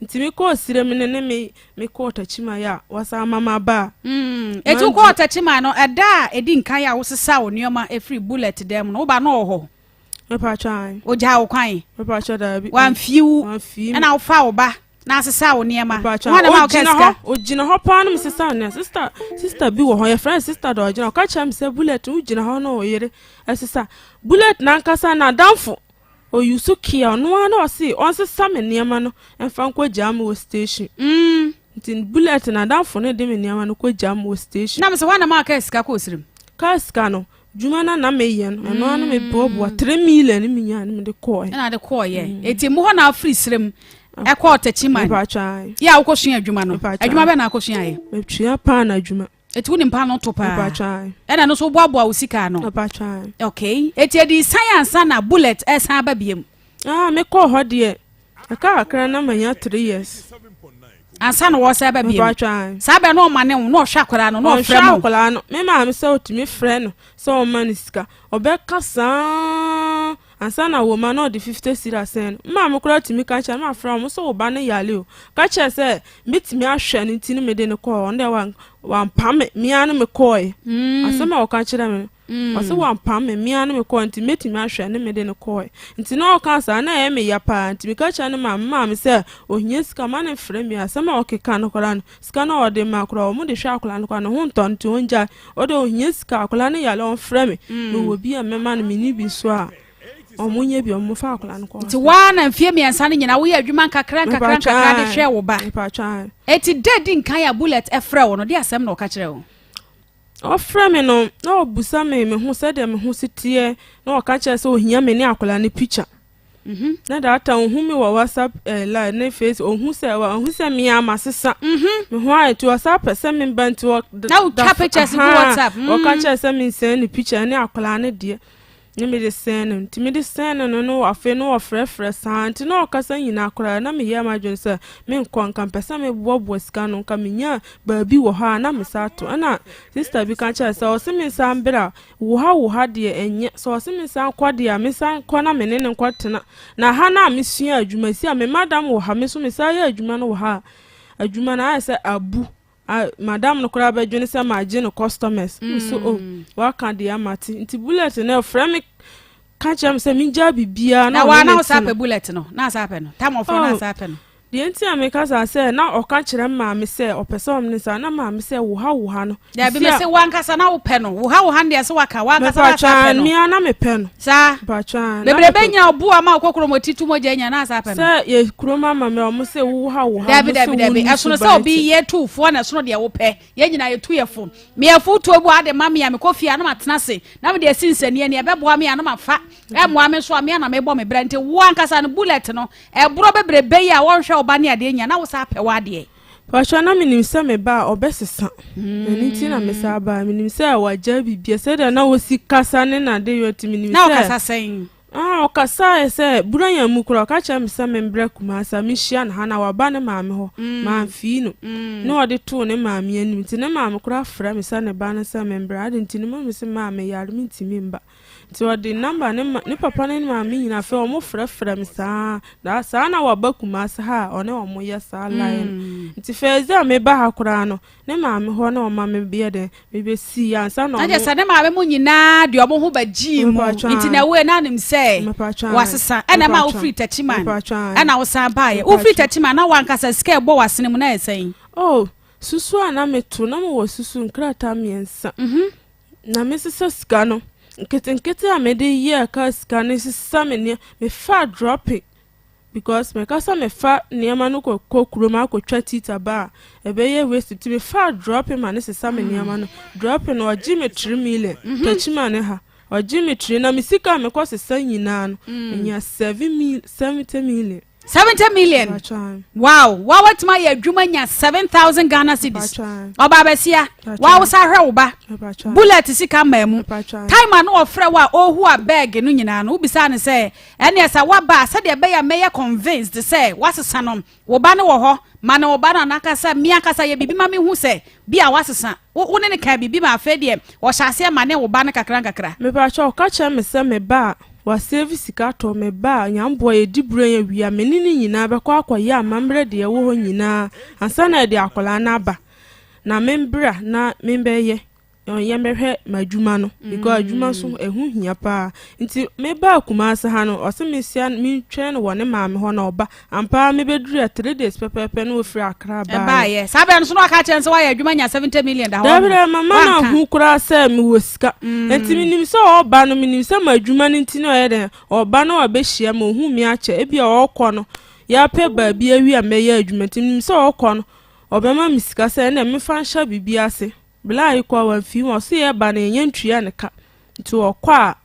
nti me kɔɔ sire mi ne ne me me kɔɔ takyima yɛ a wasa ama ma ba a. Mm, eti wokɔɔ takyima no ɛda a edi nkan a wosesa wo nneɛma efiri bullet dan mu no woba no wɔ hɔ. Mepatwa an. Ogyaa wo kwan. Mepatwa daabi. Wamfie wo. Wamfie mi. Ɛna wofa wo ba na asesa wo nneɛma. Mepatwa Wɔn na ma wo kɛ ogyina sika. hɔ ogyina hɔ paa na mesesa nneɛma sista sista bi wɔ hɔ yɛfrɛ no sista dɔ ɔgyina ɔka kyerɛ me sɛ bullet wogyina hɔ na ɔyere ɛsesa bullet nankasa n'adamfo oyusu kia ɔno ara na ɔse ɔnsesa me nneɛma no mfa nkɔ gyaa me wɔ station. Mm. Nti bullet n'adamfo no de me nneɛma no kɔ gyaa me wɔ station. Na mesɛ wɔn na ma wo kɛ sika kɔ osirim. Kaa sika no. Dwuma no a na meyɛ no, ɛno ara na meboaboa 3 million ne menyaa no mede kɔɔɛ. Ɛna de kɔɔyɛ. Eti mu hɔ na afiri serem ɛkɔɔ Techiman. Mepatwa. Yɛ a wokɔsua adwuma no. Adwuma bɛn na akɔsua yɛ? Metua paano adwuma. Eti wonim paano to paa? Mepatwa. Ɛna no nso woboaboa wo sika ano? Mepatwa. Okay. Eti edi san ansa na bullet ɛsan aba biem? Ah, mekɔɔ hɔ deɛ, ɛka kakra na manya 3 years. Ansa na wɔsan aba biem. Saa bɛn na ɔma ne wo na ɔhwɛ akwadaa no na ɔfrɛ mo. Ɔhwɛ akwadaa no. Me maame sɛ ɔtumi frɛ no sɛ ɔmma no sika. Ɔbɛka saa ansa na wɔma na ɔde 50 cedi asɛn no. Me maame koraa tumi ka kyerɛ no mafrɛ wɔn sɛ wo ba no yare o. Ka kyerɛ sɛ metumi ahwɛ no nti no mede no kɔɔ hɔ. Ɔno deɛ wampam me. Me ara ne mekɔɔɛ. Asɛm a ɔka kyerɛ me no. Ɔse wampam me, me ara ne mekɔɔ nti mɛtumi ahwɛ ne mede no kɔɔɛ. Nti na ɔkaa saa na ɛyɛ me ya paa nti meka kyerɛ ne maame, me maame sɛ ohia sika ma no mfrɛ me asɛm a ɔkeka no koraa no sika no a ɔde ma koraa ɔmo de hwɛ akwadaa no koraa ne ho ntɔ no nti ɔngyae ɔde ohia sika akwadaa no yare ɔmfrɛ me mewɔ bi a mɛma no menni bi nso a ɔmo nyɛ bi ɔmo fa akwadaa no kɔ Nti waa na mfie mmiɛnsa no nyinaa woyɛ adwuma nkakra nkakra nkakra de hwɛ wo ba. Eti da di nkan a Bullet ɛfrɛ wo no de asɛm na ɔka kyerɛ wo? Ɔfrɛ me no, na ɔbusa me me ho sɛdeɛ me ho si teɛ, na ɔka kyerɛ sɛ ohia me ne akwadaa no picture. Mm-hmm. Na that time ohu me wɔ WhatsApp eh, line ne face, ohu sɛ ohu sɛ me ara masesa. Mm-hmm. Me ho ayɛ nti ɔsa pɛ sɛ me ba nti ɔ. Na wotwa pictures gu WhatsApp. Ɔka kyerɛ sɛ me nsɛn ne picture ne akwadaa no deɛ. Ne mede sɛn no nti mede sɛn no no no afei no ɔfrɛfrɛ saa nti na ɔkasa nyinaa koraa na meyɛ m'adwene sɛ menkɔ nka mpɛ sɛ meboaboa sika no nka menya baabi wɔ hɔ a na mesa ato ɛna sista bi ka kyerɛ sɛ ɔse me nsan bra wo ha wo ha deɛ ɛnyɛ sɛ ɔse me nsan kɔ deɛ a mesan kɔ na me ne ne nkɔ tena na ha no a mesua adwuma si a me madam wɔ ha me so mesan yɛ adwuma no wɔ ha a adwuma no ayɛ sɛ abu Ah madam no koraa bɛdwene sɛ magye no customers. Mm. So oh, waka deɛ mate. Nti bullet no ɛfrɛ me ka kyerɛ me sɛ mengyaa biribiara na ɔne ne te no. bullet no na asa apɛ no tam ɔfrɛ na oh. asa apɛ no. Deɛ nti a meka saa sɛ na ɔka kyerɛ maame sɛ ɔpɛ sɛ ɔne ne saa na maame sɛ wo ha wo ha no. Dabi me se wankasa na wopɛ no wo ha wo ha no deɛ sɛ waka wankasa na asa apɛ no. Mea na mepɛ no. Saa. Mpatwa. Bebrebe nya ɔbo ama wokɔ kurom ɔti tu mogya nya na asa apɛ no. Sɛ yɛ kurom ama me ɔmo sɛ wo ha wo ha. Dabi dabi dabi ɛsono sɛ obi yɛ tu foɔ na ɛsono deɛ wopɛ yɛn nyinaa yɛtu yɛ fo meyɛ fo tuo bu ade ma me a mekɔ fie a na matena ase na mede asi nsania ni ɛbɛboa me a na mafa ɛmmoa me nso a me a na mebɔ me brɛ nti wo ankasa no bullet no ɛborɔ bebrebe yi a wɔnhwɛ wo ba ne adeɛ nya na wo saa pɛ w'adeɛ. Pacho na menim sɛ me ba a ɔbɛsesa ɛno nti na me saa baa menim sɛ wagyae bibia sɛdeɛ na ɔsi kasa ne nade yɔ nti menim sɛ. Na ɔkasa sɛn? Ah ɔkasaeɛ sɛ Buronya mu koraa ɔka kyerɛ me sɛ membrɛ Kumasi a mehyia no ha na waba ne maame hɔ mamfii no na ɔde too ne maame anim nti ne maame koraa frɛ me sɛ ne ba no sɛ membrɛ ade nti no me se maa meyare mentumi mba Nti ɔde number ne ma ne papa ne ne maame nyinaa afei wɔn frɛfrɛ me saa na saa na waba Kumasi ha a ɔne wɔn yɛ saa line no mm. nti first day a meba ha koraa no ne maame hɔ na ɔma me yɛ dɛ mebɛsi ansa na ɔno sɛ ne maame mu nyinaa deɛ ɔmo ho bɛgyee mu nti na ɛwɔ na anim sɛ wasesa ɛna ma wofiri Techiman ɛna wosan baeɛ wofiri Techiman na wankasa sika ɛbɔ w'asene mu na ɛsɛn oh susu a na meto na mewɔ susu nkrataa mmiɛnsa mhm. Na mesesa sika no nketenkete a mede yɛɛ car sika no sesa me nneɛma mefaa dropping because meka sɛ mefa nneɛma no kɔkɔ kurom akɔtwa tita ba a ɛbɛyɛ waste nti mefaa dropping ma ne sesa me nneɛma no dropping no ɔgye me 3 million mm -hmm. takyima ne ha ɔgye me 3 na me sika a mekɔ sesa nyinaa no mm. menya 7 mil 70 million 70 million wow wa watumi ayɛ adwuma nya 7000 Ghana cedis ɔba abɛsia wa wosa hwɛ wo ba bullet sika mmaa mu time a no ɔfrɛ wo a ɔhu a bag no nyinaa no wobisa ne sɛ ɛneɛ sɛ waba a sɛdeɛ ɛbɛyɛ mɛyɛ convinced sɛ wasesa no wo ba no wɔ hɔ ma ne wo ba no anakasa me ankasa yɛ biribi ma mehu sɛ bi a wasesa Wo wo ne no kaa biribi ma afei deɛ ɔhyɛ aseɛ ma ne wo ba no kakra nkakra. Mepakyɛw ka kyerɛ me sɛ me ba a wa save sika atɔ me ba a nyamboa yɛdi brɛ yɛ wie a me ne no nyinaa bɛkɔ akɔ yɛ amammerɛ deɛ ɛwɔ hɔ nyinaa ansa na yɛde akwadaa no aba na me mbra na me bɛyɛ yɛn bɛhwɛ m'adwuma no because adwuma nso ɛho hia paa nti me baa Kumasi ha no ɔse me sia me twɛn no wɔ ne maame hɔ na ɔba Ampa ara mebɛduru a 3 days pɛpɛɛpɛ na wɔfiri Accra baeɛ. Ɛbaeɛ. Saa berɛ no so na waka akyerɛ no sɛ woayɛ adwuma nya 70 million da hɔ Dabi dabi, mama no ahu koraa sɛ mewɔ sika. Nti menim sɛ ɔreba no, menim sɛ m'adwuma no nti na ɔyɛ dɛn, ɔreba na wabɛhyia me, ɔhu me akyɛ. Ebia ɔrekɔ no, yɛapɛ baabi awie a mɛyɛ adwuma nti menim sɛ ɔrekɔ no, ɔbɛma me sika sɛ ɛnna memfa nhyɛ biribi ase. Bla yi kɔ a wamfii mu, ɔse yɛreba no yɛnya ntua ne ka. Nti ɔkɔ a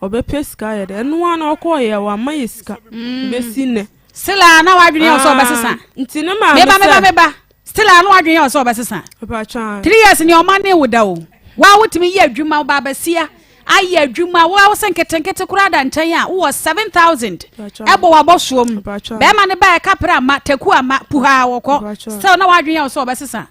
ɔbɛpɛ sika ayɛ dɛ. Ɛno ara na ɔkɔɔyɛ wamma yɛ sika mm. bɛsi nnɛ. Still a na wadwene yɛ ɔsɛ ɔbɛsesa. Ah, nti ne maame sɛ. Meba meba meba. Still a na wadwene yɛ ɔsɛ ɔbɛsesa. 3 years ni ɔma ne wo da o. Wa wotumi yɛ adwuma wo ba abasia ayɛ adwuma wo a wosɛ nketenkete koraa da nkyɛn a wowɔ 7000 ɛbɔ wabɔsoɔ mu. Bɛrima ne ba ɛka pere ama taku ama puhaa wɔkɔ. Still na wadwene yɛ ɔsɛ ɔbɛsesa.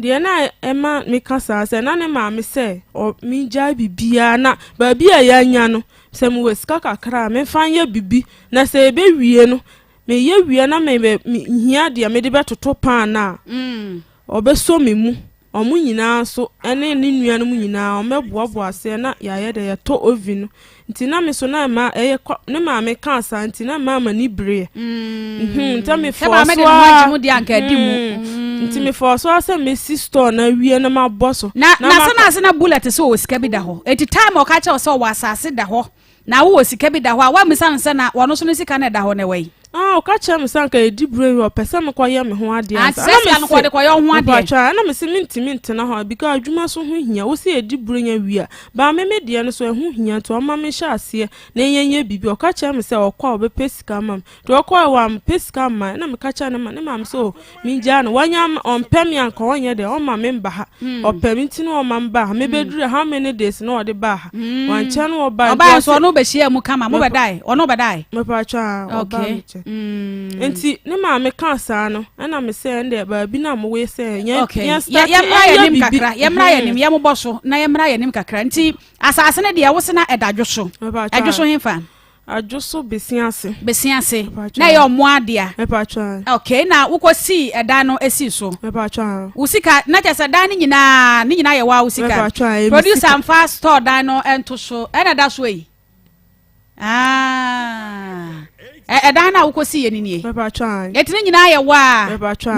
Deɛ na ɛma meka saa sɛ na ne maame sɛ ɔ megyae biribiara na baabi a yɛanya no sɛ mewɔ sika kakra a memfa nyɛ biribi na sɛ ɛbɛwie no meyɛ wie na mebɛ mehia deɛ mede bɛtoto pan no a mm. ɔbɛsɔ me mu ɔmo nyinaa so ɛne ne nuanom nyinaa ɔmɛboaboa aseɛ na yɛayɛ dɛ yɛtɔ oven no Nti na me so na ɛma ɛyɛ kɔ ne maame kaa saa nti na ɛma m'ani bereɛ. Mm. Nti me fɔɔ so a mm. nti me fɔɔ so a sɛ mesi store na awie na mabɔ so. Na na sɛ na ase na bullet sɛ ɔwɔ sika bi da hɔ. Eti time ɔka kyerɛ sɛ ɔwɔ asase da hɔ na wowɔ sika bi da hɔ a woammisa no sɛ na wɔno so ne sika na ɛda hɔ na ɛwɔ yi. Ah, ɔka kyerɛ me sɛ anka yɛdi berɛ yi ɔpɛ sɛ mekɔyɛ me ho adeɛ ah, ansa. Ɛna mese, kɔde kɔyɛ ho adeɛ. Mpakyɛ, ɛna mese mentumi ntena hɔ because adwuma so ho hia. Wo sɛ yɛdi berɛ nya wie a, baa me me deɛ no so ɛho hia nti ɔma me hyɛ aseɛ na yɛnyɛ biribi. Ɔka kyerɛ me sɛ ɔkɔ a ɔbɛpɛ sika ama me. Nti ɔkɔɛ wampɛ sika amma ɛna meka kyerɛ ne ma ne maame sɛ o mengyaa no wanya ɔmpɛ me anka ɔnyɛ dɛ ɔma me mba ha. Hmm. Ɔpɛ me nti na ɔma me baa ha. Mebɛduru hmm. how many days na ɔde baa ha. Hmm. Wankyɛ no ɔbaa. Ɔbaa nso ɔno bɛhyia mu kama mo bɛdae ɔno bɛdae. Mepatwa a ɔbaa me kyɛ. Nti ne maame kaa saa no ɛna me sɛ ɛnde baabi na mo wei sɛ yɛn yɛn start yɛmmra yɛn anim kakra yɛmmra yɛn anim yɛn mobɔ so na yɛmmra yɛn anim kakra nti asase no deɛ wosena ɛda dwo so ɛdwo so hefa. Adwo so besi ase. Besi ase. Na ɛyɛ ɔmo adea. Okay, na wokɔ sii ɛdan no esi so. Wo sika na kyerɛ sɛ dan no nyinaa ne nyinaa yɛ wa wo sika. Producer nfa store dan no nto so ɛna ɛda so yi. Ah. Ɛdan no a wokɔ sii yɛ ne nie. Eti ne nyinaa yɛ waa.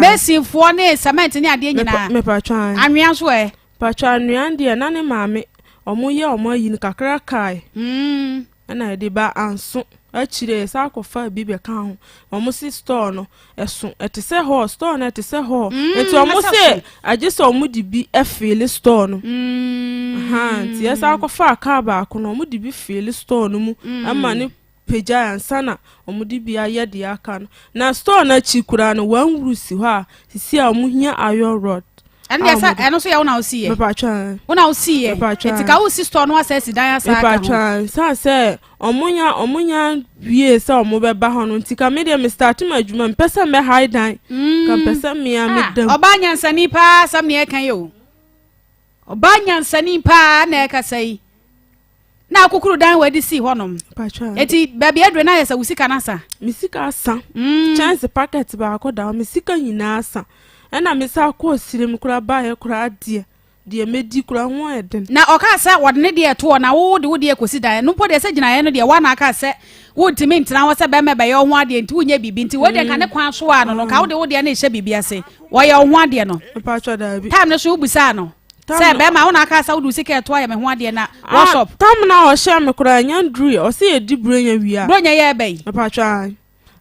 Masonfoɔ ne cement ne adeɛ nyinaa. Anwea nso ɛ. Patro anwea deɛ na ne maame ɔmo yɛ ɔmo ayi no kakra kae. Mm. Ɛna yɛde ba anso akyire yɛsan akɔfa bi bɛka ho wɔn se store no ɛso ɛte sɛ hall store no ɛte sɛ hall mm, nti wɔn se agye sɛ wɔn de bi ɛfiili store no mm. nti yɛsan akɔfa kaa baako no wɔn de bi fiili store no mu mm. ɛma ne pagya ansa na wɔn de bi ayɛ deɛ aka no na store no akyi koraa no wɔn wuru si hɔ a sisi a wɔn hia iron rod. Ɛno deɛ sɛ ɛno nso yɛ wo na wosi yɛ. Mepatwa. Wo na wosi yɛ. Mepatwa. Eti ka wosi store no asɛ si dan asa aka ho. Mepatwa nsa sɛ ɔmo nya ɔmo nya wie sɛ ɔmo bɛba hɔ no nti ka me deɛ me start ma adwuma mpɛ sɛ mɛ hae dan. Mm. Ka mpɛ sɛ mea me ah, dam. Ɔbaa nyansani paa asɛm na ɛka yi o. Ɔbaa nyansani paa na ɛkasa yi. Na akukuru dan wɔ de sii hɔnom. Eti baabi adure na ayɛ sɛ wo sika no asa. Me sika asa. Mm. Kyɛnse packet baako da hɔ, me sika nyinaa asa. Ɛna me sa kɔɔ sirem koraa baeɛ koraa deɛ deɛ mɛdi koraa ho ayɛ den. Na ɔkaa sɛ wɔde ne deɛ ɛto hɔ na wo de wo deɛ kɔsi dan. Ɛno mpo deɛ sɛ gyinaeɛ no deɛ woa na aka sɛ wontumi ntena hɔ sɛ bɛrima bɛyɛ wo ho adeɛ nti wonyɛ biribi nti wei deɛ nka ne kwan so a no no nka wode wo deɛ no rehyɛ biribi ase. Wɔyɛ wo ho adeɛ no. Mpakyɛ daabi. Time no so wobisaa no. Sɛ bɛrima wo na aka sɛ wode wo sika ɛto ayɛ me ho adeɛ na ah, workshop. Tam na ɔhyɛ me koraa nya nduru yɛ ɔsɛ yɛdi buronya wie a. Buronya yɛ ɛbɛn. Mepatwa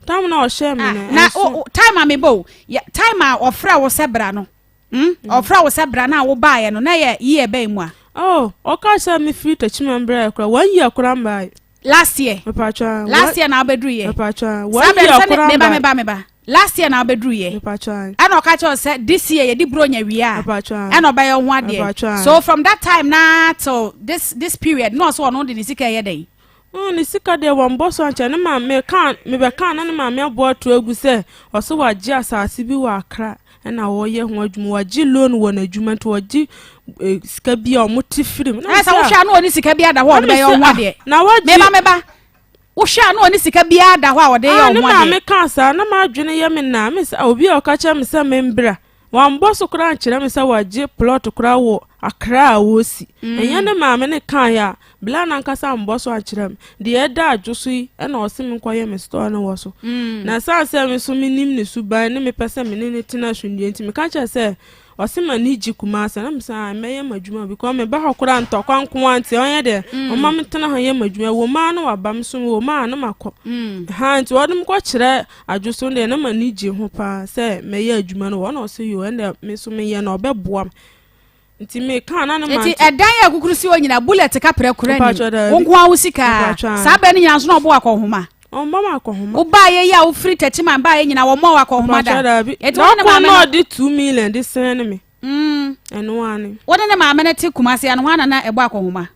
tam na ɔhyɛ me no. Ah, na o time a mebɔ o time a ɔfrɛ wo sɛ bra no. Hmm? Mm. Ɔfrɛ wo sɛ bra na wo baeɛ no na yɛ yi ɛbɛn mu a. Oh, ɔka sɛ me firi takyima mbrɛ koraa wɔn yi akora mbae. Last year. Mepatwa. Last year na abɛduru yɛ. Mepatwa. Wɔn yi akora mbae. Meba meba meba. Last year na abɛduru yɛ. Mepatwa. Ɛna ɔka kyerɛ sɛ this year yɛde buronya wie a. Mepatwa. Ɛna ɔbɛyɛ ho adeɛ. Mepatwa. So from that time na till this this period na ɔsɛ ɔno de ne sika ɛyɛ dɛn. Mm, ne sika deɛ wɔn bɔ so ankyɛ ne maame ka mebɛka na ne maame aboa ato agu sɛ ɔsɛ wagye asase bi wɔ Accra ɛna ɔyɛ ho adwuma wagye loan wɔ n'adwuma nti ɔgye eh, sika bi a wɔn te firi mu. Na sɛ wohwɛ a na ɔne sika bi ada hɔ a ɔde bɛyɛ ɔho adeɛ. Na wagye meba meba wohwɛ a na ɔne sika bi ada hɔ a ɔde yɛ ɔho adeɛ. Ne maame kaa saa na m'adwene yɛ me naa me sɛ obi a ɔka kyerɛ me sɛ membra wambɔ so koraa nkyerɛ me sɛ wagye plot koraa wɔ Accra a wɔsi. Mm. Ɛnyɛ ne maame ne kaeɛ a Bla nankasa ambɔ so ankyerɛ me. Deɛ ɛda adwo so yi na ɔse menkɔyɛ me store no wɔ so. Mm. Na ɛsiane sɛ me nso menim ne suban ne mepɛ sɛ me ne no tena asomdwoeɛ nti meka kyerɛ sɛ ɔse m'ani gye Kumasi na mesɛ ah mɛyɛ m'adwuma because meba hɔ koraa ntɔkwa nko ara nti ɔnyɛ deɛ mm. ɔma me tena hɔ yɛ m'adwuma ɛwɔ mu ara na waba me so wɔ mu ara na makɔ mm. ha nti wɔde me kɔkyerɛ adwo so deɛ na m'ani gye ho paa sɛ mɛyɛ adwuma no wɔ na ɔse yo ɛnna me nso meyɛ na ɔbɛboa me. Nti meka na ne ma Nti ɛdan a kukuru si hɔ nyinaa bullet kaprɛ kura nim. Mpakyɛ daabi. Wo nko ara wo sika. Mpakyɛ ae. Saa bɛn no nyinaa nso na ɔbɔ akɔnhoma. Ɔmmɔ me akɔnhoma. Wo baayɛ yi a wofiri Techiman baayɛ nyinaa wɔmmɔ wo akɔnhoma da. Mpakyɛ daabi. Nti wo ne ne Da koro maame na no. ɔde 2 million de sɛn me. Ɛno ara ne. Wo ne ne maame no te Kumasi ano hwan na na ɛbɔ akɔnhoma?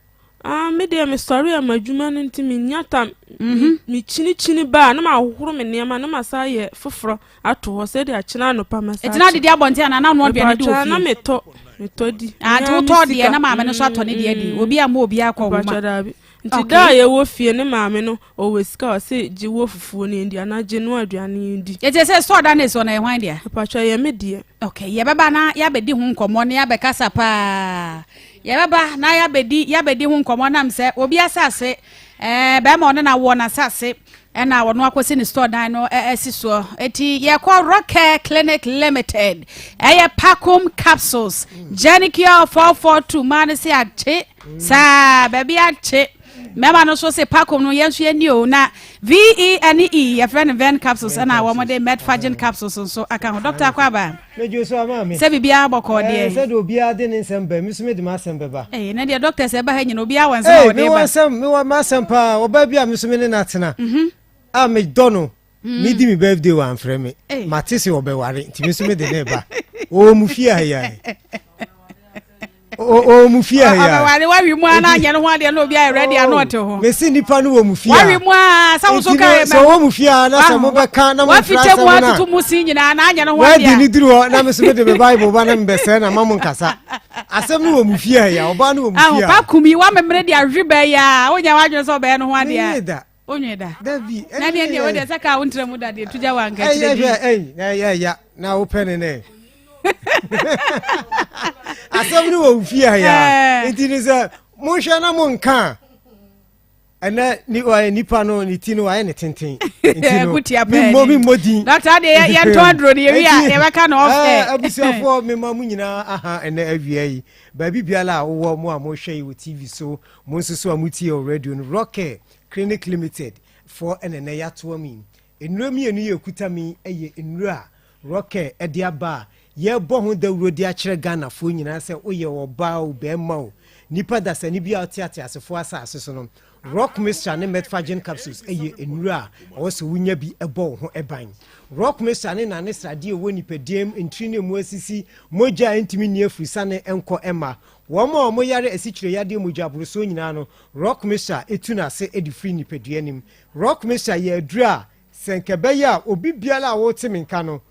Ah, me deɛ mesɔre a m'adwuma no nti mennya tam. Mekyinikyini ba a na mahohoro me nneɛma na masa ayɛ foforɔ ato hɔ sɛdeɛ akyena anɔpa mɛsa Ɛti na adidi abɔnten anaa na anoa aduane di wɔ Mepakyɛ, na fie? metɔ metɔ di. Ah, nti Mea me wotɔ deɛ sika. na maame no nso atɔ ne deɛ di. Obi amma obi akɔ Mepakyɛ nwoma. daabi. Nti Okay. da a yɛwɔ fie ne maame no ɔwɔ sika a ɔse gye wɔ fufuo no ndi anaa gye noa aduane yi ndi. Ɛti sɛ store da no esi hɔ no ɛyɛ hwan dea? Mepakyɛ ɛyɛ me deɛ. Okay, yɛbɛba na yɛabɛdi ho nkɔmmɔ na yɛabɛkasa paa. Yɛbɛba na yɛabɛdi yɛabɛdi ho nkɔmmɔ nam sɛ obi asase ɛɛ bɛrima ɔne na wɔ n'asase ɛna ɔno akɔsi ne store dan no ɛsi soɔ. Eti yɛkɔ Rockcare Clinic Limited, ɛyɛ Pacom capsules, Genicure 442 maa no se akye saa baabi akye. Mmarima no nso se Pacom no yɛn nso yɛni o na VENE yɛfrɛ no Ven capsules ɛna wɔn de Metfagin capsules nso aka ho. Dɔkta Akwaaba. Medwo so ama me. Sɛ biribiara bɔkɔɔ deɛ. Ɛɛ sɛdeɛ obiara de ne nsɛm ba, me nso mede m'asɛm bɛba. Ee, na deɛ doctors ɛba ha nyina obiara wɔ nsɛm a ɔde ba. Mewɔ nsɛm, mewɔ m'asɛm paa. Ɔbaa bi a me nso me ne no atena. A medɔ no. Medi me birthday wamfrɛ me. Mate sɛ ɔbɛware nti me nso mede ne ba. Ɔwɔ mu fie ha yi ara. Ɔwɔ mu fie ha yi ara. Ɔbɛware wawi mu ara na anyɛ ne ho adeɛ na obi ayɛ ready ano ɔte ho. Mesi nipa no wɔ mu fie a. Wawi mu ara sɛ woso ka yɛ mɛ. Sɛ ɔwɔ mu fie a na sɛ mobɛka na mofra asɛm no a. Wafite mu atutu mu si nyinaa na anyɛ ne ho adeɛ. Wadi ne duru hɔ na me so mede me Bible ba na mebɛsɛe na ma mo nkasa. Asɛm no wɔ mu fie ha yi a ɔbaa no wɔ mu fie a. Ahopa kum yi wamemene de ahwe bɛɛ yi a wonya w'adwene sɛ ɔbɛyɛ ne ho adeɛ a. Da. Onwe da. Dabi. Na deɛ deɛ wodeɛ sɛ kaa wontra mu da deɛ tugya wɔ anka kyerɛ di. Ɛyɛ ɛy na ɛyɛ ya na wopɛ ne nɛ. Asɛm no wɔ wo fie ha ya. Nti ne sɛ monhwɛ na monka a ɛnɛ ni ɔyɛ nipa no ne ti no wayɛ ne tenten. Nti no memmɔ memmɔ din. Dɔkta deɛ yɛntɔn aduro no yɛwi a yɛbɛka no off air. Abusuafoɔ mema mo nyinaa aha ɛnɛ awia yi. Baabi biara a wowɔ mo a mohwɛ yi wɔ TV so mo nso so a motie wɔ radio no Rock Clinic Limited foɔ na ɛnɛ yɛatoa mu yi. Nnuro mmienu yi a ɛkuta me yi yɛ nnuro a Rockcare de aba a yɛrebɔ ho dawuro de akyerɛ Ghanafoɔ nyinaa sɛ woyɛ ɔbaa o, barima o, nipa dasani bi a ɔte ateasefoɔ asase so no, Rock Mixture ne Metfagin Capsules yɛ nnuro a ɛwɔ sɛ wonya bi bɔ wo ho ban. Rock Mixture ne nane sradeɛ a ɛwɔ nipadua mu, ntini no mu asisi, mogya a ɛntumi nni afurisane nkɔ mma. Wɔn a wɔyare asikyire yadeɛ mogya aborosoɔ nyinaa no, Rock Mixture tu no ase de firi nipadua no mu. Rock Mixture yɛ aduro a sɛ nka ɛbɛyɛ a obi biara a wote me nka no,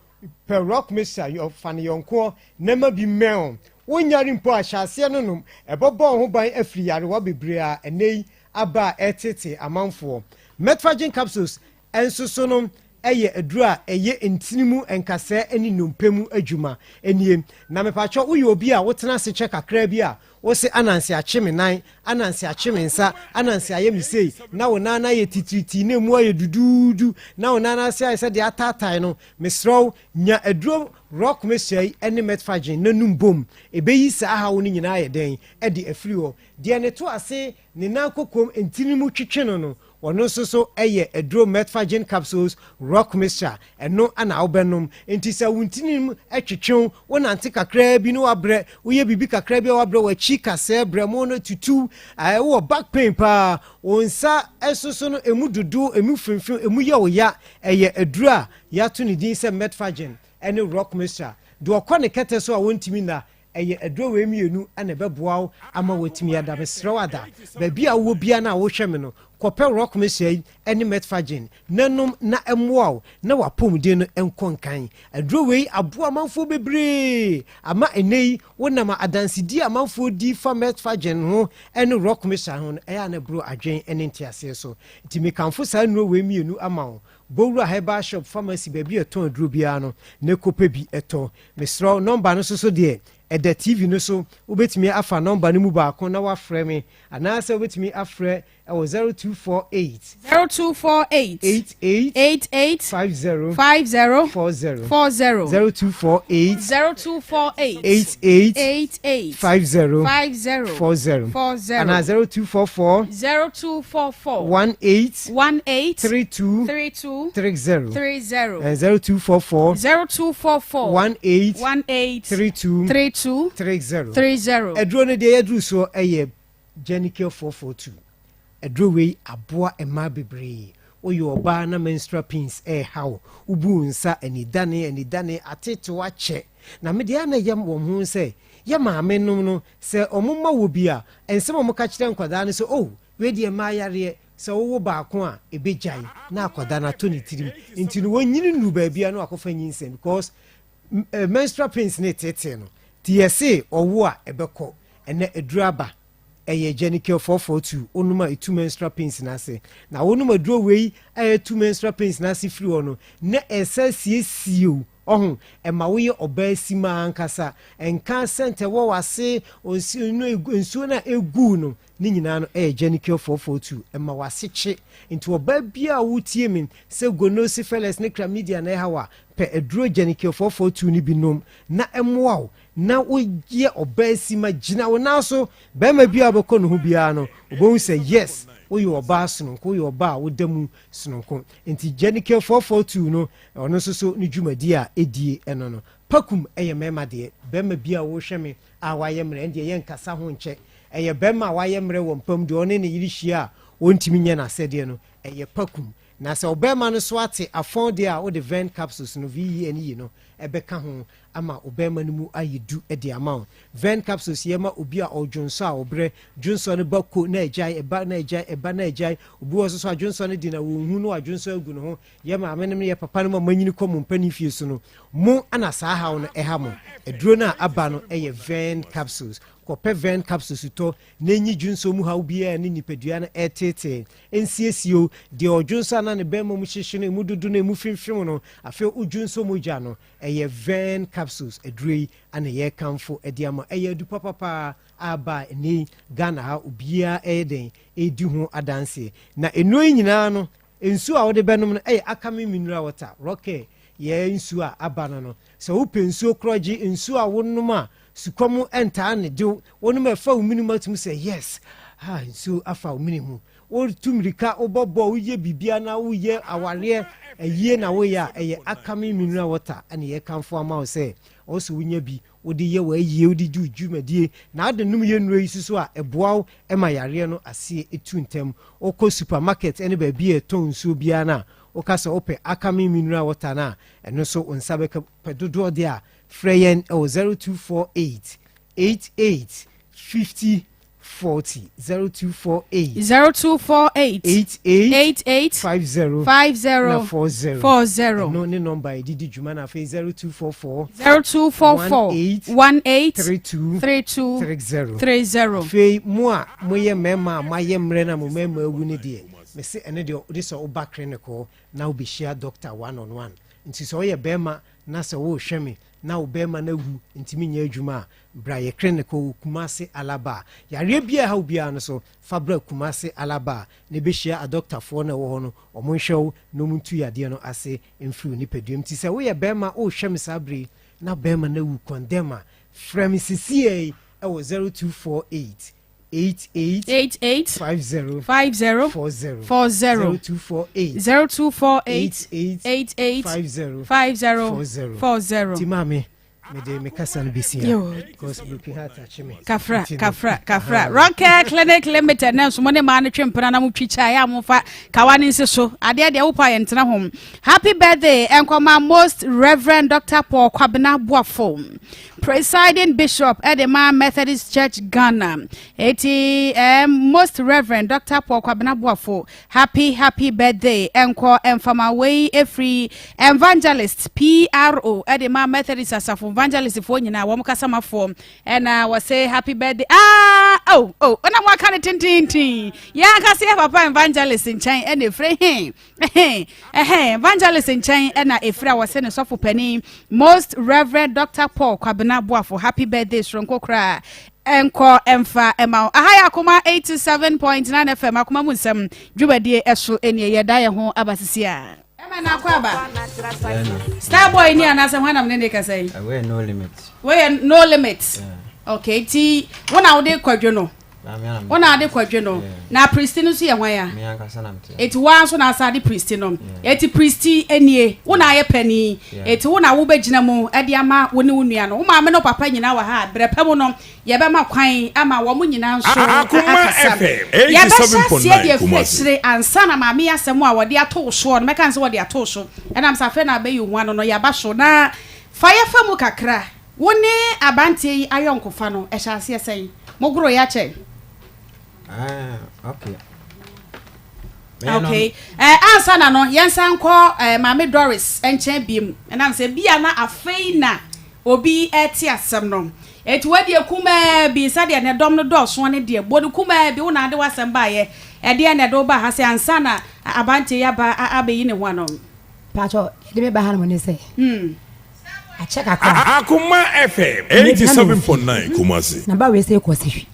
pɛ Rock Mixture yɔ, fa no yɔnkoɔ na ma bi mmɛn wo. Wonyare mpo a, hyɛ aseɛ no nom. Ɛbɛbɔ wo ho ban afiri yarewa bebree a ɛnnɛ yi aba a ɛreteetee amanfoɔ. Metfagin Capsules nso so no yɛ aduro a ɛyɛ ntini mu nkasɛɛ ne nnompe mu adwuma. Nie, na mepakyɛw woyɛ obi a wotena ase kyɛ kakraa bi a, wose ananse akye me nan, ananse akye me nsa, ananse ayɛ me sei, na wo nan no ayɛ titiritii na emu ayɛ duduudu, na wo nan no ase ayɛ sɛ deɛ ataatae no, mesrɛ wo, nya aduro Rock Mixture yi ne Metfagin na num bom. Ɛbɛyi saa haw no nyinaa ayɛ dɛn de afiri hɔ. Deɛ ne to ase ne nan kokom ntini mu twetwe no no, Ɔno nso so yɛ aduro Metfagin capsules rock mixture, ɛno na wobɛnom. Nti sɛ wo ntini mu twetwe wo, wonante kakraa bi na wabrɛ, woyɛ biribi kakraa bi a wabrɛ, w'akyi kasɛɛ, brɛmo no tutu, wowɔ back pain paa, wo nsa nso so no emu dodo, emu femfem, emu yɛ wo ya, ɛyɛ aduro a yɛato ne din sɛ Metfagin ne rock mixture. Deɛ ɔkɔ ne kɛtɛ so a wɔntumi nna, Ɛyɛ aduro wei mmienu na ɛbɛboa wo ama woatumi ada. Mesrɛ wo ada. Baabi a wowɔ biara no a wohwɛ me no, kɔpɛ Rock Mixture yi ne Metfagin na nom na ɛmmoa wo na w'apɔmuden no nkɔ nkan. Aduro wei aboa amanfoɔ bebree ama ɛnnɛ yi wonam a adansedie a amanfoɔ di fa Metfagin ho ne Rock Mixture ho no, ɛyɛ a na ɛboro adwene ne nteaseɛ so. Nti mekamfo saa nnuro wei mmienu ama wo. Bɔ wura herbal shop, pharmacy, baabi a ɛtɔn aduro biara no na kɔpɛ bi tɔ. Mesrɛ wo, nɔmba no nso so deɛ, ɛda TV no so. Wobɛtumi afa nɔmba no mu baako na woafrɛ me, anaasɛ wobɛtumi afrɛ wɔ 0248. 0248. 88. 88. 50. 50. 40. 40. 0248. 0248. 88. 88. 50. 50. 40. 40. Anaa 0244. 0244. 18. 18. 32. 32. 30. 30. 0244. 0244. 18. 18. 32. 32. 2 30 30. Aduro no deɛ yɛaduru soɔ yɛ Genical 442. Aduro wei aboa mmaa bebree. Woyɛ ɔbaa na menstrual pains ɛreha wo, wobu wo nsa, anidane, anidane, atetew akyɛ. Na me deɛ a na ɛyɛ wɔn ho sɛ, yɛ maame nom no, sɛ wɔn mma wɔ bi a, nsɛm a wɔka kyerɛ nkwadaa no sɛ, oh, wei deɛ mmaa yareɛ, sɛ wowo baako a, ɛbɛgyae, na akwadaa no atɔ ne tirim. Nti no wɔnyini nnuru baabi a na wakɔfa nyinsɛn because menstrual pains no reteetee no. Nti yɛse ɔwo a, ɛbɛkɔ. Ɛnɛ aduro aba. Ɛyɛ Genical 442, wonom a ɛtu menstrual pains no ase. Na wonom aduro wei a ɛtu menstrual pains no ase firi hɔ no, na ɛsan siesie wo. Ɔho, ɛma woyɛ ɔbaa simaa ankasa. Ɛnka scent ɛwɔ w'ase, nsuo no a ɛgu no, ne nyinaa no ɛyɛ Genical 442. Ɛma w'ase kye. Nti ɔbaa biara a wotie me sɛ gonosyphilis ne chlamydia na ɛha wo a, pɛ aduro Genical 442 no bi nom na ɛmmoa wo. Na woyɛ ɔbaa sima, gyina wo nan so. Barima biara a wobɛkɔ ne ho biara no, ɔbɛhu sɛ yes, woyɛ ɔbaa sononko, woyɛ ɔbaa a woda mu sononko. Nti Jenikel 442 no, ɔno nso so ne dwumadie a ɛdie ɛno no. Pakum yɛ mmarima deɛ. Barima biara a wohwɛ me a wayɛ mmerɛ, ɛndeɛ yɛnkasa ho nkyɛ. Ɛyɛ barima a wayɛ mmerɛ wɔ mpa mu, deɛ ɔne ne yere hyia a ɔntumi nyɛ n'asɛdeɛ no, ɛyɛ pakum. Na sɛ ɔbarima no so ate afɔn deɛ a, wode Ven capsules no, V-E-N-E no, ɛbɛka ho ama wo barima no mu ayɛ du de ama wo. Ven capsules yɛ ma obi a ɔredwonsɔ a ɔbrɛ, dwonsɔ no ba ko na agyae, ɛba na agyae, ɛba na agyae. Obi wɔ hɔ nso so a dwonsɔ no de na wɔnhu na wadwonsɔ agu ne ho. Yɛ maame nom ne yɛ papa nom a moanyini kɔ mo mpanin fie so no, mo na saa haw no ɛha mo. Aduro no a aba no yɛ Ven capsules. Kɔpɛ Ven capsules tɔ na enyi dwonsɔ mu haw biara a ne nipadua no reteetee. Nsiesie o, deɛ ɔdwonsɔ a na ne barima mu hyehye no, emu dodo no, emu fimfim no, afei wodwonsɔ mogya no, Ɛyɛ Vern capsules aduro yi na yɛrekamfo de ama. Ɛyɛ adu papa paa a aba a ɛnnɛ yi Ghana ha obiara ɛyɛ dɛn ɛredi ho adanseɛ. Na nnuro yi nyinaa no, nsuo a wode bɛnom no ɛyɛ Akame mineral water, Rockcare yɛ nsuo a aba no no. Sɛ wopɛ nsuo korɔgye, nsuo a wonom a sukɔm ntaa ne de wo, wonom a ɛfa wo mene mu atum sɛ yes, ah nsuo afa wo mene mu. Wotu mmirika, wobɔ bɔɔl, woyɛ biribiara na woyɛ awareɛ ayie na woyɛ a, ɛyɛ Akame mineral water na yɛkamfo ama wo sɛ ɔwɔ sɛ wonya bi wode yɛ w'ayie, wode di wo dwumadie na wode nom yɛ nnuro yi nso so a, ɛboa wo ma yareɛ no aseɛ tu ntɛm. Wokɔ supermarket ne baabi a yɛtɔn nsuo biara no a, woka sɛ wopɛ Akame mineral water no a, ɛno nso wo nsa bɛka. Pɛ dodoɔ deɛ a, frɛ yɛn wɔ 0248 88 50 40 0248 0248 88 88 50 50 na 40 40 ɛno ne nɔmba a yɛde di dwuma na afei 0244 0244 18 18 32 32 30 30 afei mo a moyɛ mmarima a moayɛ mmerɛ na mo mmarima awu no deɛ mese ɛno deɛ wode sɛ woba clinic hɔ na wobɛhyia doctor one on one nti sɛ woyɛ barima na sɛ worehwɛ me na wo barima no awu ntumi nyɛ adwuma a Bra yɛ clinic wɔ Kumasi Alaba. Yareɛ biara ɛha wo biara no so, fa bra Kumasi Alaba na bɛhyia adɔktafoɔ no a ɛwɔ hɔ no, wɔn nhwɛ wo na wɔn ntu yadeɛ no ase mfiri wo nipadua mu. Nti sɛ woyɛ barima worehwɛ me saa berɛ yi na barima no awu condemn a, frɛ me sesiei yi wɔ 0248 88 88 50 50 40 40 0248 0248 88 88 50 50 40. 40. Nti maame, mede me kasa no bɛsi ha because broken heart akye me. Kafra, kafra, kafra. Rockcare Clinic Limited na nso mo ne maa no twe mpena na mo twi kyae a mofa kawa ne nsi so. Adeɛ deɛ wopɔ a yɛntena ho. Happy birthday nkɔma Most Reverend Dr. Paul Kwabena Boafo, Presiding Bishop ɛde ma Methodist Church Ghana. Eti eh, Most Reverend Dr. Paul Kwabena Boafo Happy happy birthday nkɔ mfama wei ɛfiri Evangelist PRO ɛde ma Methodist asafo evangelist foɔ nyinaa wɔn kasamafoɔ ɛna wɔsɛ happy birthday ah oh oh ɛna mo aka ne tententen yɛn ankasa yɛ papa evangelist nkyɛn ɛna ɛfiri he ɛhe ɛhe evangelist nkyɛn ɛna ɛfiri a wɔsɛ ne sɔfo panin Most Reverend Dr. Paul Kwabena Boafo happy birthday soronko koraa Nkɔ mfa mma wo. Aha yɛ Akoma 87.9 FM, Akoma mu nsɛm dwumadie ɛso nie. Yɛda yɛn ho aba sisi a. Ɛma na akɔ aba. Star boy ni anaasɛ hwan nam ne ne kasa yi? Wei no limit. Wei yɛ no limit. Okay, ti wo na wode kwadwo no. Wo na ade kwadwe no. Na pristi no nso yɛ hwan a? Eti wo ara nso na asa ade pristi no. Eti pristi nie, wo na ayɛ panin. Eti wo na wobɛgyina mu de ama wo ne wo nua no. Wo maame ne wo papa nyinaa wɔ ha a, berɛ pa mu no, yɛbɛma kwan ama wɔn nyinaa nso akasa. Yɛbɛhyɛ aseɛ de afiri akyire ansa na maame yi asɛm a wɔde ato wo soɔ no, mɛka no sɛ wɔde ato wo so, ɛnam sɛ afei na abɛyi wo ho ano no, yɛaba so. Na fa yɛfa mu kakra. Wo ne aberanteɛ yi ayɔnkofa no, ɛhyɛ aseɛ sɛn? Mogoroeɛ akyɛ? Ah, okay. Okay. Eh, ansa na no, yɛnsan nkɔ eh, Maame Doris nkyɛn biem. Ɛnam sɛ bia na afei na obi ɛte asɛm no. Eti wadeɛ kumaa bi, sɛdeɛ ne dɔm no dɔɔsoɔ ne deɛ, bɔ no kumaa bi, wo na ade w'asɛm baeɛ. Ɛdeɛn na ɛde wo baa ha sɛ ansa na aberanteɛ yi aba abɛyi ne ho ano? Paatwɔ, deɛ ɛde me ba hanom ne sɛ, Akyɛ kakra. Akoma FM 87.9 Kumasi. Na ba wei sɛ kɔ sehwi.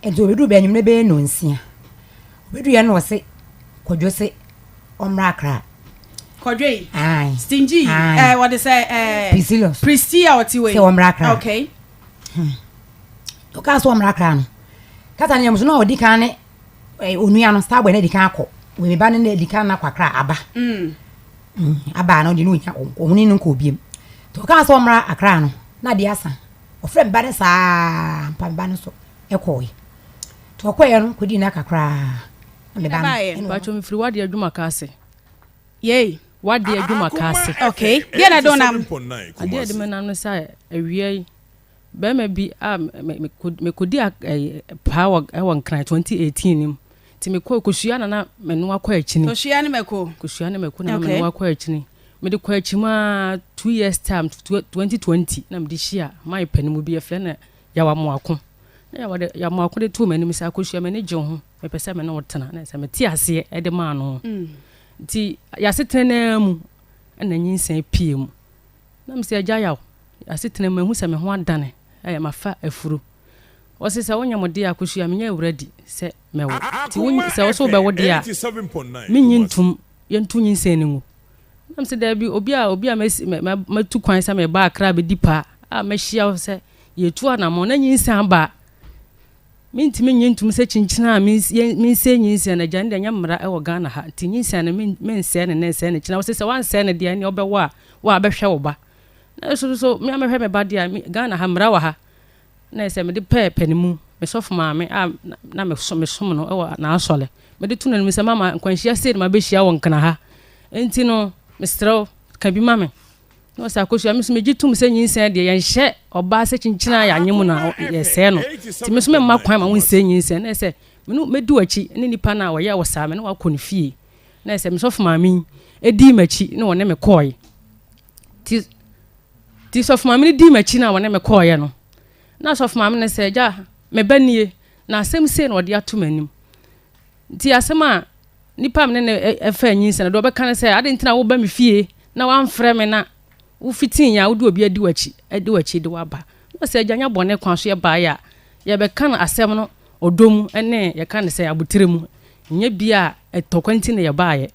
Nti obeduru bɛn anwummerɛ bɛyɛ nnɔnsia. Obeduru yɛ na ɔse Kwadwo se ɔmmra Accra. Kwadwo yi? Ae. Stingy yi? Ae. Eh, wɔde sɛ eh. Priscillus. Pristi a ɔte wei. Sɛ ɔmmra Accra. Okay. Hmm. Ɔkaa sɛ ɔmmra Accra no. Kasa no yɛ muso na ɔdi kan ne eh, onua no Starboy na di kan akɔ. Wei me ba no na di kan na akɔ Accra aba. Mm. Mm, aba no de no onya ɔhone no nkɔ biem. Nti ɔkaa sɛ ɔmmra Accra no, na adeɛ asa. Ɔfrɛ me ba no saa mpa me ba no so ɛkɔɔe. Nti ɔkɔeɛ no kɔdii nna kakraa na me ba no ɛna ɔno. Mpakyɛw mefiri w'adeɛ adwuma ka ase. Yei. W'adeɛ adwuma ka ase. Okay, deɛ na ɛde wo nam? Adeɛ a ɛde me nam ne sɛ awia yi Barima bi a mekɔdi paa wɔ wɔ Nkran 2018 no mu. Nti mekɔ kosua na na me noa kɔ akyini. Kosua ne mako. Kosua ne mako na na me noa kɔ akyini. Mede kɔ akyi mu ara two years time 2020 na mede hyia man panin mu bi yɛfrɛ no Yaw Amoako. Na Yaw de Yaw Amoako de too m'anim sɛ Akosua m'ani gye wo ho mepɛ sɛ me ne wo tena na sɛ mete aseɛ de maa no. Nti yɛasetena no ara mu na nyinsɛn pie mu. Na mese, Agya Yaw, asetena mu mahu sɛ me ho adane, ɛɛ, mafa afuro. Ɔse, Sɛ wonyɛ mo deɛ a, Akosua, menyɛ awura di sɛ mɛwo. Nti wo, sɛ wo se wobɛwo deɛ a, mennye ntom, yɛnto nyinsɛn no ngu. Na mese, Daabi, obi a, obi a masi, mɛ, mɛ, matu kwan sɛ mereba Accra abɛdi paa a mahyia wo sɛ yɛretu anammɔn na nyinsɛn aba a, Mentumi nnye ntom sɛ kyinkyin a mensɛe nyinsɛn no, agya no deɛ ɛnyɛ mmara wɔ Ghana ha nti nyinsɛn no mensɛe no nnɛ nsɛe no kyena. Wose sɛ woansɛe no deɛ ɛneɛ wobɛwo a wo a bɛhwɛ wo ba. Nanso nso me a mɛhwɛ me ba deɛ a Ghana ha mmara wɔ ha na ɛsɛ mede pɛɛ pɛ ne mu me sɔfo maame a na mesom no wɔ n'asɔre mede to n'anim sɛ mama nkwanhyia sei na mabɛhyia wɔ Nkran ha nti no mesrɛ wo ka bi ma me. Na ɔsɛ Akosua, me nso megye tom sɛ nyinsɛn deɛ yɛnhyɛ ɔbaa sɛ kyinkyin a yɛanye mu na yɛsɛe no. Nti me nso memma kwan ma wonsɛe nyinsɛn. Na ɛsɛ me ne mɛdi w'akyi ne nipa no a ɔyɛɛ wo saa me ne wakɔ ne fie. Na ɛsɛ me sɔfo maame yi dii m'akyi na ɔne me kɔɔe. Ti ti sɔfo maame no dii m'akyi na ɔne me kɔɔeɛ no. Na sɔfo maame no sɛ, agya, me ba nie, na asɛm sei na ɔde ato m'anim. Nti asɛm a Nipa a me ne no faa nyinsɛn no, deɛ ɔbɛka ne sɛ, adɛn nti na woba me fie na woamfrɛ me na wofitii a wode obi adi w'akyi, adi w'akyi de woaba? Na ɔsɛ agya nyɛ bɔne kwan so yɛbaeɛ a, yɛbɛka no asɛm no ɔdɔ mu ne yɛka no sɛ aboterɛ mu, nyɛ bi a ɛtɔkwa nti na yɛbaeɛ.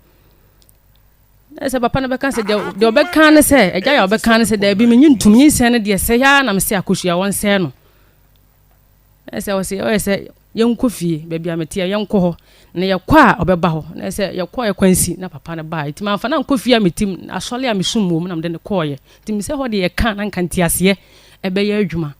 Na sɛ papa no bɛka sɛ deɛ deɛ ɔbɛka ne sɛ, agya yɛ ɔbɛka ne sɛ, daabi menye ntom nyinsɛn no deɛ sɛ yɛ na mesɛ akosua wɔnsɛe no. Na sɛ ɔse ɔyɛ sɛ yɛnkɔ fie, baabi a meteɛ yɛnkɔ hɔ, na yɛkɔ a ɔbɛba hɔ. Na sɛ yɛkɔɔ yɛ kwansi na papa no baa. Nti mamfa no ankɔ fie a metim, asɔre a mesom wɔ mu na mede no kɔɔeɛ. Nti mesɛ hɔ deɛ yɛka na nka nteaseɛ ɛbɛyɛ adwuma.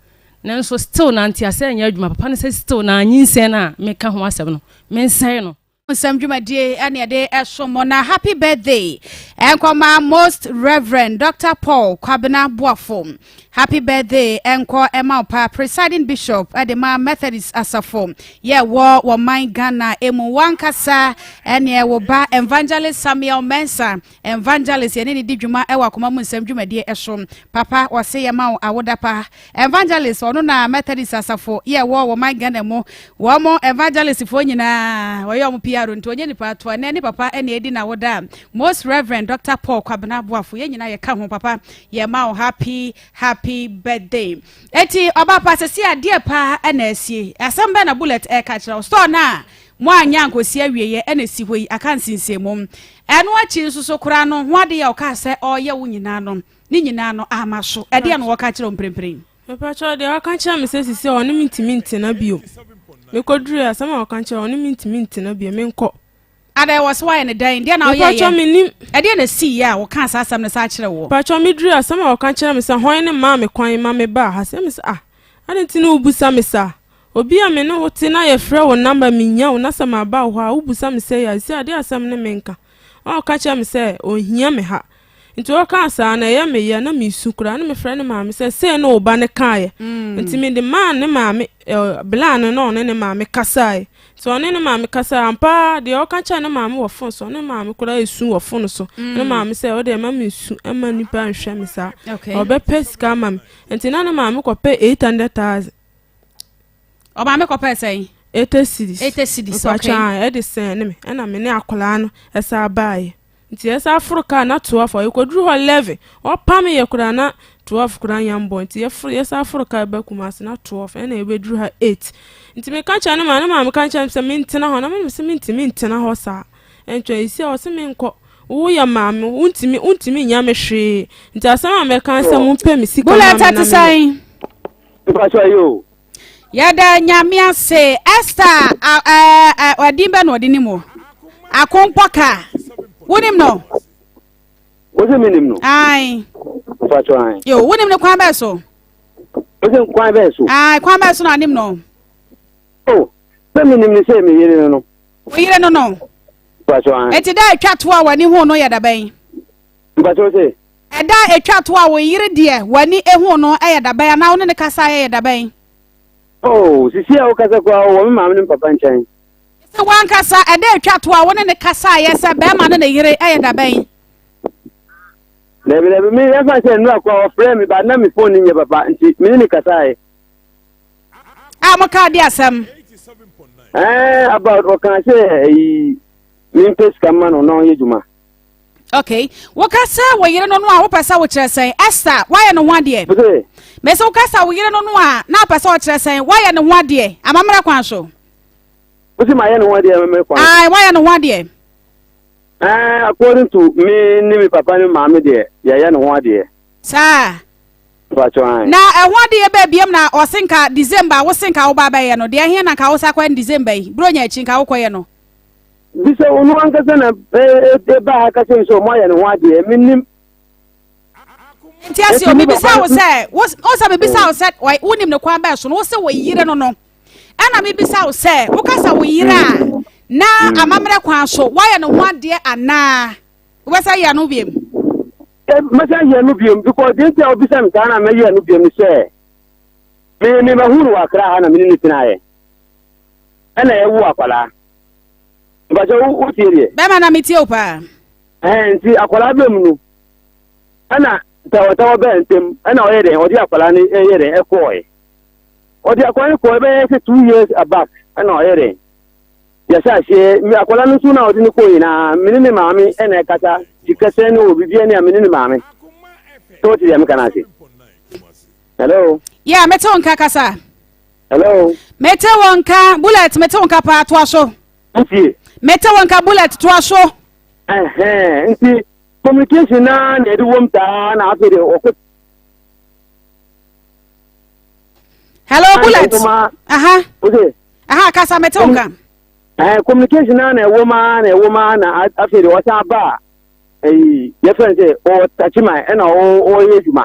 Nanso still na nteaseɛ nyɛ adwuma. Papa no sɛ still na nyinsɛn no a meka ho asɛm no, mensɛe no. Nsɛm dwumadie ɛne ɛde ɛso mo na happy birthday ɛnkɔma most reverend Dr. Paul Kwabena Boafo happy birthday ɛnkɔ ɛma wo pa presiding bishop ɛde ma Methodist asafo yɛ wɔ wɔ man Ghana emu wankasa ɛne ɛwɔ ba evangelist Samuel Mensah evangelist yɛne ne di dwuma ɛwɔ akoma mu nsɛm dwumadie ɛso papa wɔse yɛ ma wo awoda pa Evangelist ɔno na Methodist asafo yɛ wɔ wɔ man Ghana mu. Wɔn mo evangelist foɔ nyinaa wɔyɛ wɔn PR nti ɔnyɛ nipa ato ɛnɛ ne papa ɛna edi na woda. Most Reverend Dr. Paul Kwabena Boafo yɛn nyinaa yɛ ka ho papa yɛ ma wo happy happy birthday. Eti ɔba pa sɛsi adeɛ paa ɛna asie. Asɛm bɛn na bullet ɛka kyerɛ wo store no a mo anyɛ ankosi awieɛ ɛna esi hɔ yi aka nsinsɛnmu. Ɛno akyi nso so koraa no ho adeɛ a ɔkaa sɛ ɔyɛ wo nyinaa no Ne nyinaa no ama so. Ɛdeɛn na wɔka kyerɛ wo mprempren? Mepakyɛw, deɛ waka kyerɛ me sɛ sisi a ɔne me ntumi ntena bio. Mekɔduruiɛ, asɛm a ɔka kyerɛ ɔne mentumi ntena bio, menkɔ. Adɛn, wɔ so woayɛ no dɛn? Deɛ na woyɛeɛ? Mepakyɛw, mennim. Ɛdeɛn na ɛsiiɛ a wɔkaa saa asɛm no saa kyerɛɛ woɔ? Mepakyɛw, meduruiɛ, asɛm a ɔka kyerɛɛ me sɛ, Hwan ne maa me kwan ma mebaa ha? Sɛ mese, Ah, adɛn nti na wobisa me saa? Obi a me ne wo te na yɛfrɛ wo namba mennya wo na sɛ maba wo hɔ a wobisa me sɛ yɛ a, seesei adeɛ asɛm ne menka. Ɔka kyerɛɛ me sɛ ɔnhia me ha. Nti ɔkaa saa no ɛyɛ me ya na mesu koraa na mefrɛ ne maame sɛ sei ne wo ba no kaeɛ. Nti mede maa ne maame bla no na ɔne ne maame kasaeɛ. Nti ɔne ne maame kasaeɛ ampa ara deɛ ɔka kyerɛ ne maame wɔ fon so ɔne ne maame koraa esu wɔ fon so. Ne maame sɛ ɔdeɛ mma mensu mma nnipa nhwɛ me saa. Ɔbɛpɛ sika ama me. Nti na ne maame kɔpɛ 800,000. Ɔmaame kɔpɛɛ sɛn? 80 cedis. 80 cedis, okay. Mpakyɛ ɛde sɛn ne me ɛna me ne akwadaa no ɛsan baeɛ. Nti yɛsan foro kaa na 12 hɔ yɛkɔduru hɔ 11 ɔpam yɛ koraa na 12 koraa nya mbɔ nti yɛforo yɛsan foro kaa ba Kumasi na 12 ɛna yɛbɛduru ha 8 nti meka kyerɛ ne maame ne maame ka kyerɛ me sɛ mentena hɔ na menim sɛ mentumi ntena hɔ saa ɛntwɛn ɛsi a ɔse menkɔ woyɛ maame wontumi wontumi nya me hwee nti asɛm a mɛka sɛ mompɛ me sika ma me na meyɛ. Mpakyɛ yi o. Yɛda Nyame ase. Esther, ɛdin bɛ na ɔde nim o? Akompɔka. Wonim no? Wose menim no? Ae. Mpakyɛ ae. Yo, wonim no kwan bɛɛ so? Wose kwan bɛɛ so? Ae, kwan bɛɛ so na anim no? Oh, sɛ menim no sɛ me yere no no. Wo yere no no? Mpakyɛ ae. Enti da a atwa to a w'ani hu no yɛ da bɛn? Mpakyɛ wo se? Ɛda a ɛtwa to a wo yere deɛ w'ani hu no yɛ da bɛn anaa wo ne no kasaeɛ yɛ da bɛn? Oh, sisi a wokasa koraa ɔwɔ me maame ne me papa nkyɛn. Sɛ w'ankasa, ɛda a ɛtwa to a wo ne no kasaeɛ sɛ bɛrima ne ne yere yɛ da bɛn? Dabi dabi, me yɛmfa sɛ nnura koraa ɔfrɛɛ me ba na me phone no nyɛ papa nti me ne no kasaeɛ. A mo kaa de asɛm? Ɛɛ about ɔkaa sɛ ɛyi mempɛ sika mma no na ɔnyɛ dwuma. Okay. Woka sɛ wo yere no no a wopɛ sɛ wokyerɛ sɛn? Esther, woayɛ ne ho adeɛ? Mese woka sɛ wo yere no no a na wopɛ sɛ ɔkyerɛ sɛn? Woayɛ ne ho adeɛ amammerɛ kwan so? Wose mayɛ ne ho adeɛ amammerɛ kwan so? Ae, woayɛ ne ho adeɛ. Eh, according to me ne me papa ne maame deɛ, yɛayɛ ne ho adeɛ. Saa. Mpakyɛ ae. Na ɛho adeɛ bɛɛ biam na ɔse nka December wose nka woba abɛyɛ no, deɛ ɛhe na nka wosa kɔyɛ no December yi? Buronya akyi nka wokɔyɛ no. Bisa ɔno ankasa na ɛbaa ha ka kyerɛ me sɛ ɔmo ayɛ ne ho adeɛ mennim. Nti ase o mebisa wo sɛ wo sɛ mebisa wo sɛ wonim ne kwan bɛɛ so no wo sɛ wo yere no no ɛna mebisa wo sɛ woka sɛ wo yere a na amammerɛ kwan so woayɛ ne ho adeɛ anaa wobɛsɛ yɛ no biom. Mɛsɛ yɛ no biom because deɛ nti a wobisa me saa na mɛyɛ no biom sɛ me me mahunu wɔ akra ha na me ne ne tenaeɛ ɛna ɛwo akwadaa. Mpakyɛ wo wo tie deɛ. Bɛma na metie wo paa. Ɛn nti akwadaa bɛ mu no ɛna tawatawa bɛɛ ntɛm ɛna ɔyɛ dɛn ɔde akwadaa no ɛyɛ dɛn ɛkɔɔɛ ɔde akwadaa no kɔɔ ɛbɛyɛ sɛ 2 years back ɛna ɔyɛ dɛn yɛhyɛ aseɛ mi akwadaa no nso na ɔde no kɔɔ nyinaa me ne ne maame ɛna ɛkasa sikasɛn no wɔ biribi ɛne a me ne ne maame sɛ wote deɛ meka no ase. Hello. Yeah, mete wo nka kasa. Hello. Mete wo nka bullet mete wo nka paa toa so. Nti. Mete wo nka bullet toa so. Ɛhɛn nti communication naa na ɛde wɔm saa na afei de ɔkɔ. Hello bullet. Aha. Ose. Aha kasa mete wo nka. Ɛɛ communication naa na ɛwɔ maa na ɛwɔ maa na afei de ɔsan ba a ɛyi yɛfrɛ no sɛ ɔwɔ takyiman ɛna ɔyɛ adwuma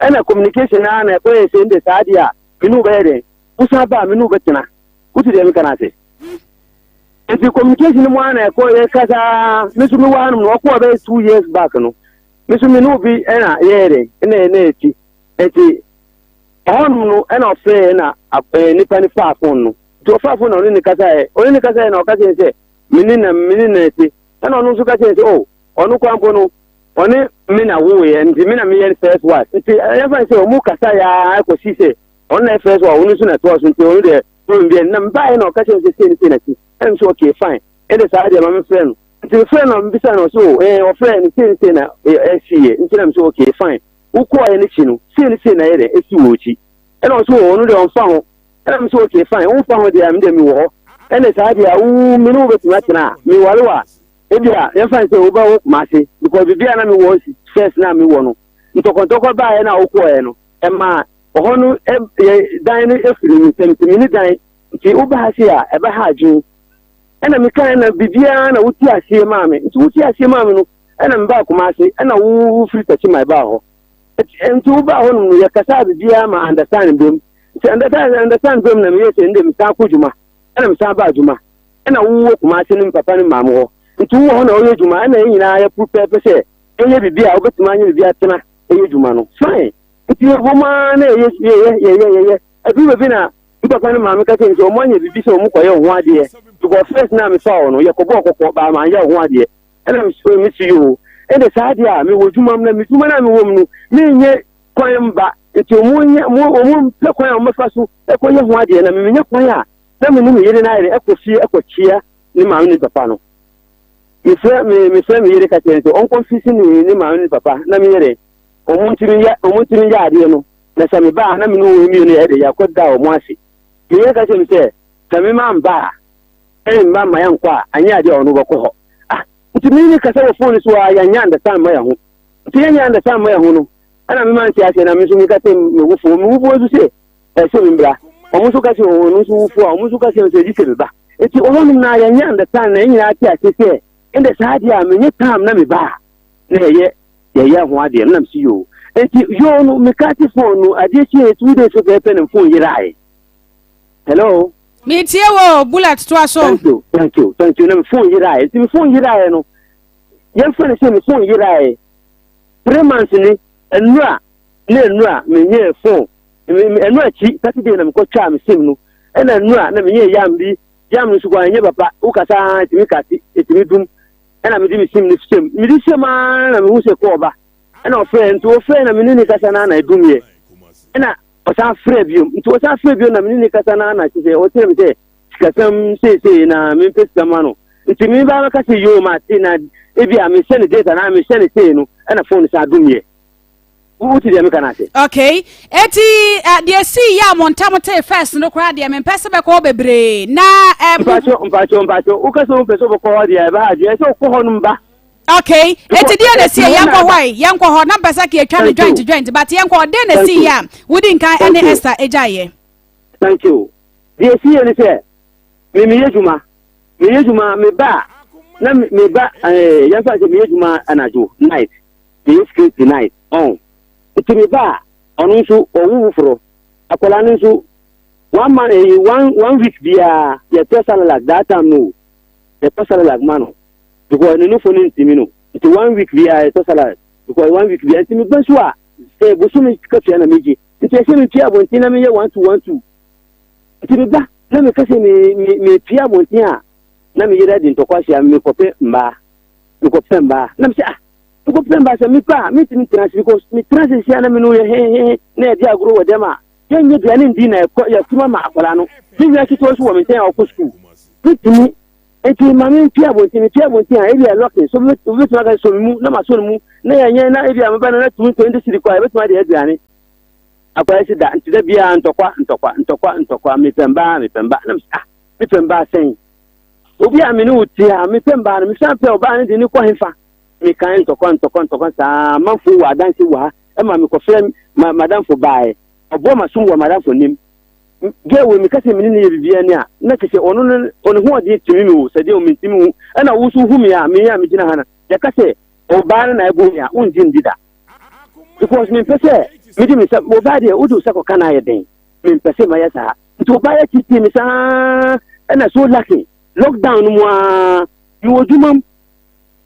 ɛna communication naa na ɛkɔyɛ sɛ ɛnde saa deɛ a. Me ne wo bɛyɛ dɛn? Wosan ba a, me ne wo bɛtena. Wote deɛ meka no ase? Nti communication no mu ara na ɛkɔ yɛ kasa. Me nso mewɔ hanom no, ɔkɔɔ bɛyɛ 2 years back no. Me nso me ne obi ɛna yɛyɛ dɛn? Ɛna ɛna ɛti. Nti ɛhɔnom no ɛna ɔfrɛɛ na ɛɛ nipa no faa phone no. Nti ɔfaa phone na ɔne ne kasaeɛ. Ɔne ne kasaeɛ na ɔka kyerɛ sɛ me ne na me ne na ɛte. Ɛna ɔno nso ka kyerɛ sɛ oh ɔno koraa mpo no ɔne me na woeɛ nti me na meyɛ first wife nti yɛmfa no sɛ ɔmu kasa yɛa kɔsi sɛ ɔno na yɛ first wife ɔno nso na ɛtoa so nti ɔno deɛ problem biara na mebaeɛ na ɔka kyerɛ me sɛ sei ne sei na ti ɛna me sɛ okay fine ɛnde saa deɛ ma mefrɛ no nti mefrɛ no mebisa no ɔsɛ o ɛɛ ɔfrɛ no sei ne sei na ɛsiiɛ nti na me sɛ okay fine wokɔɔɛ no akyi no sei ne sei na ɛyɛ dɛ ɛsi wɔ akyi ɛna ɔsɛ o ɔno deɛ ɔmfa ho ɛna me sɛ okay fine womfa ho deɛ me deɛ mewɔ hɔ ɛne saa deɛ wo me ne wo bɛtumi atena a meware wo a Ebia yɛmfa no sɛ wobɛwo Kumasi because biribi a na mewɔ first na mewɔ no ntɔkɔntɔkɔ baeɛ na wokɔɛ no ɛmaa ɔhɔ no yɛ dan no efiri me nsam nti me ne dan. Nti woba ha sei a, ɛbɛha adwene. Ɛna mekaeɛ na biribiara na wote aseɛ maa me. Nti wote aseɛ maa me no, ɛna mebaa Kumase, ɛna wo wofiri Takyiman baa hɔ. Nti wobaa hɔ nom no, yɛkasaa biribiara ma understand bam. Nti understand understand bam na meyɛɛ sɛ ndɛ mesan kɔ dwuma. Ɛna mesan baa dwuma. Ɛna wowɔ Kumase ne me papa ne me maame hɔ. Nti wowɔ hɔ na woyɛ dwuma, ɛna yɛn nyinaa yɛpro pɛɛpɛ sɛ yɛnyɛ biribi a wobɛtumi anyɛ biribi atena ɛyɛ dwuma no. Fine. Nti yɛbom ara na yɛyɛ yɛyɛ yɛyɛ yɛyɛ. Ɛduru baabi na me papa ne maame ka kyerɛ me sɛ wɔn anyɛ biribi sɛ wɔn kɔyɛ wo ho adeɛ because first na mefa wo no yɛkɔbɔɔ kɔkɔ baa manyɛ wo ho adeɛ. Ɛna me si yoo ɛnde saa deɛ a mewɔ dwuma mu na me dwuma no a mewɔ mu no menyɛ kwan mba nti wɔn nyɛ wɔn mpɛ kwan a wɔbɛfa so ɛkɔyɛ ho adeɛ na menyɛ kwan a na me ne me yere no ayɛ ɛkɔ fie ɛkɔkyia ne maame ne papa no. Mefrɛ me mefrɛ me yere ka kyerɛ no sɛ ɔnkɔ fisi ne ne maame ne papa na me yere wɔn ntumi yɛ wɔn ntumi yɛ adeɛ no na sɛ meba a na me ne wɔn mmienu yɛ de yɛakɔ da wɔn ase. Me yere ka kyerɛ me sɛ sɛ me ma mba a ɛmma mma yɛnkɔ a anyɛ adeɛ a ɔno bɛkɔ hɔ. Ah nti me ne kasa wɔ phone so a yɛnyɛ understand ma yɛn ho. Nti yɛnyɛ understand ma yɛn ho no ɛna me ma nte aseɛ na me nso meka sɛ me wofoɔ me wofoɔ nso sɛ ɛsɛ me mbra. Wɔn nso ka sɛ ɔno nso wofoɔ a wɔn nso ka sɛ nso gye sɛ me ba. Nti ɔhɔnom na yɛnyɛ understand na yɛn nyinaa te ase sɛ ɛnde saa adeɛ a menyɛ time na me ba a na yɛyɛ yɛyɛ ho adeɛ no na mesi yoo nti yoo no meka te phone no adeɛ kyeɛ 2 days pɛpɛɛpɛ na phone yeraeɛ. Hello. Metie wo bullet toa so. Thank you, thank you, thank you. Na me phone yeraeɛ nti me phone yeraeɛ no yɛmfa no sɛ me phone yeraeɛ 3 months ni nnura ne nnura menyɛɛ phone ɛno akyi Saturday na mekɔtwaa me sim no ɛna nnura na menyɛɛ yam bi yam no nso kɔ ɛnyɛ papa wokasa ɛtumi kate ɛtumi dum ɛna mede me sim no hyɛm mede hyɛm ara na mehu sɛ kɔɔ ba ɛna ɔfrɛ nti ɔfrɛ na mene ne kasa no na ɛdumyɛ ɛna ɔsan frɛ biom nti ɔsan frɛ biom na mene ne kasa no na kyerɛ sɛ ɔkyerɛ me sɛ sikasɛm seesei na mempɛ sika ma no nti me ba bɛka sɛ yoo mate na ebi a mehyɛ ne data na mehyɛ ne sei no ɛna phone san dumyɛ. Wote deɛ meka no ase? Okay. Eti uh, deɛ sii yɛ a mo ntam tee first no koraa deɛ mempɛ sɛ bɛkɔ hɔ bebree na um, mpakyɛ mpakyɛ mpakyɛ woka sɛ wompɛ sɛ wobɛkɔ hɔ deɛ ɛbɛha adwene sɛ wokɔ hɔ nom ba. Okay. Eti deɛ na si yɛ yɛnkɔ hɔ yi yɛnkɔ hɔ na mpɛ sɛ ka yɛtwa no joint joint but yɛnkɔ hɔ deɛ na si yɛ a wodi nkan ɛne Esther agyaeɛ. Thank you. Deɛ si yɛ ne sɛ me meyɛ adwuma meyɛ adwuma meba a na meba ɛɛ yɛmfa sɛ meyɛ adwuma anadwo night meyɛ security night ɔn nti meba a ɔno nso ɔwo foforɔ akwadaa no nso one month ɛyi one one week biara yɛtɔ salad that time no yɛtɔ salad ma no because ne nufo no ntumi no nti one week biara yɛtɔ salad because one week biara nti meba nso a sɛ bosome katua na megye nti ɛsɛ mepie abɔnten na meyɛ 1 2 1 2 nti meba na meka sɛ mepie abɔnten a na meyere de ntɔkwa ahyia mekɔpɛ mmaa mekɔpɛ mmaa na mesɛ ah mekɔpɛ mmaa sɛ mepɛ a mentumi ntena ase because metena ase sia na me no yɛ hehehe na yɛde agorɔ wɔ dɛm a yɛnyɛ aduane ndi na ɛkɔ yɛtuma ma akwadaa no me nua ketewa nso wɔ me nkyɛn a ɔkɔ sukuu metumi nti ma mempie abɔnten mepie abɔnten a ebi a lɔke so wobɛtumi aka sɔ me mu na masɔ no mu na yɛnyɛ na ebi a meba no na tumi 20 cedi kɔ a yɛbɛtumi ade aduane akwadaa si da nti da biara ntɔkwa ntɔkwa ntɔkwa ntɔkwa mepɛ mbaa mepɛ mbaa na mesɛ ah mepɛ mbaa sɛn obi a me ne wo te a mepɛ mbaa no mesan pɛ ɔbaa no de ne kɔ hefa mekan ntɔkwa ntɔkwa ntɔkwa saa manfo wɔ adanse wɔ ha ɛma mekɔfrɛ ma madamfo baeɛ ɔboa ma som wɔ madamfo nim gɛ wei meka sɛ mene ne yɛ biribiara ni a na kyɛ sɛ ɔno no ɔne ho ɔden tumi me o sɛdeɛ ɔmentumi hu ɛna wo nso hu me a me a megyina ha no yɛka sɛ ɔbaa no na ɛbo me a wongye ndi da because mempɛ sɛ mede me nsa ɔbaa deɛ wode wo sɛ kɔka no ayɛ den mempɛ sɛ mayɛ saa nti ɔbaa yɛ tete me saa ɛna so lucky lockdown no mu a mewɔ adwuma mu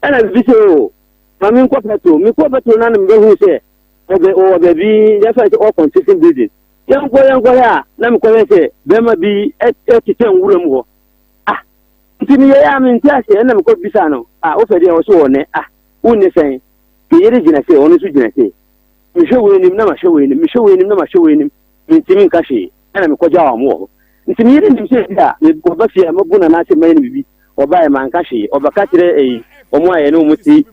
ɛna bibi sɛ o ma menkɔ petrol mekɔ petrol no na mebɛhu sɛ ɔwɔ baabi yɛfa sɛ ɔ construction building yɛnkɔ yɛnkɔ yɛ a na mekɔhwɛ sɛ bɛrima bi ɛtetɛ nwura mu hɔ ah nti meyɛ a mente aseɛ ɛna mekɔ bisa no ah wofɛ deɛ ɔso wɔ nɛ ah wonne sɛn me yere gyina sɛ ɔno nso gyina sɛ mehwɛ wei anim na mahwɛ wei anim mehwɛ wei anim na mahwɛ wei anim mentumi nka hwee ɛna mekɔgya wɔn wɔ hɔ nti me yere nim sɛ bi a mekɔba fie a mɛbu no anaasɛ mɛyɛ no biribi ɔbaeɛ manka hwee ɔbɛka kyerɛ ɛyi wɔn a yɛne wɔn ti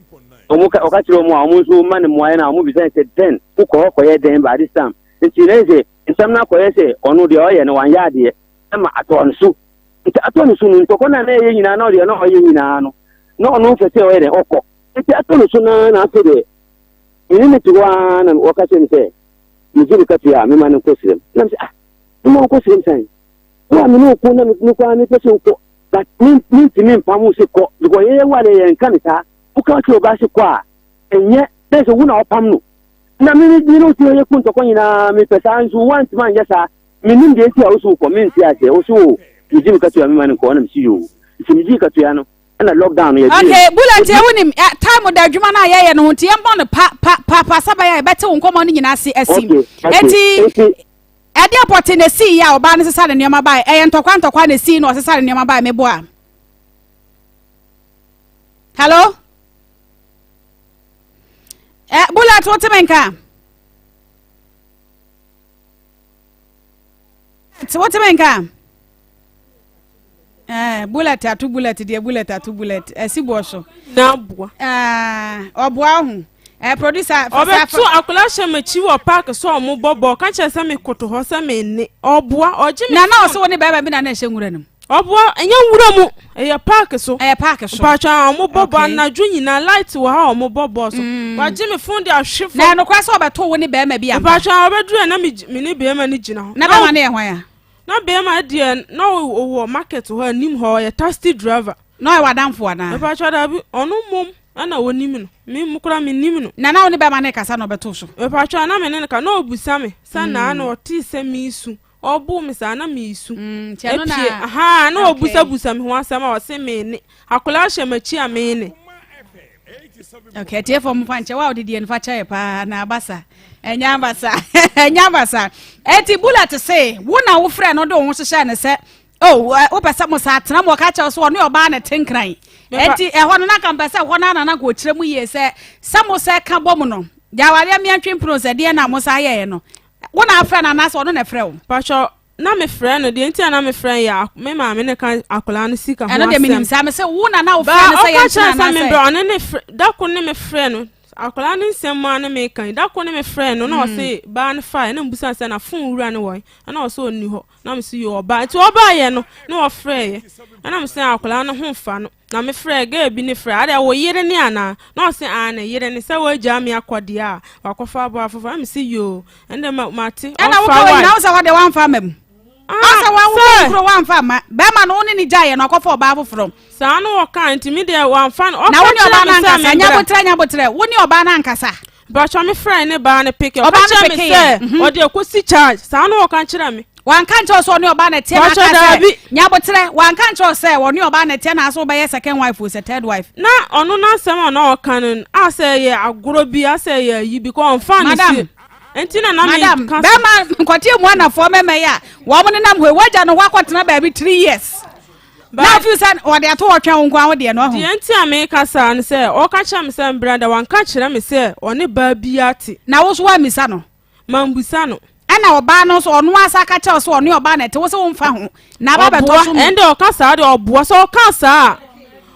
wɔn ka ɔka kyerɛ wɔn a wɔn nso ma no mmuaeɛ na wɔn bisa sɛ dɛn wokɔ hɔ kɔyɛ dɛn by this time nti na sɛ nsɛm no akɔyɛ sɛ ɔno deɛ ɔyɛ no wanyɛ adeɛ ɛma atɔ no so nti atɔ no so no ntɔkɔ no a na ɛyɛ nyinaa na ɔdeɛ na ɔyɛ nyinaa no na ɔno mfɛ sɛ ɔyɛ dɛn ɔkɔ nti atɔ no so naa na afei deɛ mene ne te hɔ ara na wɔka kyerɛ me sɛ megye me katua a mema no nkɔ sirem na mesɛ ah mema nkɔ sirem sɛn. Wo a me ne wo ko na me koraa mepɛ sɛ wokɔ but mentumi mpam wo se kɔ because yɛyɛ wo adeɛ yɛnka ne saa. Woka kyerɛ ɔbaa se kɔ a ɛnyɛ dɛ sɛ wo na ɔpam no. Na me me ne wo te yɛ ko ntɔkwa nyinaa mepɛ saa nso woantumi anyɛ saa. Menim deɛ nti a wo se wokɔ mente aseɛ. Wo se wo megye me katua mema no nkɔ na mese yoo. Nti megyee katua no ɛna lockdown no yɛgyee. Okay, bullet yɛ wonim eh, time da adwuma no a yɛyɛ no ho nti yɛmbɔ no pa pa pa pa sɛ bɛyɛ a yɛbɛte wo nkɔmmɔ no nyinaa ase asi. Okay, okay. Enti Ɛdeɛn pɔtee na ɛsiiɛ a ɔbaa no sesaa ne nneɛma baeɛ? Ɛyɛ ntɔkwa ntɔkwa na ɛsii na ɔsesaa ne nneɛma baeɛ meboa? Hello? Eh, Bullet, wote me nka? Wote me nka? Eh, bullet ato bullet deɛ bullet ato bullet ɛsi boɔ so. Na aboa. Eh, ɔboa ho. Eh, producer. Ɔbɛto akwadaa hyɛ m'akyi wɔ park so a wɔn bɔ bɔɔl ka kyerɛ sɛ mekoto hɔ sɛ me nne ɔboa ɔgye me. Na na ɔsɛ wo ne bɛrima bi na na ɛhyɛ nwura no mu. Ɔboa ɛnyɛ nwura mu ɛyɛ park so. Ɛyɛ park so. Mpatsɔ a wɔn bɔ bɔɔl anadwo nyinaa light wɔ ha a wɔn bɔ bɔɔl so. Mm. Wagye me phone de ahwe fam. Na ɛnokora sɛ ɔbɛto wo ne bɛrima bi ampa. Mpatsɔ a ɔbɛduru yɛ na me ne bɛrima no gyina hɔ. Na bɛrima no yɛ hwan a? Na bɛɛma deɛ na ɔwɔ market hɔ anim hɔ ɔyɛ taxi driver. Na ɔyɛ w'adamfo anaa? Mepakyɛw dabi ɔno mmom ɛna onim no me mu koraa mennim no. Na na wo ne bɛɛma no rekasa na ɔbɛtoo so? Mepakyɛw na me ne no ka na ɔbusa me sɛ naa na ɔtee sɛ meresu ɔboo me saa na meresu epie ahaa na ɔbusa busa me ho asɛm a ɔse me ne akwadaa hyɛ m'akyi a me ne. Okay, atiefo mo fa nkyɛ wa ɔde deɛ no fa kyɛ yɛ paa na abasa ɛnyɛ abasa ɛnyɛ abasa eti bullet se wo na wo frɛ no de wo ho hyehyɛ ne sɛ oh wopɛ sɛ mo saa tena mu ɔka kyerɛ so ɔne ɔbaa na te nkran eti ɛhɔ no na nka mpɛ sɛ ɛhɔ no ana na nka ɔkyerɛ mu yie sɛ sɛ mo sɛ ka bɔ mu no deɛ awareɛ mmea ntwe mpono sɛ deɛ na mo saa yɛɛ no wo na afrɛ no anaasɛ ɔno na ɛfrɛ wo. Patro Na me frɛ no, deɛ nti a na me frɛ no yɛ me maame ne ka akwadaa no sika ho asɛm. Ɛno deɛ menim saa, me sɛ wo na na wo frɛ no sɛ yɛn tena anaasɛ. Ɔka kyerɛ sɛ me brɛ ɔne ne frɛ, da ko ne me frɛ no, akwadaa no nsɛm mu a ne me kan, da ko ne me frɛ no na ɔse mm. baa no fae, na mbusa sɛ na fon wura ne wɔn, ɛna ɔsɛ ɔnni hɔ, na me sɛ yɛ ɔbaa, nti ɔbaa yɛ no, na ɔfrɛ yɛ, ɛna me sɛ akwadaa no ho fa no. Na me frɛɛ girl bi ne frɛ adɛ wo yere ne anaa na ɔse aane yere ne sɛ wagyaa me akɔ deɛ a wakɔfa aboa foforɔ na me se yoo ɛnde ma mate ɛna wo ka wɔ nyina wo sɛ hɔ deɛ wamfa ama mu ɔsɛ wa wo kuro wamfa ama bɛrima no wo ne ne gyaeɛ no akɔfa ɔbaa foforɔ saa no wɔka nti me deɛ wamfa no ɔka na wo ne ɔbaa no ankasa nyabotrɛ nyabotrɛ wo ne ɔbaa no ankasa Mpatsɔ me frɛ ne baa no peke ɔka kyerɛ me sɛ mhm. ɔde ɛkɔsi charge saa na ɔka kyerɛ me. Wanka nkyerɛ wo sɛ ɔne ɔbaa na ɛteɛ na aka sɛ nyabotrɛ wanka nkyerɛ wo sɛ ɔne ɔbaa na ɛteɛ na asɛ wobɛyɛ second wife o sɛ third wife. Na ɔno n'asɛm a na ɔka no a sɛ ɛyɛ agorɔ bi asɛ ɛyɛ ayi bi kɔ ɔnfa ne si nti na na madam bɛrima nkɔteɛ mu anafoɔ mɛmɛ yi a wɔn nenam hɔ yi wagya ne ho akɔtena baabi three years. Na afei sɛ wɔde ato hɔ twɛn wo nko ara wo deɛ no ɔho. Deɛ nti a meka saa ne sɛ, ɔka kyerɛ me sɛ mbra da, wanka kyerɛ me sɛ ɔne baa biara te. Na wo nso woammisa no? Mammisa no. Ɛna ɔbaa no nso ɔno ara san ka kyerɛ wo sɛ ɔne ɔbaa na ɛte, wo se womfa ho, na aba abɛtɔ so mu. Ɔboa, ɛnde ɔka saa deɛ ɔboa, sɛ ɔkaa saa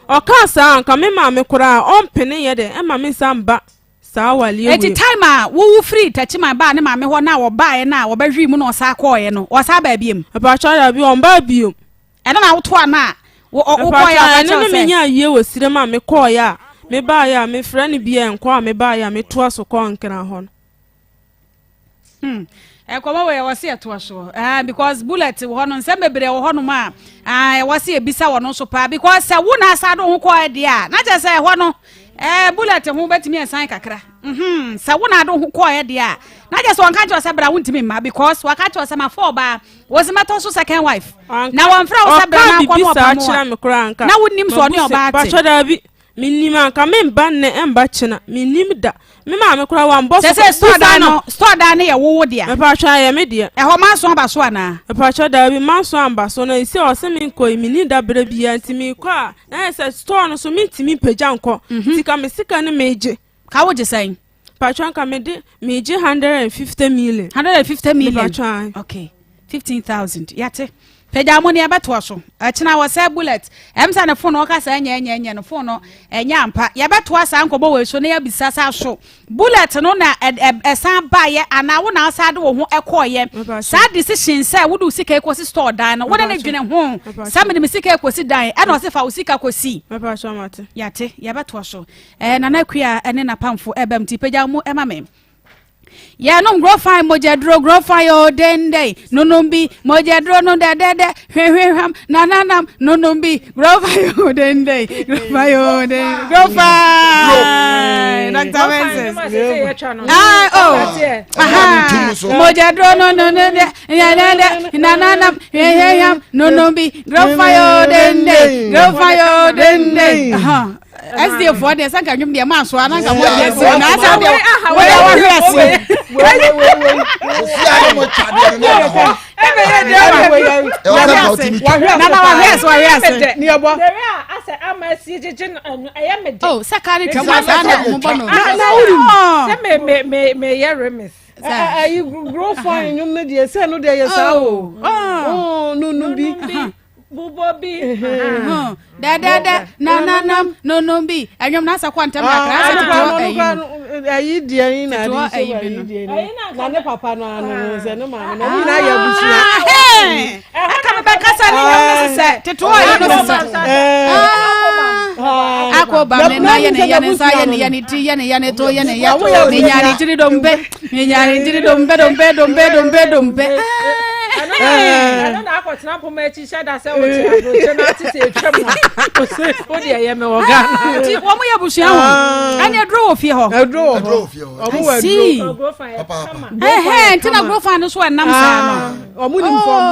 a, ɔkaa saa a, anka me maame koraa ɔmpene yɛ dɛ ɛmma me nsan mba saa awareɛ Eti wei mu. time a wowu firii Techiman baa ne maame hɔ no a ɔbaeɛ no a wɔbɛhwee mu na ɔsan kɔeɛ no, ɔsan baa biom? Mpakyɛw dabi, ɔmbaa biom. Ɛno na wotoa no a wokɔeɛ a ɔka kyerɛ wo sɛ. Ɛno ne menyaa yie wɔ sirem a mekɔeɛ a mebaeɛ a mefrɛ no bi ɛnkɔ a mebaeɛ a metoa so kɔɔ Nkran hɔ no. Hmm. Nkɔmɔ wei ɛwɔ se yɛtoa soɔ ah, because bullet wɔ hɔ no nsɛm bebree wɔ hɔnom a ah, ɛwɔ se yɛbisa wɔ no nso paa because sɛ wo na asa do ho kɔɔ deɛ a na kyerɛ sɛ ɛhɔ no eh, bullet ho bɛtumi ɛsan kakra mm -hmm. sɛ wo na ado ho kɔɔ deɛ a na kyerɛ sɛ wɔnka kyerɛ sɛ bra wontumi mma because waka kyerɛ sɛ mafa ɔbaa Wɔsi mɛtɔ so second wife. Na wɔnfrɛ wo sɛ bra na akɔ no ɔpam a. Na wonim sɛ ɔne ɔbaa te. Bàtchɔ daabi. Menim anka memba nnɛ ɛmba kyena. Menim da. Me maame koraa wambɔ so. Sɛ sɛ store dan no store dan no yɛ wo wo dea. Mepatwɔ ɛyɛ me deɛ. Ɛhɔ manso aba so anaa? Mepatwɔ daabi manso amba so na esi a ɔse menkɔ yi menni da berɛ biara nti mekɔ a na ayɛ sɛ store no so mentumi mpagya nkɔ. Nti ka me sika no megye. Ka wogye sɛn? Patro nka me de me gye 150 million. 150 million. Patro. Okay. 15,000. Yate. Pagya mo ne yɛbɛtoa so. Ɛkyena wɔ sɛ bullet. Ɛm sɛ ne phone ɔka sɛ ɛnyɛ ɛnyɛ ɛnyɛ no phone no ɛnyɛ ampa. Yɛbɛtoa saa nkɔbɔ wei so na yɛabisa sɛ aso bullet no na ɛsan baeɛ anaa wo na asan de wo ho ɛkɔɔyɛ. Saa decision sɛ wode wo sika kɔsi store dan no wode ne dwene ho sɛ mede me sika kɔsi dan ɛna ɔse fa wo sika kɔsi. Yate yɛbɛtoa so. Eh, Nana Akua ne n'apamfo ɛbam nti pagya wo mu ma me. Yɛnom Grofine mogyaduro, Grofine o dendɛn, nonom bi, mogyaduro no dɛdɛdɛ, hwehwehwam, nananam, nonom bi, Grofine o dendɛn, Grofine o dendɛn, Grofine, Dr. Menses. Ah, oh, aha, mogyaduro no no no dɛ, dɛdɛdɛ, nananam, hwehwehwam, nonom bi, Grofine o dendɛn, Grofine o dendɛn. Aha. SDA foɔ deɛ sɛ nka nnwom deɛ maa so a na nka mo deɛ sɛ na asa deɛ wɔyɛ wɔhwɛ ase. Nana wahwɛ ase wahwɛ ase. Oh sɛ kaa ne twam asa na ɔmo bɔ no. Sɛ me me me me yɛ remix. Ayi grow fine nnwom no deɛ sɛ no deɛ yɛ saa o. Nunu bi. Bobɔ bi. Dɛdɛdɛ nananam nonom bi. Ɛnwom na asɛ kɔ ntɛm kakra asɛ tete hɔ ayi no. Ayi deɛ yi na adi nso ayi deɛ yi na ne papa no ano no sɛ ne maame no ɔmo nyinaa yɛ abusua. Ɛka mi bɛ kasa ne nyɛ no sisɛ tete hɔ ayi no sisɛ. Akɔ ba mi na yɛ ne yɛ ne nsa yɛ ne yɛ ne ti yɛ ne yɛ ne to yɛ ne yɛ ne nya ne tiri dompe ne nya ne tiri dompe dompe dompe dompe dompe. Ɛno na akɔtena poma akyi hyɛ da sɛ wote aburokye na ate sɛ atwa mu a wo deɛ yɛ me wɔ Ghana. Nti wɔn yɛ abusua ho ɛne aduro wɔ fie hɔ. Aduro wɔ hɔ ɔmo wɔ aduro. Ɛhɛn nti na guro fan no so ɛnam saa no. Ɔmo nim fam.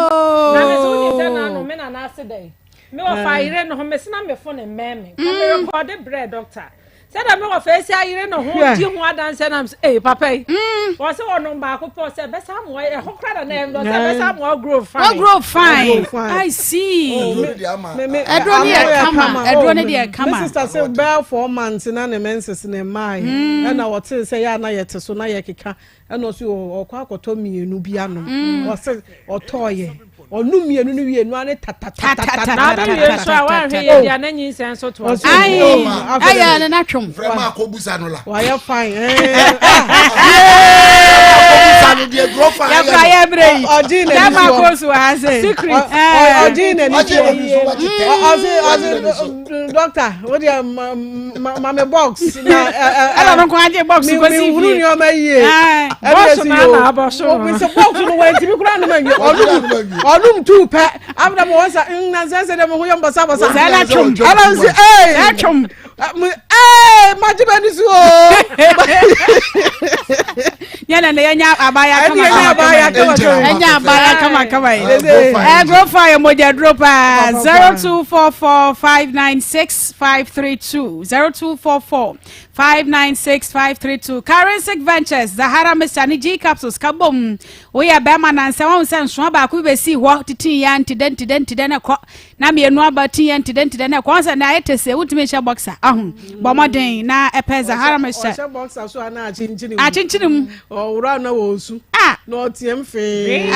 Na me so wonim sɛ naano me nana ase dɛn me wɔ fa ayere ne ho me sena me fo ne mmɛn me ka me rekɔde brɛ doctor. Sɛdeɛ me wɔfa esi ayere ne ho di ho adanseɛ nam sɛ ee papa yi mm. wɔsɛ wɔnom baako pɔ sɛ bɛsa amoa ɛhɔ kora na na ɛm sɛ bɛsa amoa grow fine. Grow fine I see. Ɛduro ne yɛ kama ɛduro ne deɛ kama. Me sister sɛ bɛɛ 4 months na ne menses ne mmaa yi mm. ɛna wɔte sɛ yɛ ana yɛte so na yɛkeka ɛna ɔso ɔkɔ akɔtɔ mmienu bi anom mm. ɔsɛ ɔtɔɔyɛ ɔnum mmienu no wie nua ne tatatatatata. Na ɔno wie nso a wanhwɛ yɛ deɛ na nyinsɛn nso to ɔso. Ayi ɛyɛ ne na twom. Fɛrɛ maa ko busa no la. Wayɛ fine. Busa no deɛ duro fa yɛ. Yɛkura yɛ bere yi. Ɔgye n'ani soɔ. Dɛm akɔ so ha se. Secret. Ɔgye n'ani soɔ. Ɔse ɔse doctor o deɛ ma me box na ɛna no nko agye box kɔsi fie. Mi hunu nneɛma yie. Box na na abɔ so no. Sɛ box no wɔntumi kura no ma nwie ɔnum ɔnum tu pɛ abena mo wɔn sa nnansɛn sɛ deɛ mo ho yɛ mbasa basa. Sɛ ɛna twom. Ɛna nsi ee. Sɛ twom. Ee magye bɛ ni so o. Yɛn na yɛn nya abaya kama kama kama. Ɛnya abaya kama kama yi. Ɛgro fa yɛ mogya duro paa 0244596532 0244 596532 Karensic Ventures Zahara Mr ne G capsules ka bom woyɛ bɛrima nansɛ wɔn sɛ nsoa baako bi bɛsi hɔ titi ya ntidɛ ntidɛ ntidɛ na ɛkɔ na mmienu aba ti yɛ ntidɛ ntidɛ na ɛkɔ wɔn sɛ na ayɛ tese wotumi nhyɛ boxer aho bɔ mmɔden na ɛpɛ Zahara Mr ɔhyɛ boxer so ana akyenkyene mu akyenkyene mu ɔwura na wɔsu ah na ɔteɛm fee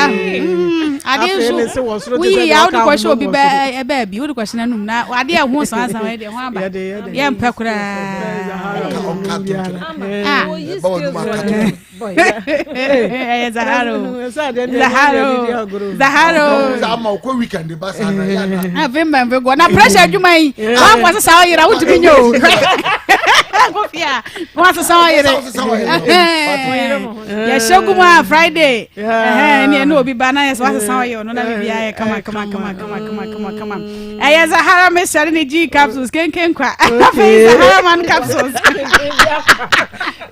adeɛ nso woyi ya wode kɔhyɛ obi baabi wode kɔhyɛ n'anum na adeɛ ɛho san san deɛ ho aba yɛ mpɛ koraa ɛyɛ Zahara o Zahara o Zahara o afei mbɛnfɛ gɔ na pressure adwuma yi wɔn akɔ sisa ɔyere a wotumi nye o kofi a wɔn asesa ɔyere yɛhyɛ gu mu a Friday ɛne ɛne obi ba na yɛ sɛ wasesa ɔyɛ ɔno na biribi ayɛ kama kama kama kama kama kama kama ɛyɛ Zahara mixture ne G capsules kenken kwa afei Zahara man capsules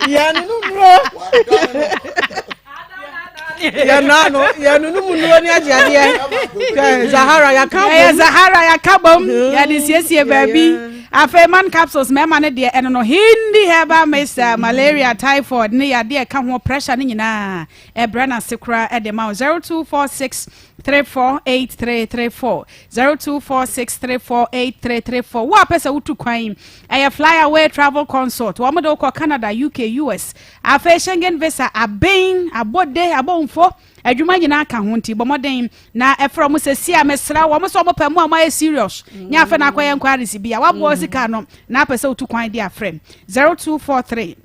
yɛnunu nuro yɛnano yɛnunu mu nuro ne agye adeɛ Zahara yɛaka bom ɛyɛ Zahara yɛaka bom yɛde siesie baabi afei man capsules mmarima no deɛ ɛno no Hindi herbal mixture malaria typhoid ne yadeɛ ɛka ho pressure ne nyinaa ɛbrɛ no ase koraa ɛde ma wo 0246 348334 0246348334 wo a pɛ sɛ wotu kwan ɛyɛ fly away travel consult wɔn de wokɔ Canada UK US afei Schengen visa aben abɔde abɔnfo adwuma nyinaa ka ho nti bɔ mmɔden na ɛfrɛ mo sɛ si a mesrɛ wɔn sɛ wɔn pɛ mu a wɔayɛ serious nyɛ afɛ na akɔyɛ inquiries bi a waboa sika no na apɛ sɛ wotu kwan de afrɛ 0243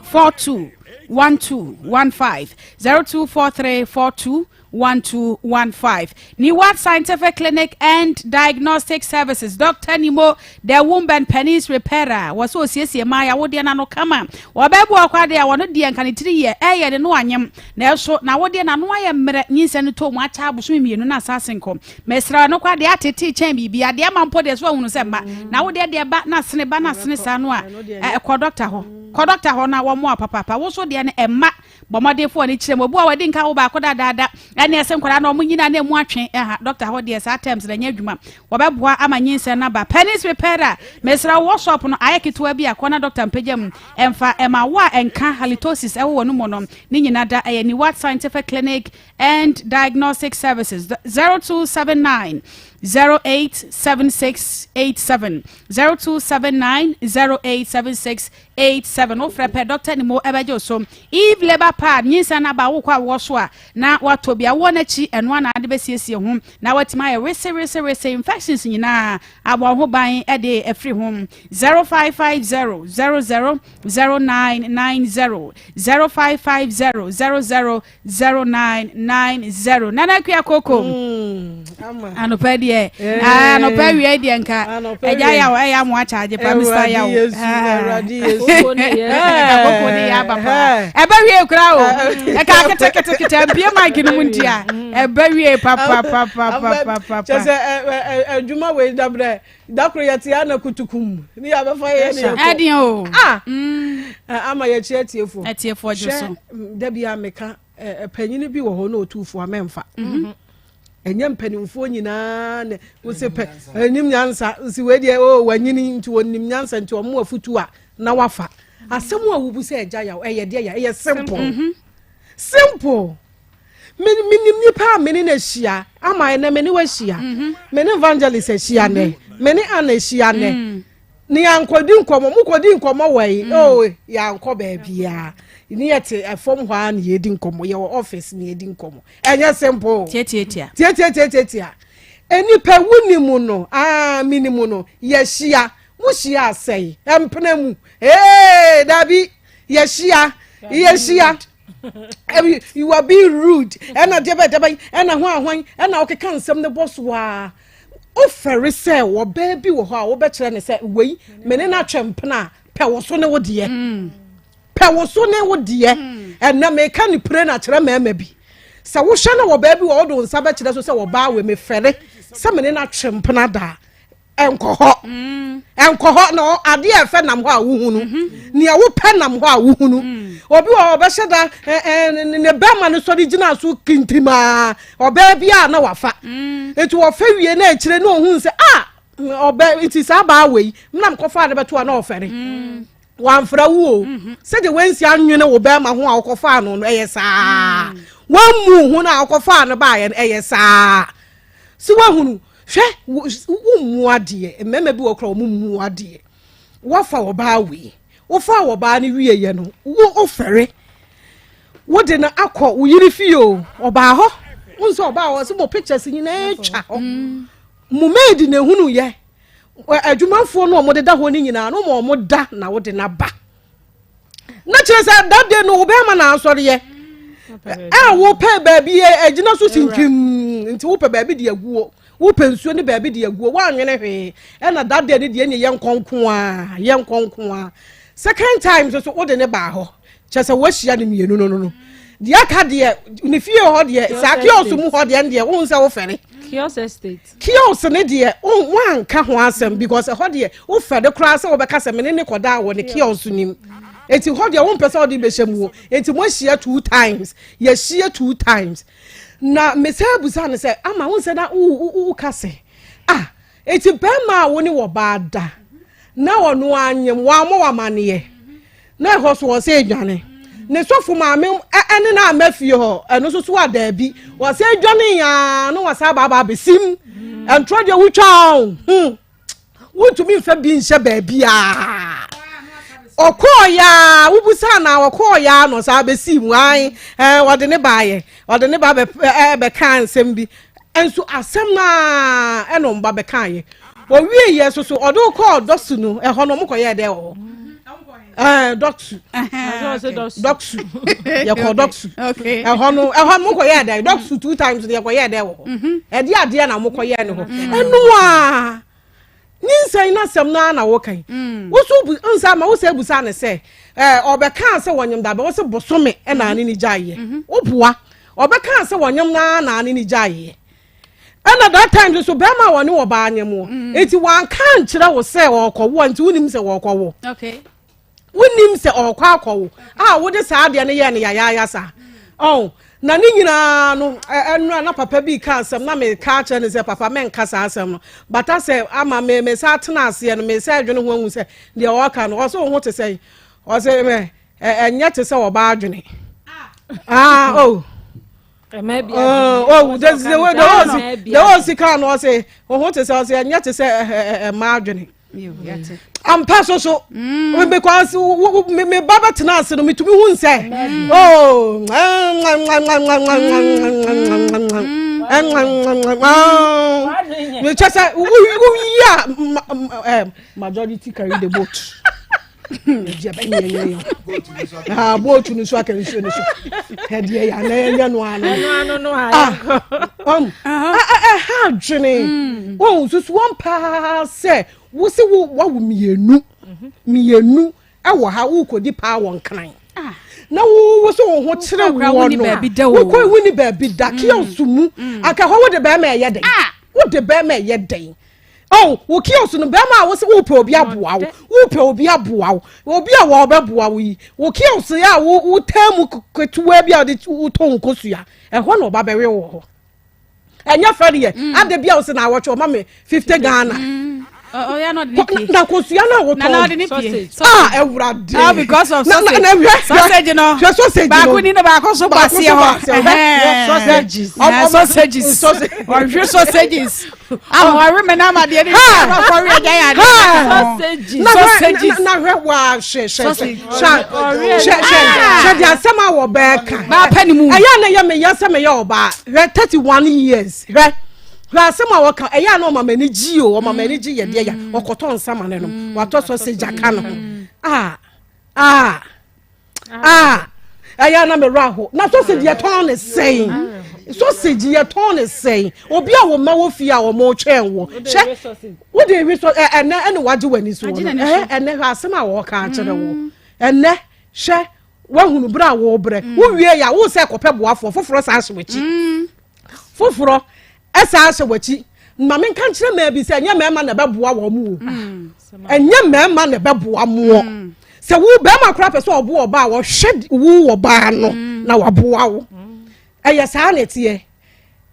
42 1215 0243 42. 1215. Niwat Scientific Clinic and Diagnostic Services, Doctor Nimo, the womb and penis repairer, wɔ sɛ osiesie mmaa yawodeɛ no ano kama. Wɔbɛbu ɔkwa deɛ wɔno deɛ nka ne tiri yɛ ɛyɛ ne no anyem, nanso n'awodeɛ n'ano ayɛ mmerɛ, nyinsɛn no tɔ mu akyɛ abosome mmienu na asase nkɔ. Mesrɛ no kwa deɛ atete kyɛn biribi adeɛ ama mpo deɛ so ahunu sɛ mma n'awodeɛ deɛ ba na sene ba na sene saa no a, kɔ doctor hɔ. Kɔ doctor hɔ na wɔmmoa papaapa. Wo so deɛ no ɛmma. Bɔ mmɔden fa w'ani kyerɛ mu. Obi a wadi nka wo baako dadaada ɛne ɛsɛ nkwadaa no wɔn nyina na emu atwe ɛha doctor hɔ deɛ saa terms na ɛnyɛ adwuma. Wɔbɛboa ama nyinsɛn no aba. Penis repairer, mesrɛ wo WhatsApp no ayɛ ketewa bi a kɔ na doctor mpagya mu ɛmfa ɛma wo a ɛnka halitosis ɛwɔ wɔn mu no ne nyina da. Ɛyɛ Niwat Scientific Clinic and Diagnostic Services 0279 087687 0279 087687. Wofrɛ pɛ Dr. Nimo ɛbɛgye wo so. Eve Labour Pad, nyinsɛn no aba wokɔ awoɔ so a na watɔ bi awoɔ no akyi, ɛno ana ade bɛsiesie ho na watumi ayɛ wese wese wese infections nyinaa abɔ ho ban de afiri ho. 0550 00 0990 0550 00 0990. Nana Akua Koko, anɔpa deɛ, anɔpa awia deɛ nka ɛgya yaw ɛyɛ amo akyagye pa Mr. Yaw koko ne yɛ aba paa, ɛbɛ wie kura o, ɛka ketekete mpie mic no mu ntia ɛbɛ wie papapapapapa. Kyɛ sɛ adwuma wei dabrɛ dakoro yɛte ana kutukum ne yɛabɛfa yɛ ne yɛkɔ ɛdeɛ o. Ah, ama yɛkyi atiefoɔ. Atiefoɔ gye so. Hwɛ, da bi a meka panyini bi wɔ hɔ na ɔtuufoɔ a mɛmfa ɛnyɛ mpanimfoɔ nyinaa na wosɛ pɛ ɛnim nyansa nsi wei deɛ o wanyini nti wɔnim nyansa nti ɔmo afutu a na wafa asɛm a wubu sɛ ɛgya yaw ɛyɛ deɛ yɛ ɛyɛ simple simple. Menim nipa a mene no ahyia ama ɛnɛ mene wahyia, mene evangelist ahyia nɛ, mene Anna ahyia nɛ ne yɛankɔdi nkɔmmɔ, mokɔdi nkɔmmɔ wɔ yi o, yɛankɔ baabiaa ne yɛte ɛfam hɔ a ne yɛdi nkɔmmɔ, yɛwɔ office ne yɛdi nkɔmmɔ. Ɛnyɛ simple. Tiatiatia. Tiatiatiatia. Nipa wunim no aa minimu no yɛhyia, mohyia asɛe ɛmpena mu ee dabi yɛhyia yɛhyia. You are being rude ɛna deɛ bɛ deɛ bɛ ɛna ho ahwan ɛna ɔkeka nsɛm ne bɔ so a wofɛre sɛ wɔbaa bi wɔ hɔ a wobɛkyerɛ ne sɛ wei mene no atwɛ mpena a pɛ wo so ne wo deɛ, pɛ wo so ne wo deɛ. Ɛnɛ meka ne pire na kyerɛ mmarima bi sɛ wohyɛ no wɔ baabi wɔ wode wo nsa bɛkyerɛ so sɛ wɔbaa wei mefɛre sɛ mene no atwe mpena daa, ɛnkɔ hɔ, ɛnkɔ hɔ na adeɛ a ɛfɛ nam hɔ a wohunu, nea wopɛ nam hɔ a wohunu. Obi wɔ hɔ ɔbɛhyɛ da ne bɛrima no sɔre gyina so kintimaa ɔbaa bi a na wafa nti wɔfɛ wie na akyire na ohun sɛ a ɔbɛ nti saa baa wei nam kɔfa ne bɛto a na ɔfɛre wamfra wo o, sɛdeɛ wansi anwene wo bɛrima ho a wokɔfaa no no ɛyɛ saa, wammu ho no a wokɔfaa no baeɛ no ɛyɛ saa si wahunu. Hwɛ, wommu adeɛ, mmarima bi wɔ kora wɔn mmu adeɛ. Wafa ɔbaa wei, wofa ɔbaa no wieɛ no wo wofɛre wode no akɔ wo yere fie o, ɔbaa hɔ wo nso ɔbaa hɔ sɛ mo pictures nyinaa atwa hɔ, mo maid na ehunu yɛ adwumafoɔ no a wɔdeda hɔ no nyinaa no ma wɔn da na wode no aba na kyerɛ sɛ that day no wo bɛrima na asɔreɛ a wopɛ baabi agyina so sinkim nti wopɛ baabi de aguo, wopɛ nsuo ne baabi de aguo, woanwene hwee ɛna that day no deɛ ne yɛ nkɔnko a yɛ nkɔnko a. Second time nso so wode ne baa hɔ kyerɛ sɛ woahyia ne mmienu no deɛ aka deɛ ne fie hɔ deɛ saa kiosk mu hɔ deɛ deɛ wohu sɛ wofɛre. Kiosk estate. Kiosk ne deɛ woanka ho asɛm because ɛhɔ deɛ wofɛre koraa sɛ wobɛka sɛ mene ne kɔdaa wɔ ne kiosk nim, eti hɔ deɛ wompɛ sɛ wode bɛhyɛ mu o. Eti moahyia two times, yɛhyia two times na mesan busa no sɛ ama wo nsɛ na woka sɛ ah eti bɛrima a wo ne wɔ baa da na ɔno anyem wɔammɔ wamaneɛ na ɛhɔ so wɔ sɛ edwane ne sɔfo maame ɛne na ama fie hɔ ɛno nso so a daabi wɔ sɛ edwane yaa na wɔsa aba aba abesim ɛntorɔ deɛ wotwa o wontumi nfa bi nhyɛ baabi a ɔkɔɔ yaa wobusa na ɔkɔɔ yaa na ɔsa abɛsi mu ae ɛɛ wɔde ne baayɛ ɔde ne ba bɛ ɛɛ bɛka nsɛm bi nso asɛm naa ɛna ɔmo ba bɛka yɛ owie yɛ soso ɔde kɔɔ dɔso no ɛhɔ no ɔmo kɔ yɛ dɛ wɔ hɔ. Ɛɛ dɔksu. Dɔksu. Yɛkɔ dɔksu. Ɛhɔ no ɛhɔ mo kɔ yɛ dɛ dɔksu two times yɛkɔ yɛ dɛ wɔ hɔ. Mhm. Ɛde adeɛ na mo kɔ yɛ ne hɔ. Mhm. Ɛnua nyinsɛn n'asɛm naa na wɔka yi. Mm. Woso bu nsa ma wosɛ ebusa ne sɛ ɛɛ ɔbɛka sɛ wɔnyem dabɛ wɔsɛ bosome ɛna ne ne gya yɛ. Mhm. Woboa ɔbɛka sɛ wɔnyem naa na ne ne gya yɛ. ɛna that time nso bɛrima a wɔne ɔbaa nyɛ mu mm. eti wanka nkyerɛ wo sɛ ɔrekɔwo nti wonim sɛ wɔrekɔwo wonim sɛ ɔrekɔ akɔwo a wode saa adeɛ no yɛ no yayaaya saa ɔn na ne nyinaa no ɛnura na papa bi ka asɛm na meka akyerɛ no sɛ papa mɛnka saa asɛm no bata sɛ ama me me sa atena aseɛ no me sɛ adwene ho ahu sɛ deɛ ɔreka no ɔsɛ wo ho te sɛ ɔsɛ mɛ ɛnyɛ te sɛ ɔbaa adwene ah oh. Oh, the the way the the way osi kan no ɔse ohun te sɛ ɔse ɛnyɛ te sɛ ɛma adwene. Ampa so so mm. because me me ba bɛ tena ase no metumi hu nsɛ oh mekyɛ sɛ woyi a majority carry the boat. Ah, boat no so aka nsuo no so ɛdeɛ yɛ ana yɛnyɛ no ano no ah, ɛha adwene mm. wɔn susu wɔn paa sɛ wosi wo wawo mmienu mhm. mmienu ɛwɔ ha wokɔdi paa wɔn kran ah. na wo so wo ho kyerɛ woɔ no wokɔ wo ni baabi da mm. kiosk mu mm. aka hɔ wode bɛrima ɛyɛ dɛn ah. wode bɛrima ɛyɛ dɛn Oh, wo kiosk no bɛrima a wosɛ wopɛ obi aboa wo wopɛ obi aboa wo obi a wɔbɛboa wo yi wo kiosk yi a wotaa mu ketewa bi a wode wotɔ nkosua ɛhɔ na ɔba bɛwe wɔ hɔ ɛnyɛ fɛ deɛ mm. ade bi a wosɛ na awɔtwe ɔma me 50 Ghana mm. na kosua no a wotɔn ah awurade ah because of sausage na na sausage no hwɛ sausage no baako ni na baako so bɔ aseɛ hɔ sausages sausages ɔhwɛ sausages Ahɔre me na amadeɛ ne afɔre agya yɛ adeɛ sausages sausages na hwɛ wa hwɛ hwɛ hwɛ hwɛ hwɛ de asɛm a wɔbɛka baapa ne mu ɛyɛ na ɛyɛ meyɛ sɛ meyɛ ɔbaa hwɛ 31 years hwɛ hwɛ asɛm a wɔka ɛyɛ a na ɔma m'ani gye o ɔma m'ani gye yɛ deɛ ya ɔkɔtɔ nsa ma ne nom watɔ sausage aka ne ho ah ah ah ɛyɛ na mewura aho na sausage yɛ tɔn ne sɛn sausage yɛ tɔn ne sɛn obi a wɔn mma wɔ fie a wɔn twɛn wɔ hyɛ wode ewi so ɛ ɛnɛ ɛna wagye w'ani so no ɛ ɛnɛ hwɛ asɛm a wɔka akyerɛ wɔ mm. ɛnɛ hwɛ wahunu bere a wɔrebrɛ mm. wowie yɛ a wosɛ kɔpɛ boafoɔ foforɔ saa ahyɛ w'akyi mm. foforɔ ɛsan ahyɛ w'akyi ma menka nkyerɛ mmaa bi sɛ ɛnyɛ mmarima na ɛbɛboa wɔn mu o mm. ɛnyɛ mmarima na ɛbɛboa moɔ mm. sɛ wo barima koraa pɛ sɛ ɔboa ɔbaa wɔhwɛ wo wɔ baa no mm. na waboa wo ɛyɛ saa na ɛteɛ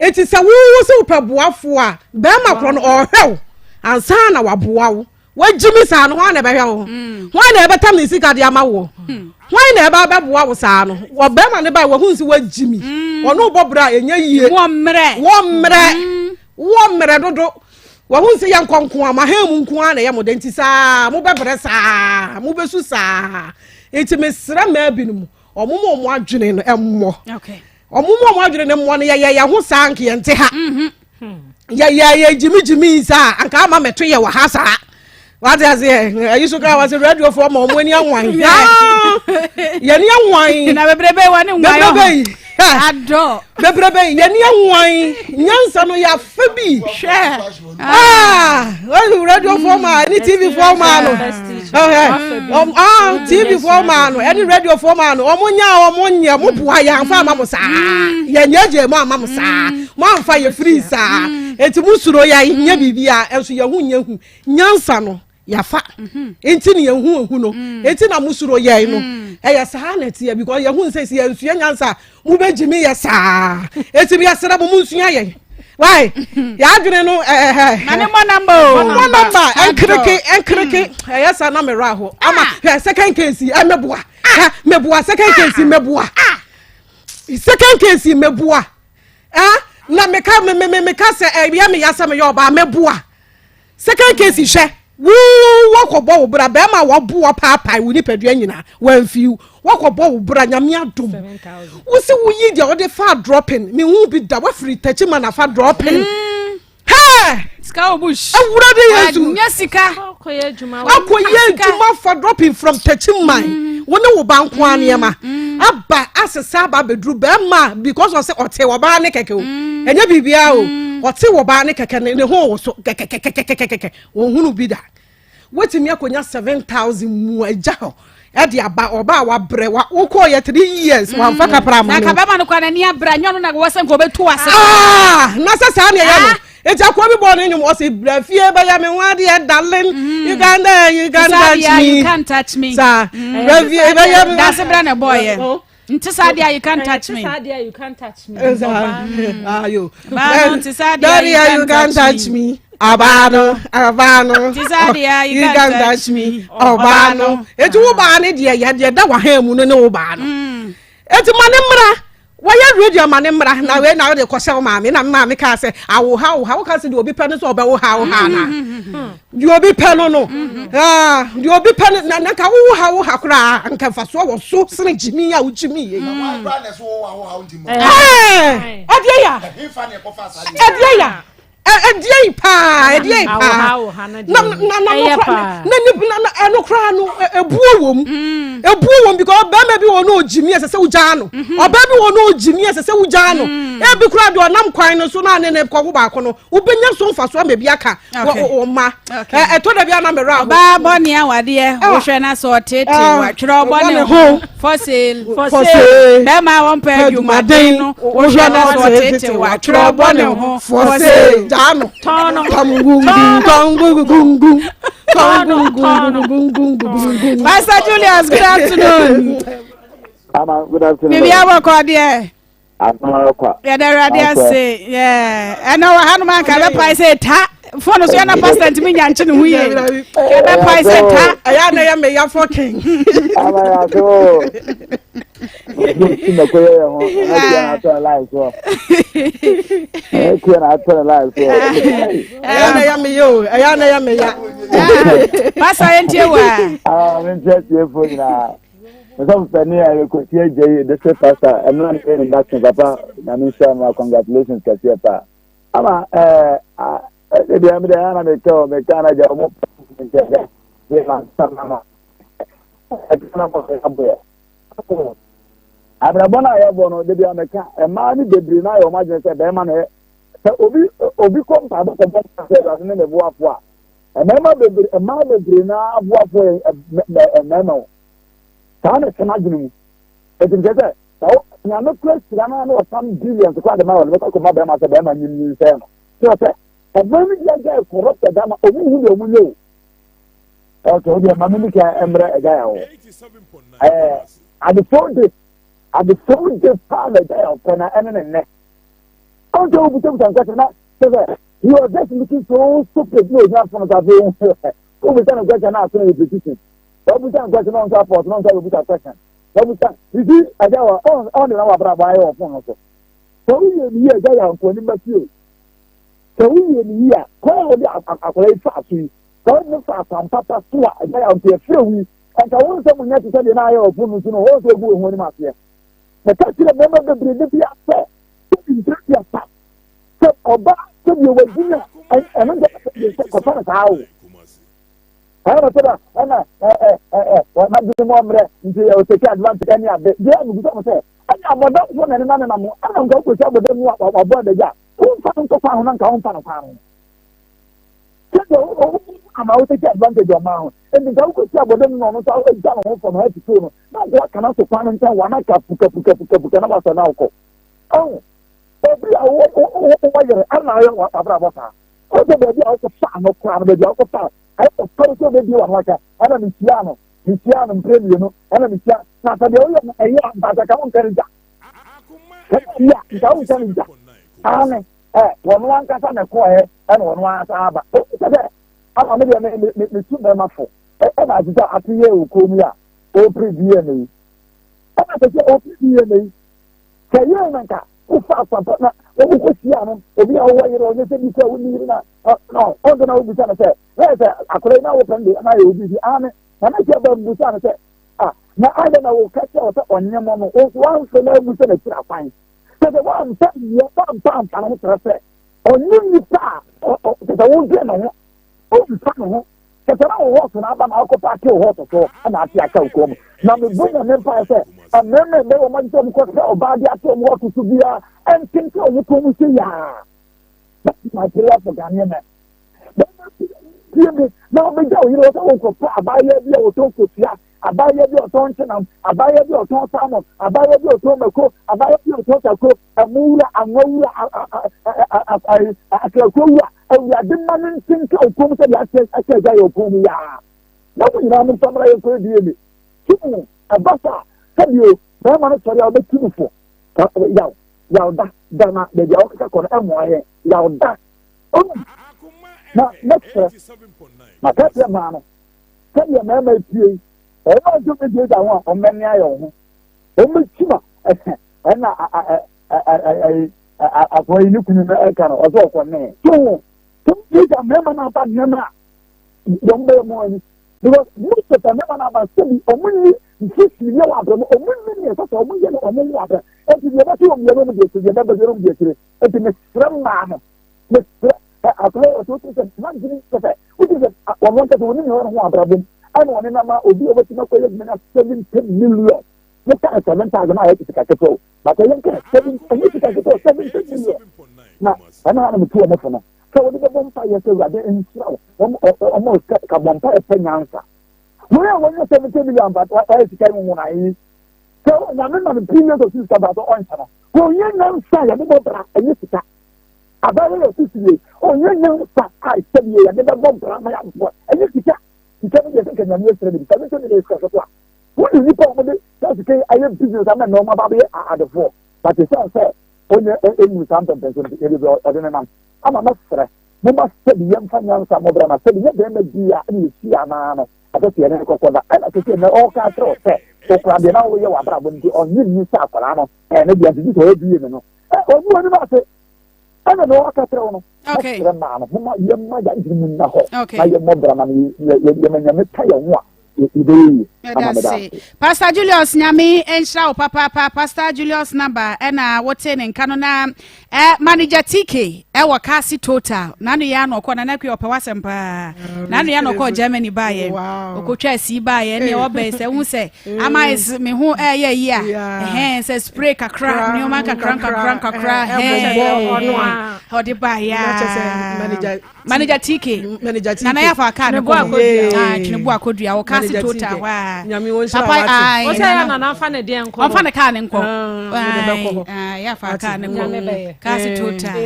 eti sɛ wo sɛ wopɛ boafoɔ a barima korɔ no ɔhwɛ wo ansa na waboa wo Wagyi me saa no, hwan na ɛbɛhwɛ wo? Mm. Hwan na ɛbɛtam ne sika de ama woɔ? Hmm. Hwan na ɛbɛ abɛboa wo saa no? Ɔbɛrima ne ba wahu sɛ wagyi mi. Mm. Ɔno bɔ bra ɛnyɛ yie. Wɔ mmerɛ. Wɔ mmerɛ. Mm. Wɔ mmerɛ dodo. Wahu sɛ yɛ nkɔ nko a, ma hɛn mu nko a na ɛyɛ mo de nti saa, mobɛbrɛ saa, mobɛsu saa. Nti mesrɛ mmaa binom, ɔmo ma ɔmo adwene no ɛmmɔ. Okay. Ɔmo mu ɔmo adwene ne mmoa no yɛyɛ yɛn ho saa nka yɛn te ha. Mhm. Yɛyɛ yɛ gyimigyimi saa anka ama mɛto yɛ wɔ ha saa. Wate aseɛ ɛyi so koraa wɔsɛ radio foɔ ma ɔmo ani anwan. Yɛn ani anwan. Na bebrebe wɔ ne nwan. Bebrebe yi. Adɔ. Bebrebe yi yɛn ani anwan. Nyansa no yɛ afa bi. Hwɛ. Ah, radio foɔ ma ɛne tv foɔ ma no. Ah, tv foɔ ma no ɛne radio foɔ ma no. Ɔmo nya ɔmo nyɛ mo boa yɛn anfa ama mo saa. Yɛn nyɛ gye mo ama mo saa. Mo anfa yɛ firi saa. Eti mo suro yɛn nyɛ biribi a ɛnso yɛn ho nyɛ hu. Nyansa no yafa mhm. nti ne yɛn ho ehu no mm. nti na mo suro yɛn no mm. ɛyɛ saa na ɛteɛ because yɛn ho nsɛ si yɛn nsua nyansa mo bɛ gyimi yɛ saa eti bi yɛsrɛ mo mo nsua yɛn why yɛadwene no ɛhɛ. na ne mɔ namba o mɔ namba ɛnkereke ɛnkereke mm. ɛyɛ saa na mɛrɛ aho ama ah. hwɛ second case yi ɛmɛboa ah. mɛboa second case yi mɛboa ah. second case yi mɛboa ɛn na meka mɛ meka sɛ ɛyɛ mɛ yasɛ mɛ yɛ ɔbaa mɛboa. Second case hwɛ wo wɔkɔbɔ wo bra bɛrima a wɔbo wɔpaapae wo nipadua nyinaa wɔamfi wɔkɔbɔ wo bra nyame adom wo se woyi deɛ wɔde fa dropping mehu bi da woafiri takyi ma nafa dropping mm. sika wɔ bush awurade yesu nyɛ sika. Akɔyɛ adwuma. Akɔyɛ adwuma for dropping from Techiman. Wo ne wo ba nko ara nneɛma. Aba asesa aba abɛduru bɛrima because ɔsɛ ɔte ɔbaa ne kɛkɛ o. Ɛnyɛ biribiara o. Ɔte ɔbaa ne kɛkɛ ne ho wɔ so kɛkɛkɛkɛkɛkɛ. Wɔnhunu bi da. Woatumi akɔnya 7000 mu agya hɔ ɛde aba ɔba a wabrɛ wa wokɔɔ yɛ 3 years wamfa kapra ama no. Na kabɛma no kora n'ani abrɛ nyɛ ɔno na wɔ sɛ nka ɔbɛtu ase. Ah, na sɛ saa ne ɛyɛ no. Eti akoa bi bɔɔ ne nnwom ɔsi brɛ fie bɛyɛ me ho adeɛ darling. You can you can touch me. You can touch me. Saa brɛ fie bɛyɛ me ho. Dase brɛ na ɛbɔɔ yɛ. Nti saa deɛ you can't touch me. Nti saa deɛ you can't touch me. Ayo. Baano nti saa deɛ you can't touch me. Ɔbaa no, ɔbaa no. Nti saa deɛ you can't touch me. Ɔbaa no. Eti wo baa no deɛ yɛ deɛ da w'ahan mu no ne wo baa no. Eti ma ne mmra. Wɔyɛ radio ama ne mmra na wei na wode kɔhyɛ wo maame na me maame kaa sɛ awo ha wo ha woka sɛ deɛ obi pɛ no sɛ ɔbɛwo ha wo ha na deɛ obi pɛ no no ah, deɛ obi pɛ no na na nka wowo ha wo ha koraa nka mfasoɔ wɔ so sene gyimi a wogyimi yɛ ɛdeɛ ya ɛdeɛ ya ɛdeɛ yi paa ɛdeɛ yi paa na na na na na na ɛno koraa no ebuo wɔ mu ebuo wɔ mu because bɛrima bi wɔ no ogyimi ɛsɛ sɛ wogyaa no ɔbaa bi wɔ no ogyimi ɛsɛ sɛ wogyaa no ebi koraa deɛ ɔnam kwan no so na ne ne kɔko baako no wobɛnya so mfasoɔ ama bi aka wɔ mma ɛtɔ da bi ana mmerɛ aho. Ɔbaa bɔne awadeɛ wohwɛ na sɛ ɔtete watwerɛ ɔbɔ ne ho for sale for sale bɛrima a wɔmpɛ adwumaden no wohwɛ na sɛ ɔtete watwerɛ ɔbɔ ne ho for sale gyaa no tɔn no tɔngungungungungungungu tɔngungungungungungungungu. Pastor Julius, good afternoon. Ama, good afternoon. Bibi abɔkɔ deɛ. Yɛda Awurade ase. Ɛnɛ wɔ hanom anka bɛpae sɛ ta fone so yɛna pastor ntumi nya nkye ne ho yie. Yɛbɛpae sɛ ta. Ɛyɛ na ɛyɛ meya fɔkin. Ama yɛ ase o. Ti na kɔyɛ yɛ ho. Ɛna tia na atɔ ne live so. Ɛna tia na atɔ ne live so. Ɛyɛ na ɛyɛ meya o. Ɛyɛ na ɛyɛ meya. Pastor yɛn tie wa. Ah, mi n tiɛ tie fo nyinaa. Mesɔfo panin a yɛkɔsi agya yi district pastor ɛno na meyɛ ne induction papa nyame nhyira no congratulations kɛseɛ paa ama ɛɛ ɛsɛ deɛ mede ɛyɛ na meka o meka na agya ɔmo nkyɛ dɛ deɛ ma nsa ma ma ɛka na mɔ aboyɛ abrabɔ no a yɛbɔ no de bia meka mmaa no bebree no ayɛ ɔmo adwene sɛ bɛrima na sɛ obi obi kɔ mpaebɔ kɔbɔ mpa sɛ awurade ne ne boafo a mmarima bebree mmaa bebree na aboafo yɛ mmarima o saa na ɛsɛn adwene mu eti nkyɛn sɛ sɛ wo nyame kura sira no na ɔsan billions kora de ma wɔn bɛkɔ akɔma bɛrima sɛ bɛrima nyim nyinsɛn no kyerɛ sɛ ɔman no bi agya corrupted ama ɔmo hu deɛ ɔmo nyɛ o ɔkè o deɛ maame mi ka mmerɛ ɛgya yɛ hɔ ɛɛ adefo de adefo de paa na ɛgya yɛ ɔpɛ na ɛne ne nnɛ ɔn sɛ obusabusa nkɔhyɛ na sɛ sɛ he was just looking so stupid na ogyina fone so afei obusa no question na aso no repetition wabusa no question na ɔnsa pɔs na ɔnsa bɛbusa question wabusa sisi agya wa ɔn ɔn de na wabrabɔ ayɛ wɔ fone no so sɛ woyɛ ne yie agya yɛ nkoanim ba fie sɛ woyɛ ne yie a kwan a wɔde akwadaa yi fa so yi sɛ wode ne fa akwan papa so a agya yɛ nko yɛfrɛ wo yi nka wo nsɛm nyɛ te sɛ deɛ na ayɛ wɔ fone no so no wɔn sɛ ogu wɔn anim aseɛ mɛka kyerɛ mmarima bebree de bi asɛ sɛ nkyerɛ bi asa sɛ ɔba sɛdeɛ wagyina ɛno nkyɛ kɔfa no saa o ɛna no sɛda ɛna ɔnadwene mu ɔmmerɛ nti ɔtake advantage ɛne ade deɛ mebisa mo sɛ ɛne abɔdamfoɔ na ɛnena nenam ɛna nka wokɔsi abɔdam mu wabɔ adagya womfa no nkɔ kwan ho na nka womfa no kwan ho sɛdeɛ ama wotake advantage ɔma ho nti nka wokɔsi abɔdam mu na ɔno nso agya ne ho fam ha titoo no na nka waka no ato kwan no nkyɛn wanaka pukapukapukapuka na wasɛ na wokɔ ɔho obi a wɔyere ana ayɛ wabrabɔ saa ɔsɛ baabi a wokɔfa no koraa no baabi a wokɔfa ayɛ ɔsɔre sɛ ɔbɛbie wano aka ɛna mehyia no mehyia no mprɛ mmienu ɛna mehyia na sɛ deɛ woyɛ no ɛyɛ a mpasɛ ka wonka no gya ɛyɛ a nka wonka no gya ane ɛ wɔn ankasa na ɛkɔɛ ɛna wɔn ankasa aba sɛ sɛ ama me deɛ me me metu mmarima fo ɛna ase sɛ ate yɛ wɔ kurom yi a ɔpere DNA yi ɛna sɛ sɛ ɔpere DNA yi sɛ yɛn na nka wofa akwampa na wokɔhyia no obi a wowɔ yere ɔnyɛ sɛ bi sɛ wonni yere na ɔnso na wobisa no sɛ na yɛ sɛ akwadaa yi na wopɛ no de na ayɛ obi bi ame na na kyɛ ba mbusa no sɛ ah na adɛ na woka kyerɛ wo sɛ ɔnyɛ mɔ no wo nso woamfɛ na abu sɛ n'akyiri akwan sɛ sɛ woamfa nniɛ woamfa amfa no ho kyerɛ sɛ ɔnyɛ nnipa a sɛ sɛ wodwen ne ho womfa ne ho. Kɛsɛ na wo hɔɔso no aba na akɔ paake wo hɔɔso so na ate aka wo kɔn mu. Na mebɔ Nyame mpaeɛ sɛ mmarima ɛbɛyɛ wɔn adwene sɛ wɔkɔsrɛ ɔbaa de ato wɔn hɔɔso so biara ɛnkenka wɔn kɔn mu sɛ yaa. That's my prayer for Ghanaian men. Bɛrima pie mi na ɔbɛgya wo yere wɔ sɛ wokɔpɛ abaayewa bi a wɔtɔn kosua, abaayewa bi a ɔtɔn nkyenam, abaayewa bi a ɔtɔn salmon, abaayewa bi a ɔtɔn mako, abaayewa bi a ɔtɔn kako, ɛmo wura, anwa wura, akrakuo wura. Awurade ma no nte nka wo kɔn mu sɛdeɛ ahyɛ ahyɛ agya yɛ wo kɔn mu yaa. Na mo nyinaa momfa mmra yɛnkɔyɛ DNA. So ɛba saa sɛdeɛ bɛrima no sɔre a wobɛtu no fo. Yaw, yaw da, da na baabi a wɔkeka kɔ no ɛmmoa yɛn. Yaw da. Ɔnu na mɛkyerɛ maka kyerɛ mmaa no sɛdeɛ mmarima pie yi ɔmo nso bɛgyegya ho a ɔmo ani ayɛ wo ho. Ɔmo bɛkyi ma ɛna akoa yi ne kunu no ɛka no ɔsɛ ɔkɔ ne so ho so yíyá mmarima no aba nneɛma a wɔn bɛyɛ mu ani because most of the mmarima no aba sɛbi wɔn ni nfisiri yɛ wɔ abirɛ mu wɔn ni nea ɛsɛ sɛ wɔn yɛ no wɔn wɔ abirɛ eti deɛ ɛbɛto wɔn yɛ no wɔn deɛ akyire deɛ ɛbɛba deɛ wɔn deɛ akyire eti mesrɛ mmaa no mesrɛ ɛ akoa yi ɔsɛ wotu sɛ n'adwene sɛ wotu sɛ wɔn ankasa wɔn ni nea wɔn ho abrabɔ mu ɛna wɔn nenam a obi a wɔbɛtumi akɔ yɛ adwuma no 70 million mo kaa 7,000 a yɛ sika ketewa o. But ɛyɛ nka seven ɛnyɛ sika ketewa 70 million na ɛna na metu wɔn fo no sɛ wɔde bɛbɔ mpa yɛ sɛ awurade nhyira wɔn wɔn sika ka bɔ mpa yɛ pɛ nyansa wɔn a wɔnyɛ 70 million ba ɔyɛ sika yi wɔn ayi sɛ nyame ma no billions of sika ba so ɔnhyɛ no wɔnyɛ nyansa yɛde bɔ bra ɛnyɛ sika abɛɛrɛ yɛ sisi yɛ ɔnyɛ nyansa a sɛbi yɛ yɛde bɛbɔ bra ma yɛ abɔ ɛnyɛ sika. Sika no deɛ sɛ nka nyame asira ne bi 70 million sika ketewa wɔn nipa a wɔde saa sika yi ayɛ business ama na wɔn aba abɛyɛ adefoɔ, but esan sɛ onye enu saa mpɛmpɛnso nti ebi bi ɔde ne nam ama mɛsrɛ mo ma sɛbi yɛmfa nyansa mmɔbra na sɛbi nyɛ bɛrima bi a ɛna esi anaa no ɛsɛ sɛ yɛne kɔkɔ da ɛna sɛ sɛ na ɔka akyerɛ sɛ okura deɛ na wɔyɛ wɔ abrabɔ nti ɔnye nni sɛ akwadaa no ɛyɛ ne deɛ nti sɛ ɔyɛ bie ne no ɛ ɔbu anim ase ɛna na ɔka kyerɛ wo no. Mɛsrɛ maa no moma yɛma yɛ adwene mu nna hɔ na yɛmmɔ bra ma no yɛma Nyame ka yɛn ho a yɛbɛyɛ yie. Ama meda ase. Pastor Julius, Nyame nhyira wo papaapa. Pastor Julius number ɛna wote ne nka no na eh, manager TK ɛwɔ Kasi Total n'ano yɛ ano ɔkɔ Nana Akua ɔpɛ w'asɛm paa n'ano yɛ ano ɔkɔ Germany baayɛ ɔkɔtwa asi baayɛ ne ɔbɛn sɛ wohu sɛ ama me ho ɛyɛ yi a ɛhɛn sɛ spray kakra nneɛma nkakra nkakra nkakra hɛn ɔde ba ya manager TK nana yɛ afa kaa ne kɔ twene bu akodua wɔ kaa se total hɔ a papa ayi ɔnfa ne kaa ne nkɔ yɛ afa kaa ne kɔ kaa se total.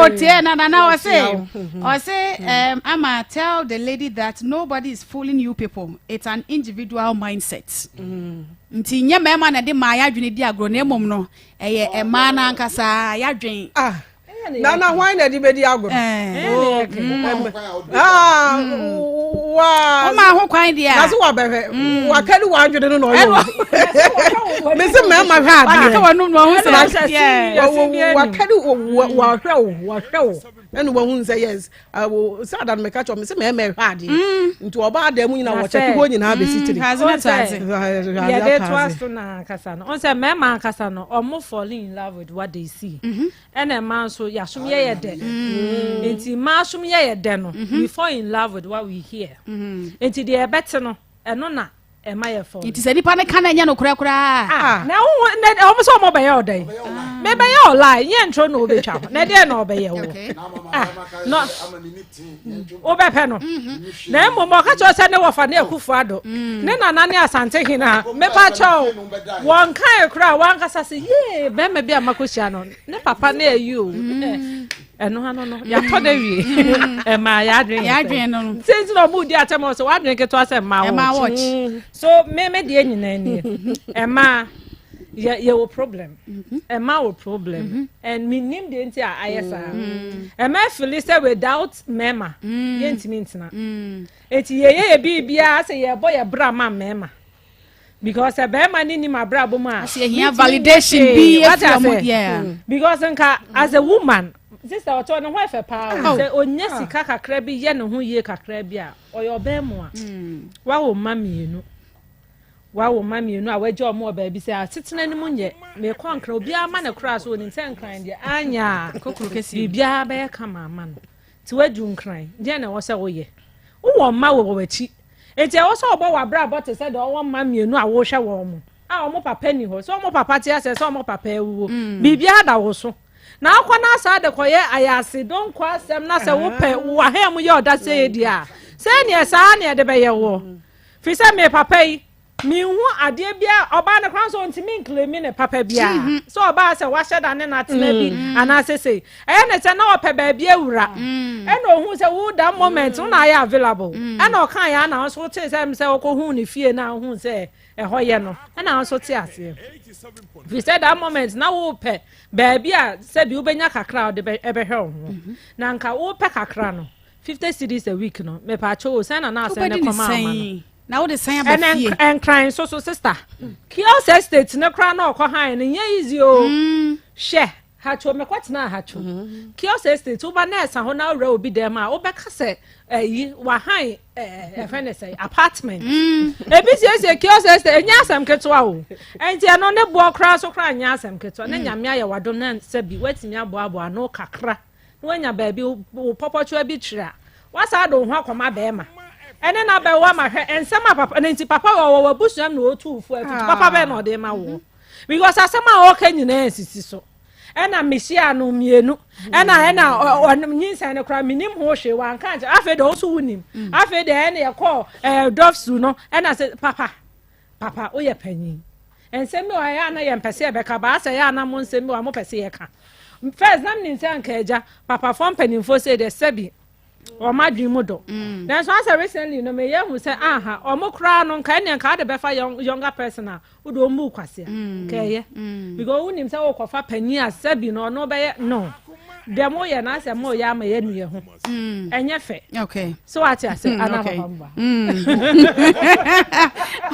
Otie na nana ɔse ɔse ama tell the lady that nobody is fooling you people, it's an individual mindset. Nti nyɛ mmarima na de maa yɛadwene di agorɔ na mmom no ɛyɛ mmaa no ankasa yɛadwene. Ah, nana hwan na de bɛdi agorɔ? Woma ho kwan deɛ a na sɛ wabɛhwɛ wakari w'adwene no na ɔyɛ o mese mmarima hwɛ adeɛ wakeka w'anum na ɔho sɛ wakari wahwɛ wo wahwɛ wo ɛna wahu sɛ yes sɛ ada no meka kyerɛ me sɛ mmarima hwɛ adeɛ nti ɔbaa dan mu nyina wɔkyɛke hɔ nyinaa bɛsi tiri. Yɛde to aso na ankasa no ɔn sɛ mmarima ankasa no ɔmo fall in love with what they see, ɛna mmaa nso yɛasom yɛyɛ dɛ nti mmaa som yɛyɛ dɛ no we fall in love with what we hear nti deɛ ɛbɛte no ɛno na ɛma yɛ fall. Nti sɛ nipa ne ka na ɛnyɛ no korɛ koraa. Ah, na wo na ɔmo sɛ ɔmo bɛyɛ ɔdɛn mebɛyɛ ɔlaa nyɛ ntoro na obetwa ho na ɛdeɛ na ɔbɛyɛ wo ah no wobɛpɛ no na mmom ɔka kyerɛ sɛ ne wɔfa ne Akufo Ado ne nana ne Asante hene a mepa kyɛw wɔn kae koraa wankasa sɛ yee bɛrima bi a makɔhyia no ne papa ne ayi o ɛno ano no yɛatɔ no awie ɛma yɛadwene yɛadwene no sɛ nti na ɔmo di atɛm sɛ wadwene ketewa sɛ mma watch so me me deɛ nyinaa nie ɛma yɛ yɛwɔ problem ɛma wɔ problem and me nim deɛ nti a ayɛ saa ɛma feel sɛ without mɛma yɛntumi ntena eti yɛyɛ yɛ biribiara sɛ yɛbɔ yɛ bra ma mɛma because sɛ bɛrima ne nim abrabɔ mu a Ase ehia validation bi wate efi ɔmo ase? Yeah. Because nka as a woman, sister ɔtɔ ne ho ɛfɛ paa o Oh. sɛ onye sika kakra bi yɛ ne ho yie kakra bi a ɔyɛ ɔbɛn mu a wawo mma mmienu wawo mma mmienu a wagya ɔmo wɔ baabi sɛ asetena no mu nyɛ mekɔ Nkran obiara ma ne koraa so onim sɛ Nkran deɛ anya a Kokoro kɛseɛ. Biribiara bɛyɛ kama ama no. Nti woadu Nkran, deɛn na ɛwɔ sɛ woyɛ? Wowɔ mma wɔ w'akyi. Nti ɛwɔ sɛ wɔbɔ w'abrabɔ te sɛ deɛ ɔwɔ mma mmienu a wohwɛ wɔn mo a wɔn papa ni hɔ. Sɛ wɔn papa te aseɛ sɛ wɔn papa awuo. Biribiara da wo so. Na akɔ na asaa de kɔyɛ ayase donko asɛm na sɛ wopɛ w'ahan mu yɛ ɔda sɛ yɛ a, sɛ neɛ saa ne ɛde bɛyɛ woɔ. Firi sɛ me papa yi, Menhu adeɛ biara, ɔbaa no koraa nso ɔntumi nklemi ne papa biara mm-hmm. sɛ ɔbaa sɛ wahyɛ da ne n'atena bi mm. anaasɛ sei ɛyɛ ne sɛ na ɔpɛ baabi awura mm. ɛna ohun sɛ wo that moment wo na ayɛ available mm. ɛna ɔka yɛ ana nso te sɛ sɛ ɔkɔhu ne fie na ohun sɛ ɛhɔ yɛ no ɛna nso te aseɛ fi sɛ that moment na wopɛ baabi a sɛbi wobɛnya kakra a ɔde ɛbɛhwɛ wo ho mm-hmm. na nka wopɛ kakra no 50 cedis a week no mepaakyɛw o sɛn na na asɛn ne kɔma ama no Na wode san aba fie. Ɛnɛ nkran nso so sister. Kiosk estate ne koraa na ɔkɔ han no nyɛ easy o. Mm. Hwɛ hatwo mekɔ tena hatwo. Mm. Kiosk estate woba na ɛsa hɔ na awura obi dɛm a wobɛka sɛ ɛyi wahan ɛfɛ ne sɛ apartment. Mm. Ebi siesie kiosk estate ɛnyɛ asɛm ketewa o. Ɛnti ɛno ne boɔ koraa so koraa nyɛ asɛm ketewa. Ne mm. nyame ayɛ wadom na sɛ bi watumi aboaboa ano kakra. na woanya baabi wo pɔpɔtwewa bi kyerɛ a, woasan de wo ho akɔma bɛrima ɛne no abɛwo ama hwɛ nsɛm a papa ne nti papa wɔ wɔ w'abusua mu na ɔtu wo fo atutu papa bɛn na ɔde ma wo because asɛm a ɔka nyinaa nsisi so ɛna mehyia no mmienu ɛna ɛna ɔnom nyinsɛn no koraa menim ho hwee wanka nkyɛn afei deɛ ɔso wonim afei deɛ ɛna yɛkɔɔ ɛɛ dɔfsu no ɛna sɛ papa Papa, woyɛ panyin. Nsɛm bi wɔ hɔ a, ɛyɛ a na yɛmpɛ sɛ yɛbɛka, but asɛ ɛyɛ a na mo nsɛm bi wɔ hɔ a mopɛ sɛ yɛka. First, na menim sɛ anka agya, papafoɔ mpanimfoɔ sei deɛ sɛbi wɔn adwene mu dɔ. Mm. Nanso asɛ recently no meyɛ hu sɛ aha, wɔn koraa no nka ɛnneɛ nka wode bɛfa younger person a wode wɔn mu kwasea. Mm. Nka ɛyɛ. Mm. Because wonim sɛ wokɔfa panyin a sɛbi no ɔno bɛyɛ no. Deɛ moyɛ no asɛ moyɛ ama yɛanu yɛ ho. Mm. Ɛnyɛ fɛ. Okay. So wate ase mm, ana papa mba. Mm.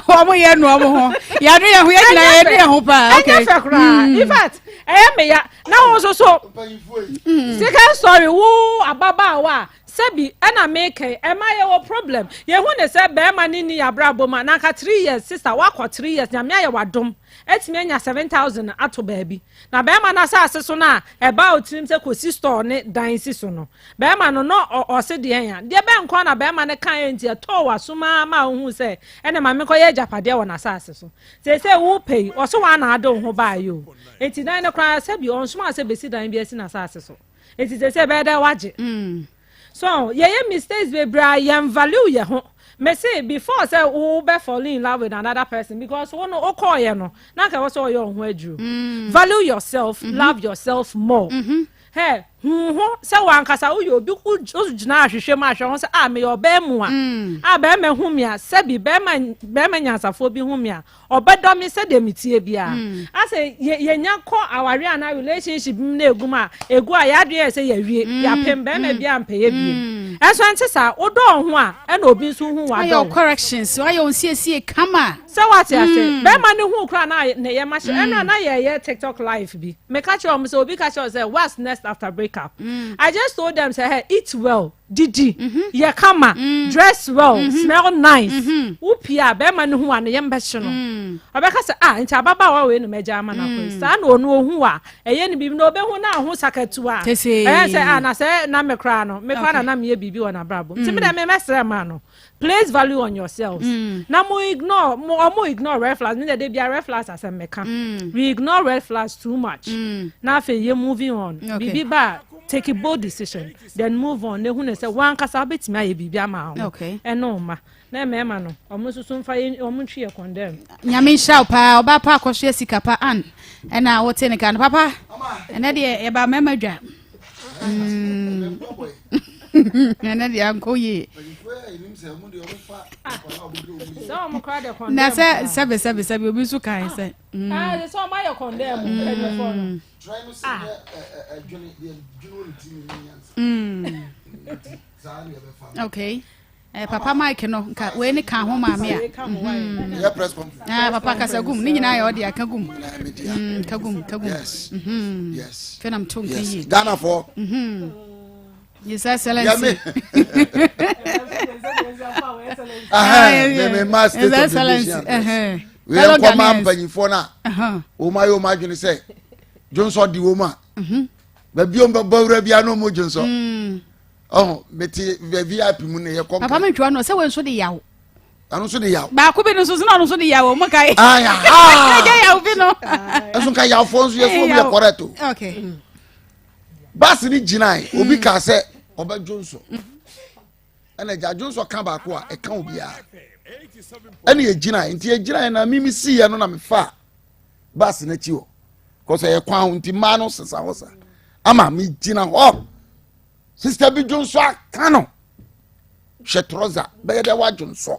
Wɔn yɛ nu wɔn ho. Yɛadu yɛn ho yɛn nyinaa yɛadu yɛn ho paa. Okay. Ɛnyɛ fɛ koraa. Mm. In fact, ɛyɛ me ya. Na wɔn nso so. Second story wo ababaawa a sɛbi ɛna meka ɛma yɛ wɔ problem. Yɛhu ne sɛ bɛrima ne ni abrabɔ mu a nanka 3 years sister wakɔ 3 years nyame ayɛ wadom atumi anya 7000 ato baabi. Na bɛrima no asase so no a ɛbaa otirim sɛ kɔsi store ne dan si so no, bɛrima no na ɔse deɛn a? Deɛ bɛn nko na bɛrima no kaeɛ nti ɛtɔɔ w'asom ara ma wohuu sɛ ɛne ma menkɔyɛ agyapadeɛ wɔ n'asase so. Seesei wopɛ yi, ɔse woa na ade wo ho baeɛ o. Enti dan no koraa sɛbi ɔnsomaa sɛ bɛsi dan bi asi n'asase so. Enti seesei ɛbɛyɛ dɛ woagye. Mm. So yɛyɛ mistakes bebree a yɛn value yɛ ho. Mese before sɛ wo bɛ fall in love with another person because wo no wokɔɔyɛ no na nka ɛwɔ sɛ ɔyɛ wo ho aduro. Mm. Value yourself, mm -hmm. love yourself more. Mm -hmm. Hey, hu ho sɛ wankasa woyɛ obi wogyina ahwehwɛ mu ahwɛ ho sɛ a meyɛ ɔbaa mu a mm. a bɛrima hu me a sɛbi bɛrima bɛrima nyansafoɔ bi hu me a ɔbɛdɔ me sɛdeɛ metie biara mm. asɛ yɛnya kɔ awareɛ anaa relationship mu na egu mu a egu a yɛadwene yɛ sɛ yɛawie mm. yɛapem bɛrima bi ampɛyɛ biem mm. ɛnso ɛnte saa wodɔ ho a ɛna obi nso hu wadɔ ayɛ corrections ayɛ onsiesie kama sɛ wate ase bɛrima ne hu koraa na ne yɛ ma hyɛ ɛna na yɛyɛ tiktok live bi meka kyerɛ wɔn sɛ obi ka kyerɛ wɔn sɛ what's next after breakup I just told them sɛ hey eat well didi mm-hmm. yɛ kama mm. dress well mm-hmm. smell nice mm-hmm. wo pie a bɛrima no hu a ne yam bɛhye no mm. ɔbɛka sɛ ah nti ababaawa wei na mɛgya ama no akɔ yi mm. saa na ɔno ohu a ɛyɛ ne biribi na ɔbɛhu na aho sakatu a ɛyɛ sɛ ah na sɛ na me koraa no me koraa na na meyɛ biribi wɔ n'abrabɔ nti me dɛ me mɛsrɛ ma no place value on yourselves mm. na mo ignore mo ɔmo ignore red flags mi na de bia red flags asɛm mɛka mm. we ignore red flags too much mm. na afei yɛ moving on okay. biribi ba take a bold decision then move on na ehu ne sɛ wankasa wobɛtumi ayɛ biribi ama ho ɛne wo ma na mmarima no ɔmo nso so mfa yɛ ɔmo ntwi yɛ condemn. Nyame nhyira wo paa ɔbaa pa akɔsoɛ sika pa an ɛna wote ne ka no papa ɛnɛ deɛ yɛba mmarima dwa ɛnɛ deɛ ankɔ yie na sɛ sɛbe sɛbe sɛbe obi nso kae sɛ sɛ ɔmo ayɛ condemn mpanyinfoɔ no. Okay. Eh, papa mike no nka wei ne ka ho maame a mhm. ah, papa kasa gum ne nyinaa yɛ ɔde aka gum mm, ka gum ka gum mhm. fɛ nam to nka yie ghanafoɔ mhm. His Excellency. His Excellency. Wei nkɔma mpanyinfoɔ no a wɔn ayɛ wɔn adwene sɛ dwonsɔ di wɔn a baabi wɔn bɛbɔ wura bi ano wɔn dwonsɔ. Ɔho mete vip mu na yɛkɔ. Papa mentwa no sɛ wei nso de yaw. Ɛno nso de yaw. Baako bi no nso sɛ ɔno nso de yaw ɔmo kae. Ɛgya yaw bi no. Ɛso nka yawfoɔ nso yɛ so ɔmo yɛ correct o. Okay. Baasi ni gyinae obi kaa sɛ ɔbɛdwo nso. Ɛna gya dwo nso ka baako a ɛka obiara. Ɛna yɛ gyinae nti yɛ gyinae na mimi si yɛ no na mefa baasi n'akyi hɔ. Kɔsɛ yɛ kwan ho nti mmaa no sesa hɔ sa ama mi gyina hɔ. Sista bi dwo nso aka no hwɛ trɔsa bɛyɛ dɛ wadwo nsɔ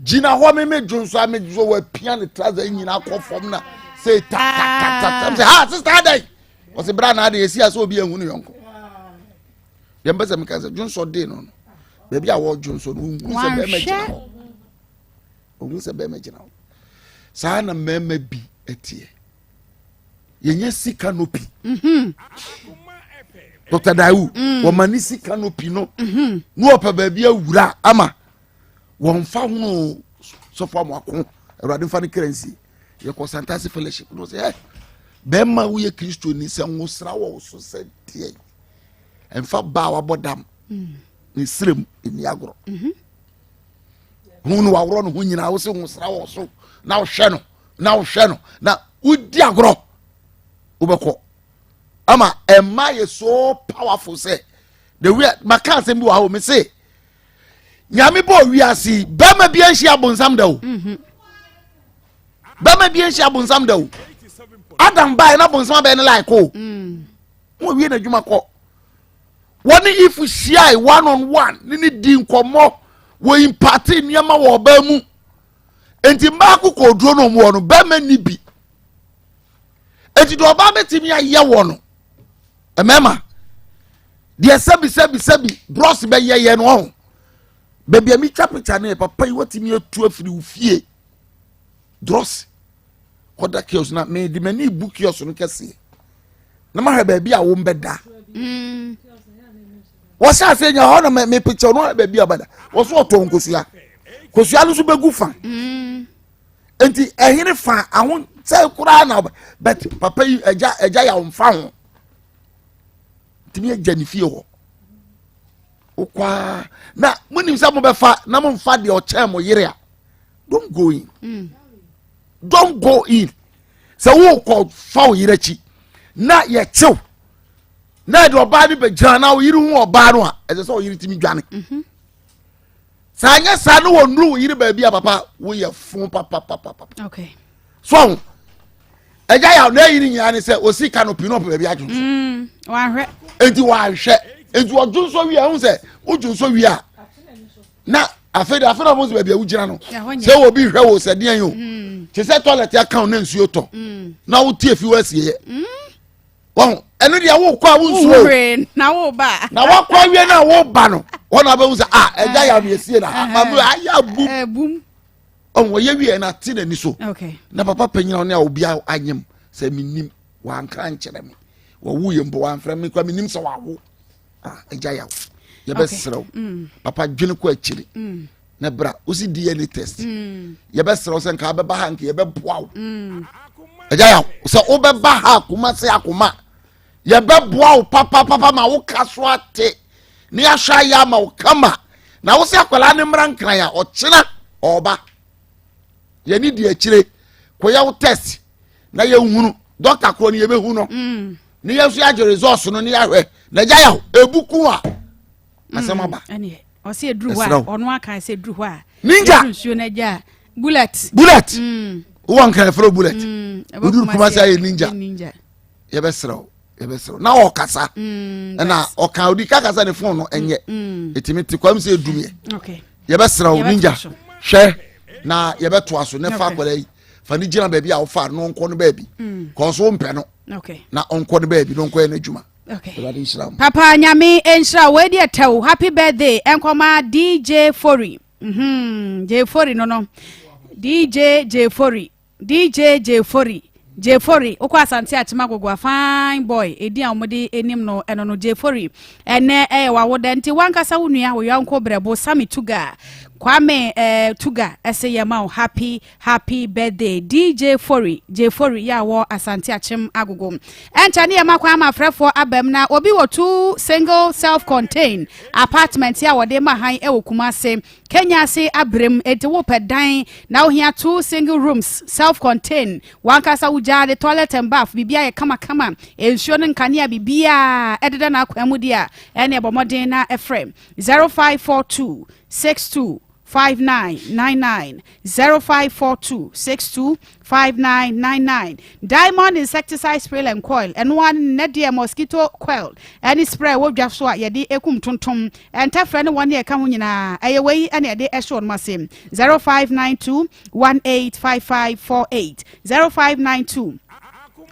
gyina hɔ me me dwo nsɔ a me dwo wapia ne trɔsa nyinaa kɔ fam na sɛ tatatata sɛ ha sista adɛn ɔsɛ bra na ade esi asɛ obi ehu ne yɔnko deɛ mpɛ sɛ meka sɛ dwo nsɔ dee no no baabi a wɔdwo nsɔ no ohun sɛ bɛrima gyina hɔ ohun sɛ bɛrima gyina hɔ saa na mmarima bi teɛ. yɛnyɛ sika no pi mhm. dr dawu mm. wɔma ne sika no pi no mhm. na wɔpɛ baabi awura ama wɔmfa hono sɔfo amoako awurade mfa no kra nsie yɛkɔ santase fellowship no sɛ bɛrima woyɛ kristoni sɛ nwosra wɔ wo so sɛ deɛ ɛmfa baa wabɔ dam mm. ne serem ɛni agorɔ mhm. hu no waworɔ no ho nyinaa wo sɛ nwosra wɔ so na wohwɛ no na wohwɛ no na wodi agorɔ wobɛkɔ ama ɛma yɛ so powerful sɛ the way maka asɛm bi wɔ ha o me se nyame bɔ wiase bɛrima bi anhyia abonsam da o mhm. bɛrima bi anhyia abonsam da o adam baeɛ na abonsam abɛyɛ ne like o mm. wɔn wie n'adwuma kɔ wɔne if hyiae one on one ne ne di nkɔmmɔ wɔ impate nneɛma wɔ ɔbaa mu nti mmaa akokoɔduro no wɔn no bɛrima ni bi nti deɛ ɔbaa bɛtumi ayɛ wɔ no mmarima deɛ sɛbi sɛbi sɛbi brɔs bɛyɛ yɛ no ɔho baabi a metwa picture no yɛ papa yi watumi atu afiri wo fie drɔs kɔda kiosk na mede m'ani bu kiosk no kɛseɛ na mahwɛ baabi a wɔn bɛda mm. wɔhyɛ ase nya hɔ na me picture no hwɛ baabi a wɔbɛda wɔso ɔtɔn nkosua kosua no nso bɛgu fa mm. nti ɛhene fa aho sɛ koraa na but papa yi ɛgya ɛgya yɛ ɔnfa ho ntumi agya ne fie hɔ wokwaa na monim sɛ mobɛfa na momfa deɛ ɔkyɛn mo yere a don't go in mm. don't go in sɛ wokɔ fa wo yere akyi na yɛkyew na ɛde ɔbaa no bɛgyina na wo yere hu ɔbaa no a ɛsɛ sɛ ɔyere tumi dwane mhm. sɛ anyɛ saa ne wɔnnuru wo yere baabi a papa woyɛ fo papapapapa so ɔho ɛgya yɛ na ɛyi ne nyinaa ne sɛ osi canopy na ɔpɛ baabi adwo nso mm, enti wɔanhwɛ enti ɔdwo nso wie a ɛho sɛ wodwo nso wie a na afei de afei na ɔmo sɛ baabi a wogyina no sɛ obi hwɛ wo sɛ deɛn o mm. te sɛ toilet aka wo na nsuo tɔ mm. na wote efi wɔ asieɛ mm. wɔn ɛno deɛ wokɔ a wonsuo na woba na wakɔ awie na woba no wɔn na abɛhu sɛ ah ɛgya yɛ ano esie na mamu ayɛ abum ɔn wɔyɛ wie na ate n'ani so na papa panyin a ɔne a obi anyem sɛ menim wanka nkyerɛ me wɔwo yɛ mpo wamfrɛ me kora menim sɛ wawo ah ɛgya yaw yɛbɛserɛ wo mm. papa dwene kɔ akyiri mm. na bra wosi dna test mm. yɛbɛserɛ wo sɛ nka wobɛba ha nka yɛbɛboa wo ɛgya yaw sɛ wobɛba ha akoma se akoma yɛbɛboa wo papapapa ma woka so ate ne yɛahwɛ ayɛ ama wo kama na wo sɛ akwadaa ne mmra nkran a ɔkyena ɔba yɛne di akyire kɔyɛ wo test na yɛhunu dɔkta korɔ no yɛbɛhu no mm. ne yɛn nso yɛagye results no ne yɛahwɛ na gya yɛ ebu ku a mm, asɛm aba ɔsɛ eduru hɔ a ɔno aka sɛ eduru hɔ a ninja nsuo no agya bullet bullet mm. wowɔ nkran fɛrɛ bullet woduru kuma sɛ ayɛ ninja yɛbɛsrɛ wo yɛbɛsrɛ wo na ɔkasa ɛna ɔka odi ka kasa ne phone no ɛnyɛ ɛtumi te kwam sɛ ɛdumiɛ yɛbɛsrɛ wo ninja hwɛ na yɛbɛtoa so ne fa akwadaa yi fa ne gyina baabi a wofa no ɔnkɔ no baabi mm. kɔɔ so wompɛ no na ɔnkɔ no baabi na ɔnkɔyɛ no adwuma awurade nhyira mo papa nyame nhyira wo adi ɛtɛw happy birthday ɛnkɔma dj fori mm -hmm. j fori no no dj j fori DJ Jayfori, Jayfori, wokɔ Asante Akyem Agogo a, fine boy, edin a wɔde anim no ɛno no, Jayfori. Ɛnɛ ɛyɛ w'awoda nti wankasa wo nua, wo yɔnko brɛbo, Sammy Tuga. Kwame eh, Tuga ɛsɛ yɛ ma wo happy happy birthday DJ Fori J Fori yɛ a wɔ Asante Akyem Agogo. Ɛnkyɛ ne yɛ ma kwan ama afrɛfoɔ abam na obi wɔ two single self contained apartment a wɔde ma han ɛwɔ Kumase Kenya ase abrem enti wopɛ dan na wohia two single rooms self contained wankasa wo gyaade toilet and bath biribiara yɛ kama kama nsuo no nkanea biribiara ɛdeda n'akwan mu deɛ a ɛne ɛbɔ mmɔden na ɛfrɛ 0542 62 5999 0542 62 5999 Diamond insecticide spray and coil ɛno ara ne nnɛ deɛ mosquito coil ɛne spray ɛwɔ dwa so a yɛde ekum tontom ntɛfrɛ ne wɔn ne ɛka ho nyinaa ɛyɛ wei ɛna yɛde ɛhyɛ wɔn ase 0592 185548 0592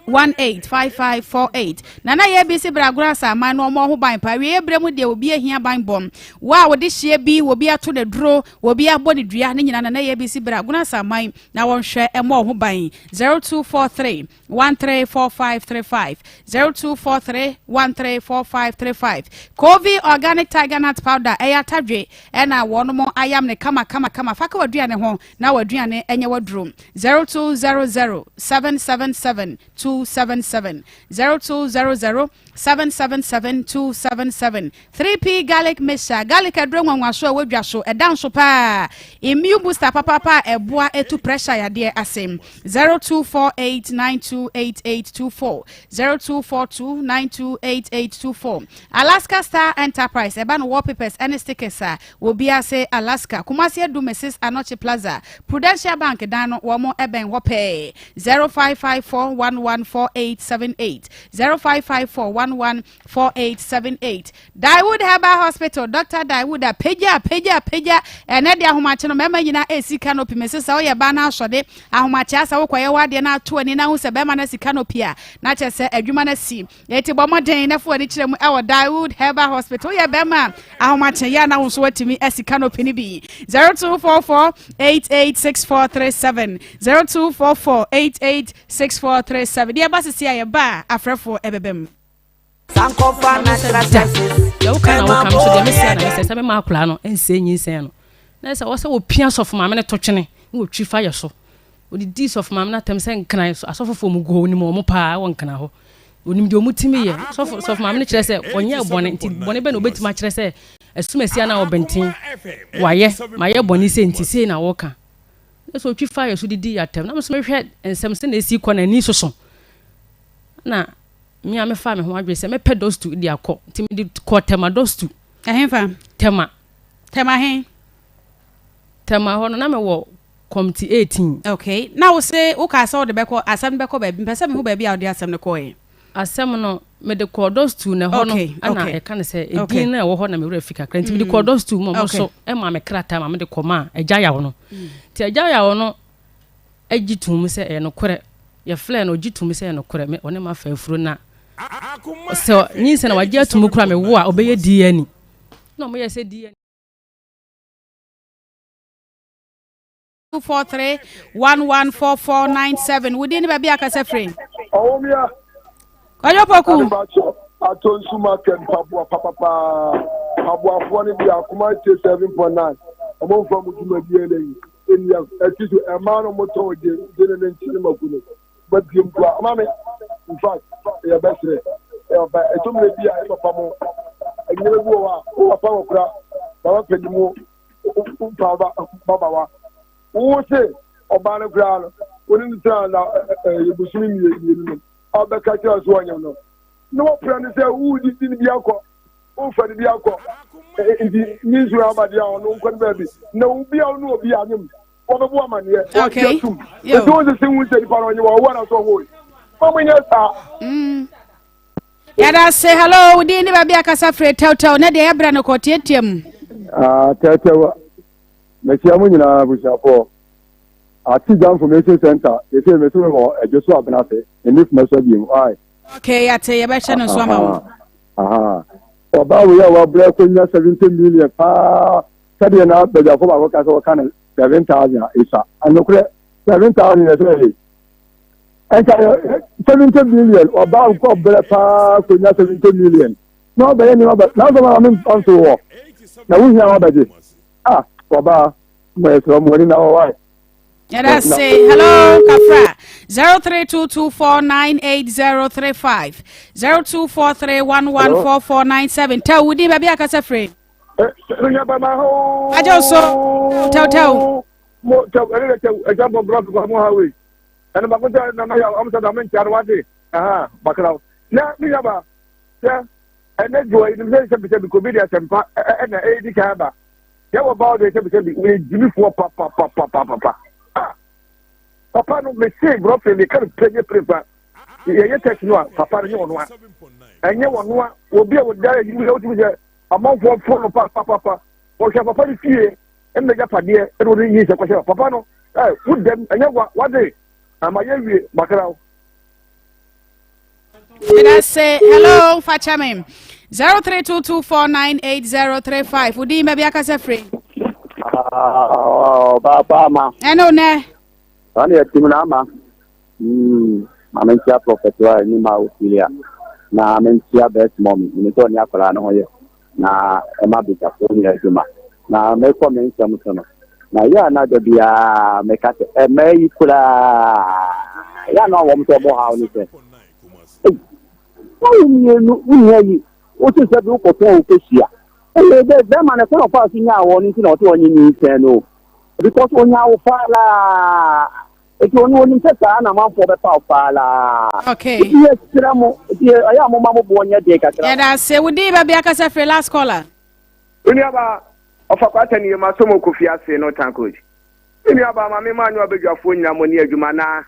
185548 Nana yɛ bi si bragoro asaman no ɔmo ho ban pa awie brɛ mu deɛ obi ahia ban bɔm wo a wɔde hyia bi obi ato ne duro obi abɔ ne dua ne nyinaa nana yɛ bi si bragoro asaman na wɔnhwɛ mmɔ ho ban 0243 134535 0243 134535 Kovi organic tiger nut powder ɛyɛ atadwe ɛna wɔnom ayam ne kama kama kama fa ka w'aduane ho na w'aduane ɛnyɛ w'aduro 0200 777 277 0200 777 277 3P garlic mixture garlic aduro nwanwaso a ɛwɔ dwa so ɛda nso paa immune booster papaapa a ɛboa etu pressure yadeɛ ase 0248928824 0242928824 Alaska Star Enterprise ɛba no wallpapers ɛne stickers a wɔbi ase Alaska Kumasi Adu Mrs Anokye Plaza Prudential Bank dan no wɔn ɛbɛn hɔ pɛɛ 0554114878 0554114878 Daewood Herbal Hospital Dr. Daewood apagya apagya apagya ɛnɛ de ahomakye no mmarima nyinaa esi canopy mese sɛ woyɛ baa no asɔde ahomakye asa wokɔyɛ w'adeɛ no ato ani na ho sɛ bɛrima no asi canopy a na kyerɛ sɛ adwuma no asi eti bɔ mmɔden na fo ani kyerɛ mu ɛwɔ Daewood Herbal Hospital woyɛ bɛrima a ahomakye yɛ na wo nso watumi asi canopy no bi 0244 886437 0244 886437 deɛ ɛba sisi a yɛba a afrɛfoɔ ɛbɛbɛ mu Da. Deɛ woka na woka, me nso deɛ mese a na mese, sɛ mema akwadaa no nsɛe nyinsɛn no, na ɛsɛ wɔ sɛ wɔpia sɔfo maame no to twene na wɔtwi fa yɛ so. Wɔdidii sɔfo maame no atɛm sɛ nkran asɔfofoɔ mu gu hɔ, wɔnim wɔn paa wɔ nkran hɔ. Wɔnim deɛ wɔtumi yɛ. Sɔfo sɔfo maame no kyerɛ sɛ ɔnyɛɛ bɔne, nti bɔne bɛn na wɔbɛtumi akyerɛ sɛ asumasi anaa ɔbɛnten wayɛ, mayɛ bɔne sei nti sei na wɔka. Na sɛ wɔtwi fa yɛ so didii atɛm, na me nso mehwɛ nsɛm sɛnea ɛsi kɔ na ani soso. Na Me a mefaa me ho adwene sɛ mɛpɛ dɔstu de akɔ, nti mede kɔɔ Tema dɔstu. Ɛhefa? Tema. Tema he? Tema hɔ no, na mewɔ kɔmti 18. Okay. Na wo se wokaa sɛ wode bɛkɔ, asɛm no bɛkɔ baabi. Mepɛ sɛ mehu baabi a wode asɛm no kɔɔɛ. Asɛm no, mede kɔɔ dɔstu na ɛhɔ no, Okay, ɛna okay. ɛka no sɛ Okay. edin no a ɛwɔ hɔ na me werɛ afi kakra. Nti mede kɔɔ dɔstu ma ɔmo nso maa me krataa ma mede kɔmaa Agya Yaw no. Nti Agya Yaw no gye toom sɛ ɛyɛ nokorɛ. Yɛfrɛɛ no, ɔgye toom sɛ ɛyɛ nokorɛ, me, ɔne m'afa afuro na sɛ nyinsɛn na wagye atom koraa mewo a, ɔbɛyɛ DNA. Na wɔyɛɛ sɛ DNA. 243 114497 wo din ne baabi a kasa firi. Ɔwomia. Kwadwo Poku. Adebakyɛ atɔ nsu market mpaboa papapaa mpaboafoɔ no deɛ akoma tie 7.9 ɔmo nfa mu dwumadie no yi. Ɛnni a ɛti so ɛmaa no mo tɔn gye gye ne ne nkyɛn mako no ba biem kura ama me in fact yɛ bɛsrɛ ɛba ɛtɔ mmerɛ bi a yɛ papa mo nneɛma bi wɔ hɔ a wo papa wɔ kura baba panyin mu wo pa ba babawa wo se ɔbaa no koraa no wo ne no tena na ɛyɛ bosomi mmienu no ɔbɛka kyerɛ so ɔnyɛ no na wɔpra no sɛ wodidi no bi akɔ wofa no bi akɔ nti ne nsuo aba deɛ a ɔno nkɔ no baabi na obi a ɔne obi anyem wɔbɛbɔ amaneɛ wɔagye atum nti wo sese hu sɛ nipa no ɔnye wɔwo anaasɛ ɔwo yi ma monyɛ saa mm. yɛda se hello wo din ne baabi akasa firi tɛwtɛw na deɛ yɛbrɛ no kɔ tiatia mu ah, tɛwtɛw mekyia mo nyinaa abusuafoɔ Ati Information Center yɛsɛ mɛsɛ wɔ ɛdwo so abena ase ɛne fuma so abiem Okay, yɛate yɛbɛhyɛ no nso ama wo. Ɔbaa wei a wabrɛ akɔnya 70 million paa sɛdeɛ na badwafo baako ka sɛ wɔka no 7000 a ɛsua anokorɛ 7000 yɛ sɛ ɛyɛ ɛnka 70 million ɔbaa nkɔ brɛ paa kɔnya 70 million na ɔbɛyɛ nneɛma bɛ nanso ma me mfa nso wɔ na wohia wabɛgye ah ɔbaa. Mo yɛ sɛ ɔmo ani na ɔwɔ ayi. Yɛda se hello kafra 0322498035 0243114497 tɛw wo din baabi akasa firi. Agye so tɛw tɛw. Mo tɛw ɛne de tɛw ɛgya bɔ brɔf kɔ mo highway ɛne baako sɛ nana yɛ ɔmo sɛ dame nkyɛn no wate ɛha bakra na me yaba sɛ ɛnɛ dwoɔ yi nim sɛ sɛbisɛbi kobi de asɛmpa ɛna ɛdi kan aba. Yɛ wɔ ba ɔde sɛbi sɛbi wɔyɛ gyimifoɔ papapapapapa ah papa no mese brɔfin de ka no pɛ nye pere fa yɛyɛ tɛsi no a papa no nye wɔn a ɛnyɛ wɔn a obi a wɔda yɛ yɛ wotumi sɛ amanfoɔ fo no papapapa wɔhwɛ papa no fie ɛna gya padeɛ ɛna wɔde nyi sɛ kɔhyɛ papa no ɛ wodɛm ɛnyɛ wa wade ama yɛ wie makra. Meda se hello fakyɛ me 0322498035 wodin baabi akasa firi ɔbaapa ama ɛne wo nɛ saa ne yɛtim no ama ma menkyia prɔfɛt a anim a Ophelia na menkyia best mɔmi menim sɛ ɔne akwadaa no ho yɛ na ɛma bitafoɔ nyɛ adwuma na mekɔ me nsɛm so no na yɛ a na da biara meka sɛ ɛma yi koraa yɛ a na wɔm sɛ ɔmo haw ne sɛ wowo mmienu wonya yi wote sɛ bi wokɔtɔn wo kɔhyia ɛyɛ dɛ bɛrima no kwan ɔfaa so nyaa wɔ no nti na ɔte ɔnye nyinsɛn no because onya wo faalaa Eti ɔno onim sɛ saa na amanfoɔ bɛfa wo paa laa. Okay. Eti yɛ srɛ mo, eti ɛyɛ a moma mo boɔ nyɛ den kakra. Yɛda ase. Wo din baabi akasa firi last caller. Me nuabaa, ɔfa kwata nie ma so mo kofi ase no tan coach. Me nuabaa ma me ma anyo abadwafoɔ nyina mo ne adwuma na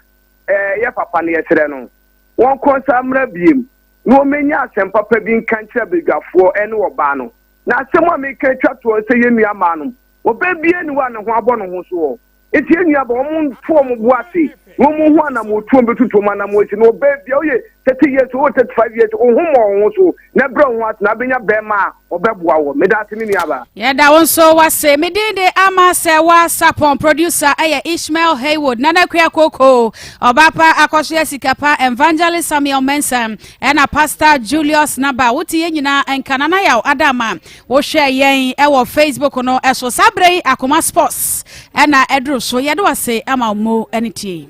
eh yɛ papa no yɛsrɛ no wɔn kɔ nsa mmra biem na wɔn menya asɛm papa bi nka nkyerɛ abadwafoɔ ɛne ɔbaa no na asɛm a meka atwa toɔ sɛ yɛ nua maa nom ɔbaa bia ni hɔ a ne ho abɔ ne ho soɔ. Enti yɛn nua ba, wɔn nto wɔn bo ase na wɔn hu anamotuo wɔn bɛtutu wɔn anamo akyi na ɔbaa bia woyɛ 30 years woyɛ 35 years wo ho mmɔ wo ho so na brɛ wo ho ase na abɛnya bɛrima a ɔbɛboa wɔ. Meda ase me nua ba. Yɛda wo nso wase. Me din de Ama Sɛwa Sapon. Producer ɛyɛ Ishmael Haywood. Nana Akua Koko, Ɔbaapa Akɔsoɛ Sikapa, Evangelist Samuel Mensah, ɛna Pastor Julius Naba. Wote yɛn nyinaa nka. Nana Yaw Adama. Wohwɛ yɛn wɔ Facebook no so saa berɛ yi Akoma Sports ɛna ɛduru so yɛde wase ama mo ne tie.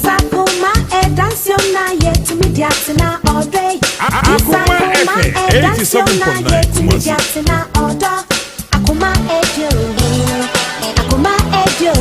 Akoma FM 87.9 Kumasi. Akoma edio, akoma edio.